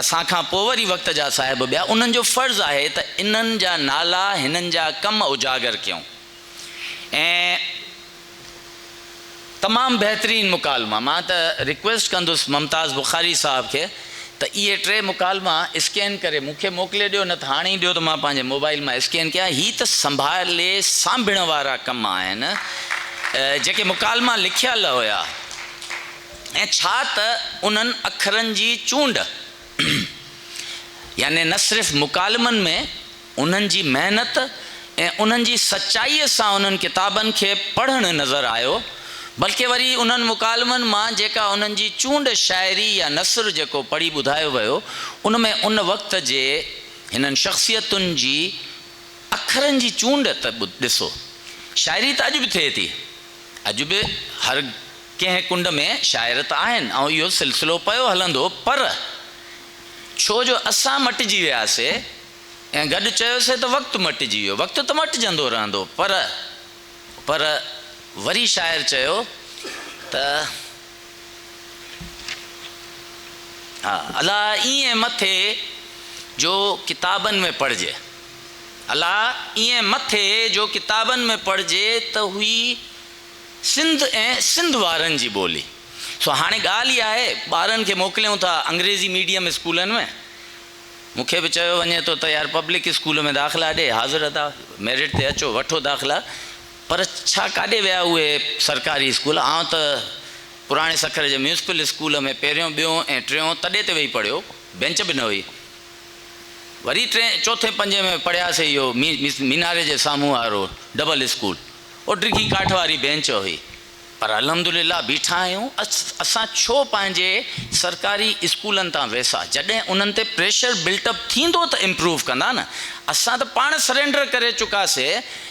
اسان کان پوء وري وقت جا صاحب ٻيا، انهن جو فرض آهي ته انهن جا نالا، هنن جا ڪم اجاگر ڪيون. ۽ تمام بهترين مڪالما مان ته ريڪويسٽ ڪندس ممتاز بخاري صاحب کي ته اهي ٽي مڪالما اسڪين ڪري مون کي موڪلي ڏيو نه ته هاڻي ئي ڏيو ته مان پنهنجي موبائل مان اسڪين ڪيان هي ته سنڀالي سانڀڻ وارا ڪم آهن جيڪي مڪالما لکيل هيا ۽ ڇا ته انهن اکرن جي چونڊ يعني نه صرف مڪالمن ۾ انهن جي محنت ۽ انهن جي سچائيء سان انهن ڪتابن کي پڙهڻ نظر آيو، بلڪه وري انهن مڪالمن مان جيڪا انهن جي چونڊ شاعري يا نثر جيڪو پڙهي ٻڌايو ويو، ان ۾ ان وقت جي هنن شخصيتن جي اکرن جي چونڊ ته ڏسو. شاعري ته اڄ به ٿئي ٿي. اڄ به هر ڪنهن ڪنڊ ۾ شاعر ته آهن ۽ اهو سلسلو پيو هلندو پر ڇو جو اسان مٽجي وياسي ۽ گڏ چيوسي ته وقت مٽجي ويو، وقت ته مٽجندو رهندو پر پر وري شاعر چيو ته ها الا ائين مٿي جو ڪتابن ۾ پڙهجي الا ائين مٿي جو ڪتابن ۾ پڙهجي ته هئي سنڌ ۽ سنڌ وارن جي ٻولي. سو هاڻي ڳالهه اها آهي ٻارن کي موڪليون ٿا انگريزي ميڊيم اسڪولن ۾. مون کي به چيو وڃي ٿو ته يار پبلڪ اسڪول ۾ داخلا ڏي، حاضر ادا ميرٽ تي اچو وٺو داخلا، پر ڇا ڪاڏي ويا اهي سرڪاري اسڪول، آئون ته پراڻي سکر جي ميونسپل اسڪول ۾ پهريون، ٻيون ۽ ٽيون تڏي تي ويهي پڙهيو، بينچ به نه هئي، وري ٽئين، چوٿين، پنجين ۾ پڙهياسي اهو ميناري جي سامهون وارو ڊبل اسڪول، اهو ڊگهي ڪاٺ واري بينچ هئي. پر الحمدلله بيٺا آهيون، اسان ڇو پنهنجي سرڪاري اسڪولن تان ويساهه، جڏهن انهن تي پريشر بلٽ اپ ٿيندو ته امپروو ڪندا نه، اسان ته پاڻ سرينڊر ڪري چڪاسي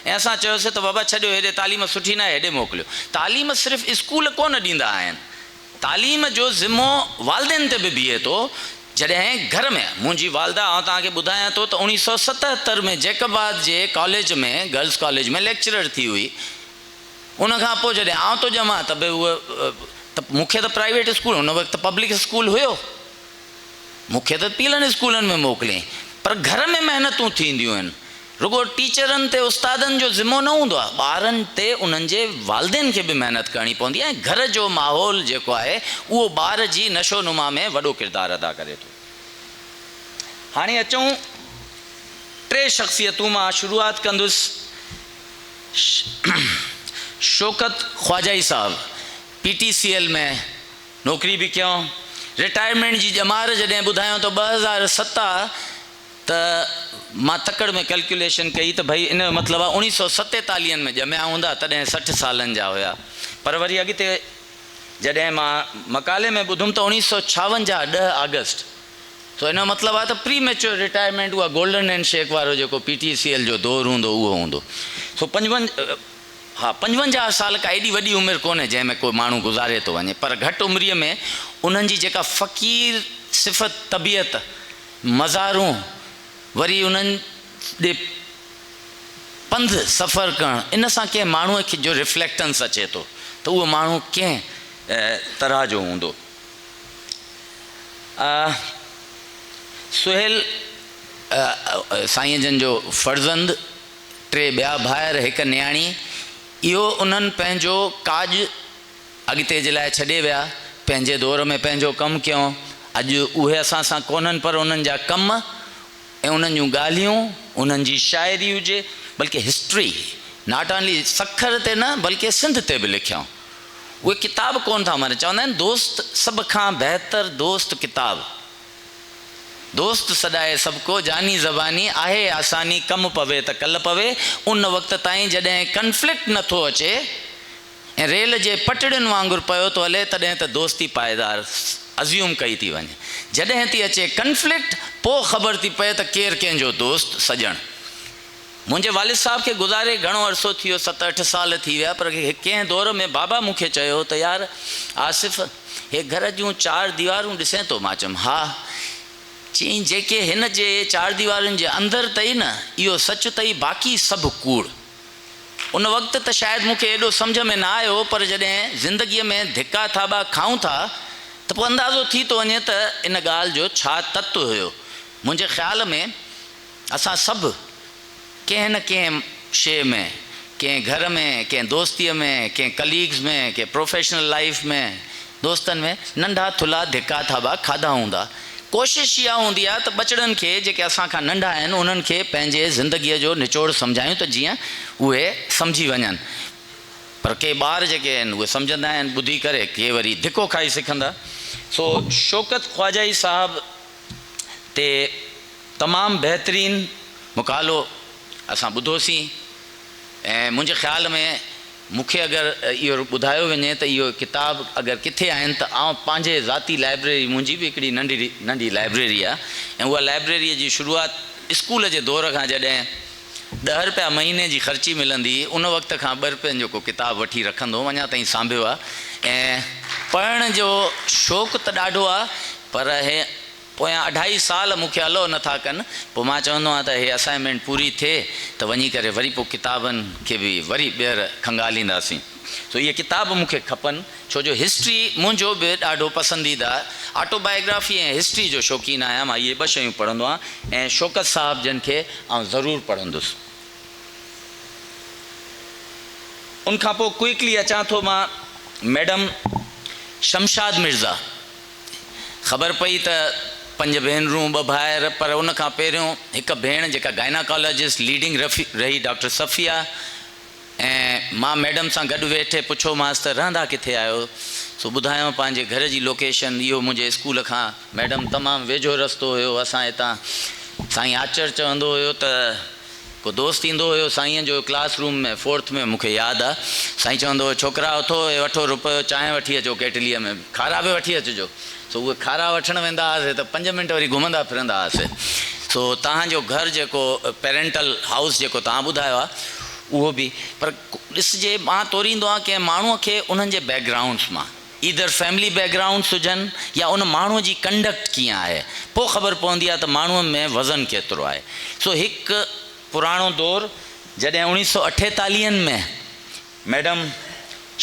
۽ اسان چيوسي ته بابا ڇڏيو هيڏي تعليم سٺي ناهي هيڏي موڪليو، تعليم صرف اسڪول ڪونه ڏيندا آهن، تعليم جو ذمو والدين تي به بيهي ٿو، جڏهن گهر ۾ منهنجي والده آئون توهان کي ٻڌايان ٿو ته اوڻيهه سئو ستهتر ۾ جيڪب آباد جي ڪاليج ۾ گرلس ڪاليج ۾ ليڪچرر ٿي هئي، ان کان پوء جڏهن آئون ٿو ڄمان ته به اهو ته مون کي ته پرائيويٽ اسڪول ان وقت ته پبلڪ اسڪول هيو مون کي ته پيلن اسڪولن ۾ موڪليائين پر گهر ۾ محنتون ٿينديون آهن رڳو ٽيچرن تي استادن جو ذمو نه هوندو آهي ٻارن تي انهن جي والدين کي به محنت ڪرڻي پوندي آهي ۽ گهر جو ماحول جيڪو آهي اهو ٻار جي نشو نما ۾ وڏو ڪردار ادا ڪري ٿو هاڻي اچون ٽي شخصيتون مان شروعات ڪندس شوڪت خواجائي صاحب پي ٽي سي ايل ۾ نوڪري به ڪيائون. رٽائرمينٽ جي ڄمار جڏهن ٻڌايائون ته 2007 آ ته مان تڪڙ ۾ ڪلڪيوليشن ڪئي ته ڀئي ان جو مطلب آ اوڻيهه سئو ستيتاليهن ۾ ڄميا هوندا تڏهن 60 سالن جا هيا پر وري اڳتي جڏهن مان مقالي ۾ ٻڌم ته اوڻيهه سئو ڇاونجاهه ڏهه آگسٽ سو ان جو مطلب آهي ته پري ميچوئر رٽائرمينٽ اها گولڊن هينڊ شيڪ وارو جيڪو پي ٽي سي ايل جو دور هوندو اهو هوندو. سو پنجونجاهه ها پنجونجاهه سال ڪا ايڏي وڏي عمر ڪونهي جنهن ۾ ڪو ماڻهو گذاري ٿو وڃي پر گهٽ عمريء ۾ انهن جي جيڪا فقير صفت طبيعت مزارون وري انهن ڏي پنڌ سفر ڪرڻ ان سان ڪنهن ماڻهوء کي جو رفليڪٽنس اچي ٿو ته اهو ماڻهو ڪنهن طرح جو هوندو. سهيل سائينء جن جو فرزند، ٽي ٻيا ڀائر، هڪ نياڻي. اهو انهن پنهنجو ڪاڄ اڳتي جي لاء ڇڏي ويا. پنهنجي دور ۾ پنهنجو ڪم ڪيون. اڄ اهي اسان سان ڪونهن پر انهن جا ڪم ۽ انهن جون ڳالهيون، انهن جي شاعري هجي بلڪه هسٽري not only Sukkur تي نه بلڪه سنڌ تي به لکيائون. اهي ڪتاب ڪونه ٿا مرن. چوندا آهن دوست سڀ کان بهتر دوست ڪتاب. دوست سڏائي سڀ ڪو جاني زباني آهي آساني ڪم پوي ته ڪل پوي ان وقت تائين جڏهن ڪنفلڪٽ نه ٿو اچي ۽ ريل جي پٽڙين وانگر پيو ٿو هلي تڏهن ته دوستي پائيدار ازيوم ڪئي ٿي وڃي. جڏهن ٿي اچي ڪنفلڪٽ پوء خبر ٿي پئي ته ڪير ڪنهن جو دوست سڄڻ. منهنجي والد صاحب کي گذاري گهڻو عرصو ٿي ويو ست اٺ سال ٿي ويا پر ڪنهن دور ۾ بابا مون کي چيو ته يار آصف هي گهر جون چار ديوارون ڏسين ٿو مان چيم ها چيائين جيڪي هن جي چار ديوارن جي اندر اٿئي نه اهو سچ اٿئي باقي سڀ ڪوڙ. ان وقت ته شايد مون کي ايڏو سمجهه ۾ نه آيو پر جڏهن زندگيء ۾ ڌڪا ٿاٻا کائون ٿا ته پوء اندازو ٿي ٿو وڃي ته ان ڳالهه جو ڇا تت هيو. منهنجي خيال ۾ اسان سڀ ڪنهن نه ڪنهن شيء ۾، ڪنهن گهر ۾، ڪنهن دوستيء ۾، ڪنهن ڪليگز ۾، ڪنهن پروفيشنل لائيف ۾، دوستن ۾ ننڍا ٿلها ڌڪا ٿاٻا کاڌا هوندا. ڪوشش اها هوندي آهي ته ٻچڙن کي جيڪي اسان کان ننڍا آهن انهن کي پنهنجي زندگيء جو نچوڙ سمجهايون ته جيئن اهي سمجهي وڃن. پر ڪي ٻار جيڪي آهن اهي سمجهندا آهن ٻڌي ڪري، ڪي وري ڌڪو کائي سکندا. سو شوڪت خواجائي صاحب تي تمام بهترين مقالو اسان ٻڌوسين ۽ منهنجي خيال ۾ مون کي اگر اهو ٻڌايو وڃي ته اهو ڪتاب اگر ڪٿي آهن ته آئون پنهنجي ذاتي لائبريري منهنجي به هڪڙي ننڍڙي ننڍي لائبريري آهي ۽ اها لائبريريء جي شروعات اسڪول جي دور کان جڏهن ڏهه رپيا مهيني جي خرچي ملندي هئي ان وقت کان ٻه رپين جو ڪو ڪتاب وٺي رکندو هوم اڃا تائين سانڀيو آهي ۽ پڙهڻ جو شوق ته ڏاڍو آهي پر هي پويان اڍائي سال مون کي الو نه ٿا ڪن، پوء مان چوندو آهيان ته هي اسائنمينٽ پوري ٿئي ته وڃي ڪري وري پوء ڪتابن کي به وري ٻيهر کنگالينداسين. سو اهي ڪتاب مون کي کپن، ڇو جو هسٽري منهنجو به ڏاڍو پسنديده آٽو بايوگرافي ۽ هسٽري جو شوقين آهيان، مان اهي ٻه شيون پڙهندو آهيان ۽ شوڪت صاحب جن کي آئون ضرور پڙهندس. ان کان پوء ڪوئڪلي اچان ٿو مان ميڊم شمشاد مرزا. خبر پئي ته پنج ڀينرون ٻه ڀائر پر ان کان پهريون هڪ ڀيڻ جيڪا گائناڪالاجسٽ ليڊنگ رهي ڊاڪٽر صفيه ۽ مان ميڊم سان گڏ ويٺي پڇيومانس ته رهندا ڪٿي آهيو سو ٻڌايائون پنهنجي گهر جي لوڪيشن اهو منهنجي اسڪول کان ميڊم تمام ويجهو رستو هيو اسان هتان سائين آچر چوندو هيو ته ڪو دوست ايندو هيو سائينء جو ڪلاس روم ۾ فورٿ ۾ مون کي ياد آ سائين چوندو هو ڇوڪرا اٿو هي وٺو روپيو چانهه وٺي اچو ڪيٽليء ۾ کارا به وٺي اچجو سو اهي کارا وٺڻ ويندا هئاسي ته پنج منٽ وري گهمندا ڦرندا هئاسي سو توهان جو گهر جيڪو پيرنٽل هائوس جيڪو توهان ٻڌايو آ اهو به پر ڏسجي مان توريندو آهيان ڪنهن ماڻهوء کي انهن جي بيڪ گرائونڊس مان. ايدر فيملي بيڪ گرائونڊس هجن يا ان ماڻهوء جي ڪنڊڪٽ ڪيئن آهي پوء خبر پوندي آهي ته ماڻهوء ۾ وزن ڪيترو آهي. سو هڪ پراڻو دور جڏهن اوڻيهه سئو اٺيتاليهن ۾ ميڊم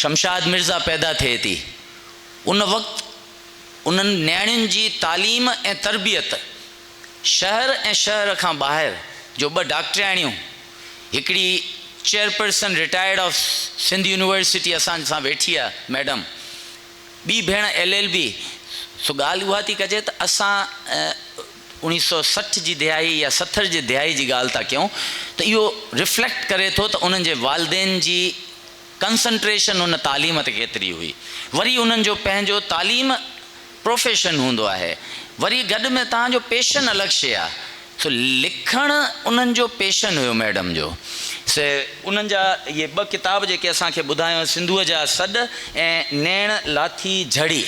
شمشاد مرزا پيدا ٿئي ٿي ان وقت انهن نياڻين جي تعليم ۽ تربيت شهر ۽ شهر کان ٻاهر جو ٻه ڊاڪٽرياڻيون هڪڙي chairperson retired of Sindh university اسان سان ويٺي آ ميڊم ٻي ڀيڻ ايل ايل بي سو ڳالهه اها ٿي ڪجي ته اسان اوڻيهه سئو 60 جي دهائي يا 70 جي دهائي جي ڳالهه ٿا ڪيون ته اهو رفليڪٽ ڪري ٿو ته انهن جي والدين جي ڪنسنٽريشن ان تعليم تي ڪيتري هئي وري انهن جو پنهنجو تعليم پروفيشن هوندو آهي وري گڏ ۾ توهان جو پيشن الڳ شيء آهي سو لکڻ انهن جو پيشن هيو ميڊم جو سي انهن جا اهي ٻه ڪتاب جيڪي اسان کي ٻڌايو سنڌوء جا سڏ ۽ نيڻ لاٿي جھڙي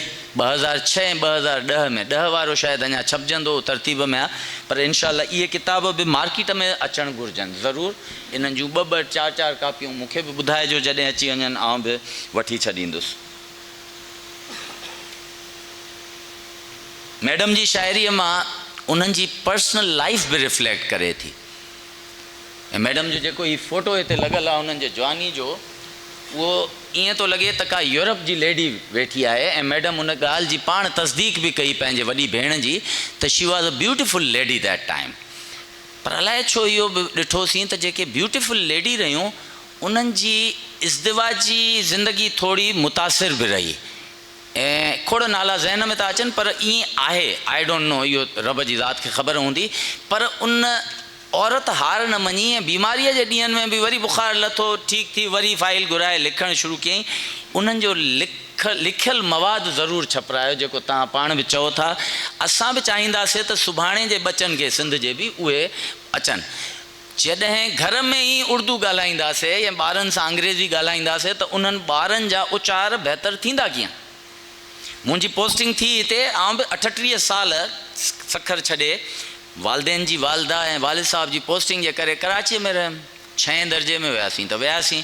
2006 ۽ 2010 ۾ ڏهه وارو شايد اڃا ڇپجندو ترتيب ۾ آهي پر انشاء الله اهي ڪتاب به مارڪيٽ ۾ اچڻ گهرجن ضرور انهن جون ٻه ٻه چار چار ڪاپيون مون کي به ٻڌائجو جڏهن اچي وڃن آئون به وٺي ڇڏيندس. ميڊم جي شاعريء مان انهن جي پرسنل لائيف به رفليڪٽ ڪري ٿي ۽ ميڊم جو جيڪو هي فوٽو هتي لڳل آهي انهن جي جواني جو اهو ائين ٿو لڳي ته ڪا يورپ جي ليڊي ويٺي آهي ۽ ميڊم ان ڳالهه جي پاڻ تصديق به ڪئي پنهنجي وڏي ڀيڻ جي ته she was a beautiful lady that time پر الائي ڇو اهو به ڏٺوسين ته جيڪي بيوٽيفل ليڊي رهيون انهن جي ازدواجي زندگي ٿوري متاثر به رهي ۽ کوڙ نالا ذهن ۾ ٿا اچن پر ائين آهي I don't know اهو رب جي ذات کي خبر هوندي پر ان عورت هار نه مڃي ۽ بيماريء جي ڏينهن ۾ به وري بخار لٿو، ٺيڪ ٿي وري فائيل گهرائي لکڻ شروع ڪيائين. انهن جو لکيل مواد ضرور ڇپرايو جيڪو توهان پاڻ به چئو ٿا. اسان به چاهينداسين ته سڀاڻي جي ٻچن کي سنڌ جي به اهي اچن. جڏهن گهر ۾ ئي اردو ڳالهائينداسي يا ٻارن سان انگريزي ڳالهائينداسي ته انهن ٻارن جا اچار بهتر ٿيندا ڪيئن؟ منهنجي پوسٽنگ ٿي هتي، آئون به 38 سال سکر ڇڏي والدين جي والده ۽ والد صاحب جي پوسٽنگ جي ڪري ڪراچيء ۾ رهيم. ڇهين درجي ۾ وياسين ته وياسين،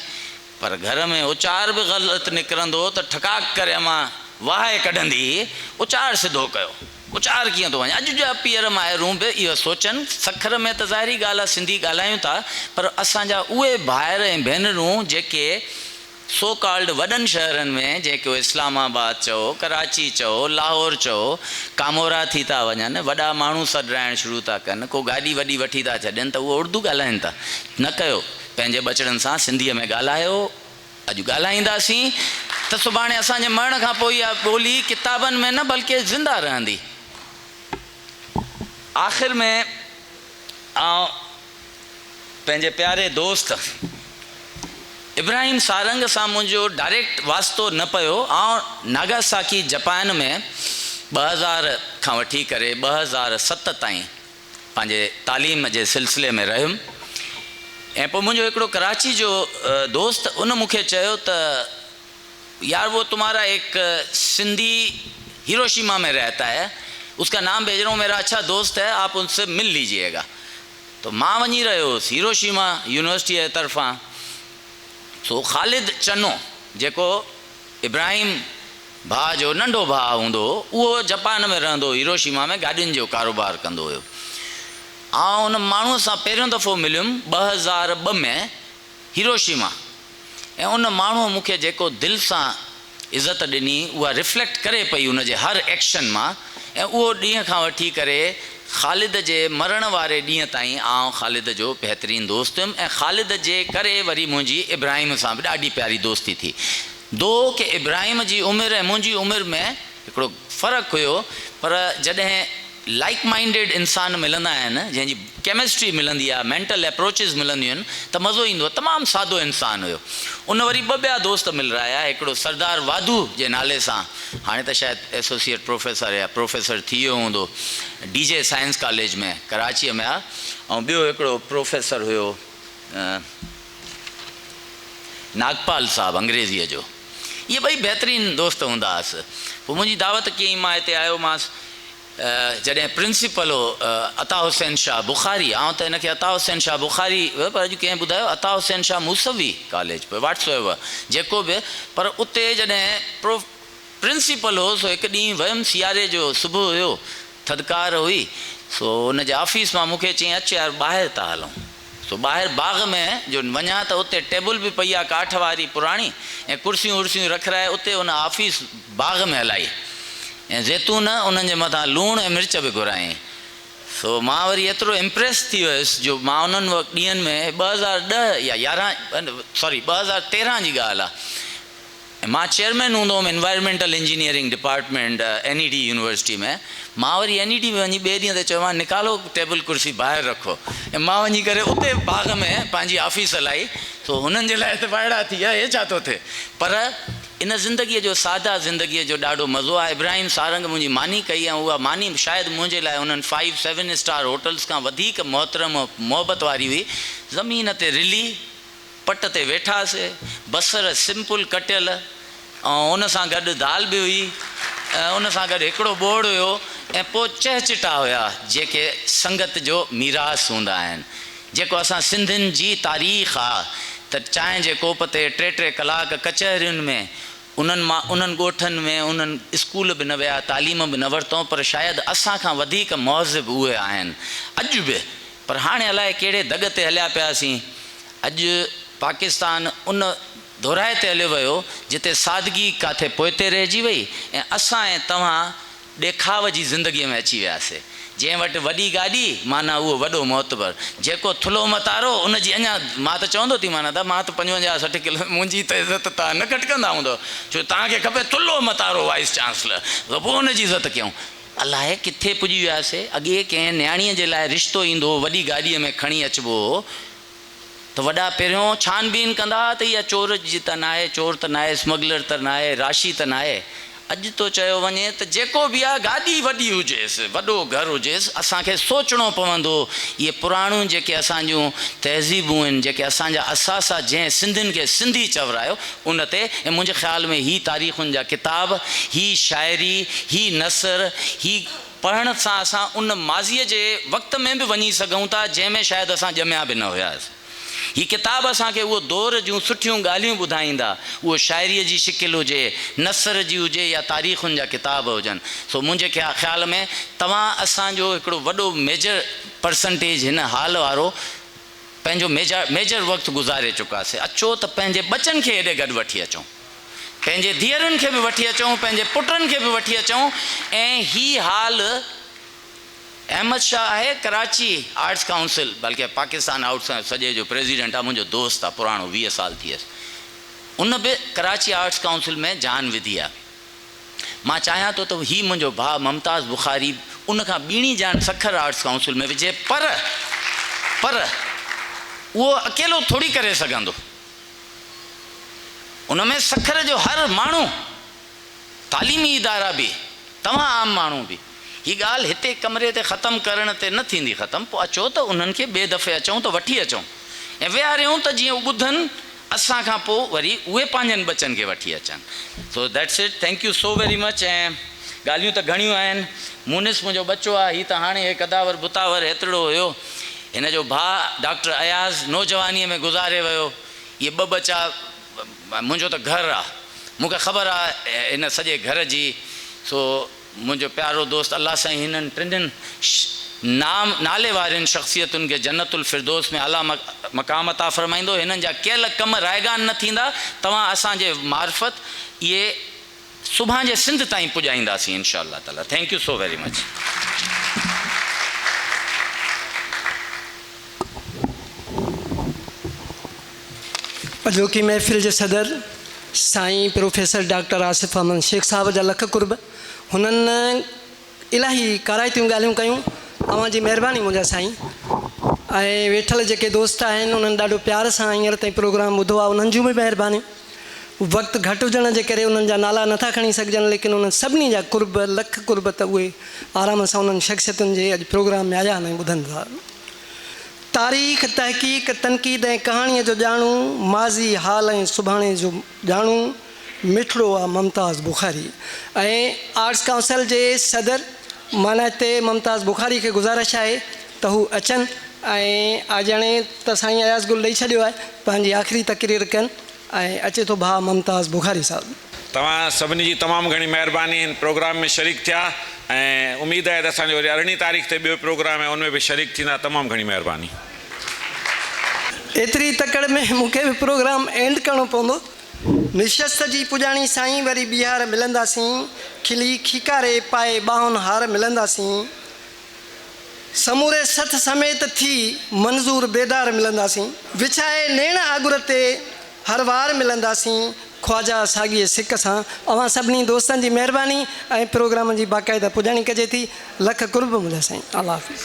پر گهر ۾ اچار به غلط نڪرندو هو ته ٺڪاڪ ڪري امان وهائي ڪڍندي هئي، اچار سڌو ڪيو، اچار ڪيئن ٿو وڃي؟ اڄ جا پيئر مائرون به اهو سوچن، سکر ۾ ته ظاهري ڳالهه آهي سنڌي ڳالهايون ٿا، پر اسان جا اهي ڀائر ۽ ڀينرون جيڪي سو ڪالڊ وڏن شهرن ۾ جنهن کي اسلام آباد چئو، ڪراچي چئو، لاهور چئو، ڪامورا ٿي ٿا وڃن، وڏا ماڻهو سڏرائڻ شروع ٿا ڪن، ڪو گاڏي وڏي وٺي ٿا ڇڏين ته اهي اردو ڳالهائين ٿا. نه ڪيو، پنهنجي ٻچڙن سان سنڌيء ۾ ڳالهايو، اڄ ڳالهائينداسين ته سڀاڻي اسان جي مرڻ کان پوء اها ٻولي ڪتابن ۾ نه بلڪه زنده رهندي. آخر ۾ آئون پنهنجي پياري دوست ابراهيم سارنگ سان منهنجو ڊائريڪٽ واسطو نه پيو. آئون ناگاساڪي جپان ۾ 2000 کان وٺي ڪري 2007 تائين پنهنجي تعليم جي سلسلي ۾ رهيم ۽ پوء منهنجو هڪڙو ڪراچي جو دوست ان مون کي چيو ته يار وو تمهارا ايڪ سنڌي هيروشيما ۾ رهتا هي اس ڪا نام ڀيج رها هون ميرا اڇا دوست هي آپ ان سي مل ليجيئي گا ته مان وڃي رهيو هوس هيروشيما يونيورسٽيء جي طرفان سو خالد چنو جيڪو ابراهيم ڀاء جو ننڍو ڀاء هوندو هو اهو جپان ۾ رهندو هو هيروشيما ۾ گاڏين جو ڪاروبار ڪندو هيو. آئون ان ماڻهوء سان پهريون دفعو مليم 2002 ۾ هيروشيما ۽ ان ماڻهوء مون کي جيڪو دل سان عزت ڏني اها رفليڪٽ ڪري پئي ان جي هر ايڪشن مان ۽ اهو ڏينهن کان وٺي ڪري خالد جي مرڻ واري ڏينهن تائين آئون خالد جو بهترين دوست هيم ۽ خالد جي ڪري وري منهنجي ابراهيم سان به ڏاڍي پياري دوستي ٿي. دو ڪه ابراهيم جي عمر ۽ منهنجي عمر ۾ هڪڙو فرق هيو پر جڏهن لائيڪ مائينڊيڊ انسان ملندا آهن جنهن جي ڪيمسٽري ملندي آهي مينٽل ايپروچز ملنديون آهن ته مزو ايندو آهي تمام سادو انسان هيو ان وري ٻه ٻيا دوست ملرايا هڪڙو سردار واڌو جي نالي سان هاڻي ته شايد ايسوسيئيٽ پروفيسر يا پروفيسر ٿي ويو هوندو ڊي جي سائنس ڪاليج ۾ ڪراچيء ۾ آهي ۽ ٻيو هڪڙو پروفيسر هيو ناگپال صاحب انگريزيء جو. اهي ٻئي بهترين دوست هوندا هئس. پوء منهنجي دعوت ڪيائين، مان هتي آيومانس. جڏهن پرنسپل هو عطا حسين شاهه بخاري، آئون ته هن کي عطا حسين شاهه بخاري پر اڄ ڪنهن ٻڌايو عطا حسين شاهه موسوي ڪاليج، پوء واٽس ايور جيڪو به، پر اتي جڏهن پرنسپل هو سو هڪ ڏينهن ويم، سياري جو صبح هيو، ٿڌڪار هئي، سو ان جي آفيس مان مون کي چيائين اچ يار ٻاهر ٿا هلون. سو ٻاهر باغ ۾ جو وڃان ته اتي ٽيبل به پئي آ ڪاٺ واري پراڻي ۽ ڪرسيون ورسيون رکرائي اتي ان آفيس باغ ۾ هلائي ۽ زيتون انهن جي مٿان لوڻ ۽ مرچ به گهرايائين. سو مان وري ايترو امپريس ٿي ويس جو مان انهن ڏينهن ۾ 2010 يا 11 سوري 2013 جي ڳالهه آ ۽ مان چيئرمين هوندو هوم environmental engineering department N E D university ۾ مان وري اين اي ڊي ۾ وڃي ٻئي ڏينهن تي چيومان نڪالو ٽيبل ڪرسي باهر رکو ۽ مان وڃي ڪري اتي باغ ۾ پنهنجي آفيس هلائي سو هنن جي لاء ته وائڙا ٿي ويا هي ڇا ٿو ٿئي پر ان زندگيء جو ساده زندگيء جو ڏاڍو مزو آهي ابراهيم سارنگ منهنجي ماني ڪئي ۽ اها ماني شايد منهنجي لاء انهن فائيو سيون اسٽار هوٽلز کان وڌيڪ محترم محبت واري هئي زمين تي رلي پٽ تي ويٺاسي، بصر سمپل ڪٽيل ۽ ان سان گڏ دال به هئي ۽ ان سان گڏ هڪڙو ٻوڙ هيو ۽ پوء چهچٽا هيا جيڪي سنگت جو ميراث هوندا آهن جيڪو اسان سنڌين جي تاريخ آ ته چانهه جي ڪوپ تي ٽي ٽي ڪلاڪ ڪچهرين ۾ انهن مان انهن ڳوٺن ۾ انهن اسڪول به نه ويا تعليم به نه ورتئون پر شايد اسان کان وڌيڪ مهذب اهي آهن اڄ به پر هاڻي الائي ڪهڙي دڳ تي هليا پياسين. اڄ پاڪستان ان دورائي تي هليو ويو جتي سادگي ڪاٿي پوئتي رهجي وئي ۽ اسان ۽ توهان ڏيکاء جي زندگيء ۾ اچي وياسي. جنهن وٽ وڏي گاڏي معنيٰ اهو وڏو معتبر، جيڪو ٿلهو متارو ان جي اڃا مان ته چوندو ٿي معنيٰ ته مان ته 55 60 ڪلو منهنجي ته عزت توهان نه گهٽ ڪندا هوندؤ ڇو توهان کي کپي ٿلهو متارو وائيس چانسلر ته پوء ان جي عزت ڪيون. الائي ڪٿي پڄي وياسي، اڳي ڪنهن نياڻيء جي لاء رشتو ايندو هو وڏي گاڏيء ۾ کڻي اچبو هو ته وڏا پهريون ڇان بين ڪندا ها ته اها چور جي ته ناهي، چور ته ناهي، اسمگلر ته ناهي، راشي ته ناهي. اڄ ٿو چيو وڃي ته جيڪو به آ گاڏي وڏي هجيس، وڏو گهر هجيس، اسان کي سوچڻو پوندو اهي پراڻيون جيڪي اسان جون تهذيبون آهن، جيڪي اسان جا اثاثا جنهن سنڌين کي سنڌي چورايو ان تي ۽ منهنجي خيال ۾ هي تاريخن جا ڪتاب، هي شاعري، هي نثر، هي پڙهڻ سان اسان ان ماضيء جي وقت ۾ به وڃي سگهون ٿا جنهن ۾ شايد اسان ڄميا به نه هياسين. هي ڪتاب اسان کي اهو دور جون سٺيون ڳالهيون ٻڌائيندا، اهو شاعريء جي شڪل هجي، نثر جي هجي يا تاريخن جا ڪتاب هجن. سو منهنجي خيال ۾ توهان اسان جو هڪڙو وڏو ميجر پرسنٽيج هن هال وارو پنهنجو ميجر وقت گذاري چڪاسي. اچو ته پنهنجي ٻچن کي هيڏي گڏ وٺي اچون. پنهنجي ڌيئرن کي به وٺي اچون، پنهنجي پٽن کي به وٺي اچون ۽ هي حال احمد شاهه آهي ڪراچي آرٽس ڪائونسل بلڪه پاڪستان آرٽس ڪائونسل سڄي جو پريزيڊنٽ آهي منهنجو دوست آهي پراڻو 20 سال ٿي ويس ان به ڪراچي آرٽس ڪائونسل ۾ جان وڌي آهي مان چاهيان ٿو ته هي منهنجو ڀاء ممتاز بخاري ان کان ٻيڻي جان سکر آرٽس ڪائونسل ۾ وجهي پر پر اهو اڪيلو ٿوري ڪري سگهندو. ان ۾ سکر جو هر ماڻهو، تعليمي ادارا به، توهان عام ماڻهو به، هي ڳالهه هتي ڪمري تي ختم ڪرڻ تي نه ٿيندي ختم، پوء اچو ته انهن کي ٻئي دفعي اچون ته وٺي اچون ۽ ويهاريون ته جيئن هو ٻڌن، اسان کان پوء وري اهي پنهنجن ٻچن کي وٺي اچن. So that's it, thank you so very much ۽ ڳالهيون ته گهڻيون آهن، مونس منهنجو ٻچو آهي، هي ته هاڻي هي قداور بتاور هيترڙو هيو، هن جو ڀاء ڊاڪٽر اياز نوجوانيء ۾ گذاري ويو. اهي ٻه ٻچا منهنجو ته گهر آ. مون کي خبر آ هن سڄي گهر جي. سو منهنجو پيارو دوست الله سائين هنن ٽنهن نام نالي وارين شخصيتن کي جنت الفردوس ۾ اعليٰ مقام عطا فرمائيندو. هنن جا ڪيل ڪم رائگان نه ٿيندا. توهان اسان جي معرفت اهي سڀان جي سنڌ تائين پڄائينداسين انشاء الله تعالي thank you so very much. اڄوڪي محفل جي صدر سائين پروفيسر ڊاڪٽر آصف احمد شيخ صاحب جا لک قرب هنن الاهي ڪارائتيون ڳالهيون ڪيون اوهان جي مهرباني منهنجا سائين ۽ ويٺل جيڪي دوست آهن انهن ڏاڍو پيار سان هينئر تائين پروگرام ٻڌو آهي انهن جون به مهربانيون وقت گهٽ هجڻ جي ڪري انهن جا نالا نٿا کڻي سگهجن ليڪن انهن سڀني جا قرب لک قرب ته اهي آرام سان انهن شخصيتن جي اڄ پروگرام ۾ آيا آهن ۽ ٻڌن ٿا. تاريخ، تحقيق، تنقيد ۽ ڪهاڻيء جو ڄاڻو، ماضي، حال ۽ سڀاڻي جو ڄاڻو مٺڙو آ ممتاز بخاري ۽ آرٽس ڪائونسل جي صدر مانائتي ممتاز بخاري کي گذارش آهي ته هو اچن ۽ آجياڻي ته سائين اياز گل ڏئي ڇڏيو آهي پنهنجي آخري تقرير ڪن. ۽ اچي ٿو ڀاء ممتاز بخاري صاحب. توهان سڀني جي تمام گهڻي مهرباني هن پروگرام ۾ شريڪ ٿيا ۽ اميد آهي ته اسان جو وري ارڙهين تاريخ تي ٻيو پروگرام آهي ان ۾ به شريڪ ٿيندا تمام گهڻي مهرباني. ايتري تڪڙ ۾ مون کي به پروگرام اينڊ ڪرڻو پوندو. نشست جي پڄاڻي سائين وري ٻيهار ملنداسين کلي کيڪاري پائي ٻانهن هار ملنداسين. سموري سٿ سميت ٿي منظور بيدار ملنداسين. وڇائي نيڻ آڳر تي هر وار ملنداسين. خواجه ساڳيء سڪ سان اوهان سڀني دوستن جي مهرباني ۽ پروگرام جي باقاعده پڄاڻي ڪجي ٿي. لک قرب منهنجا سائين. الله حافظ.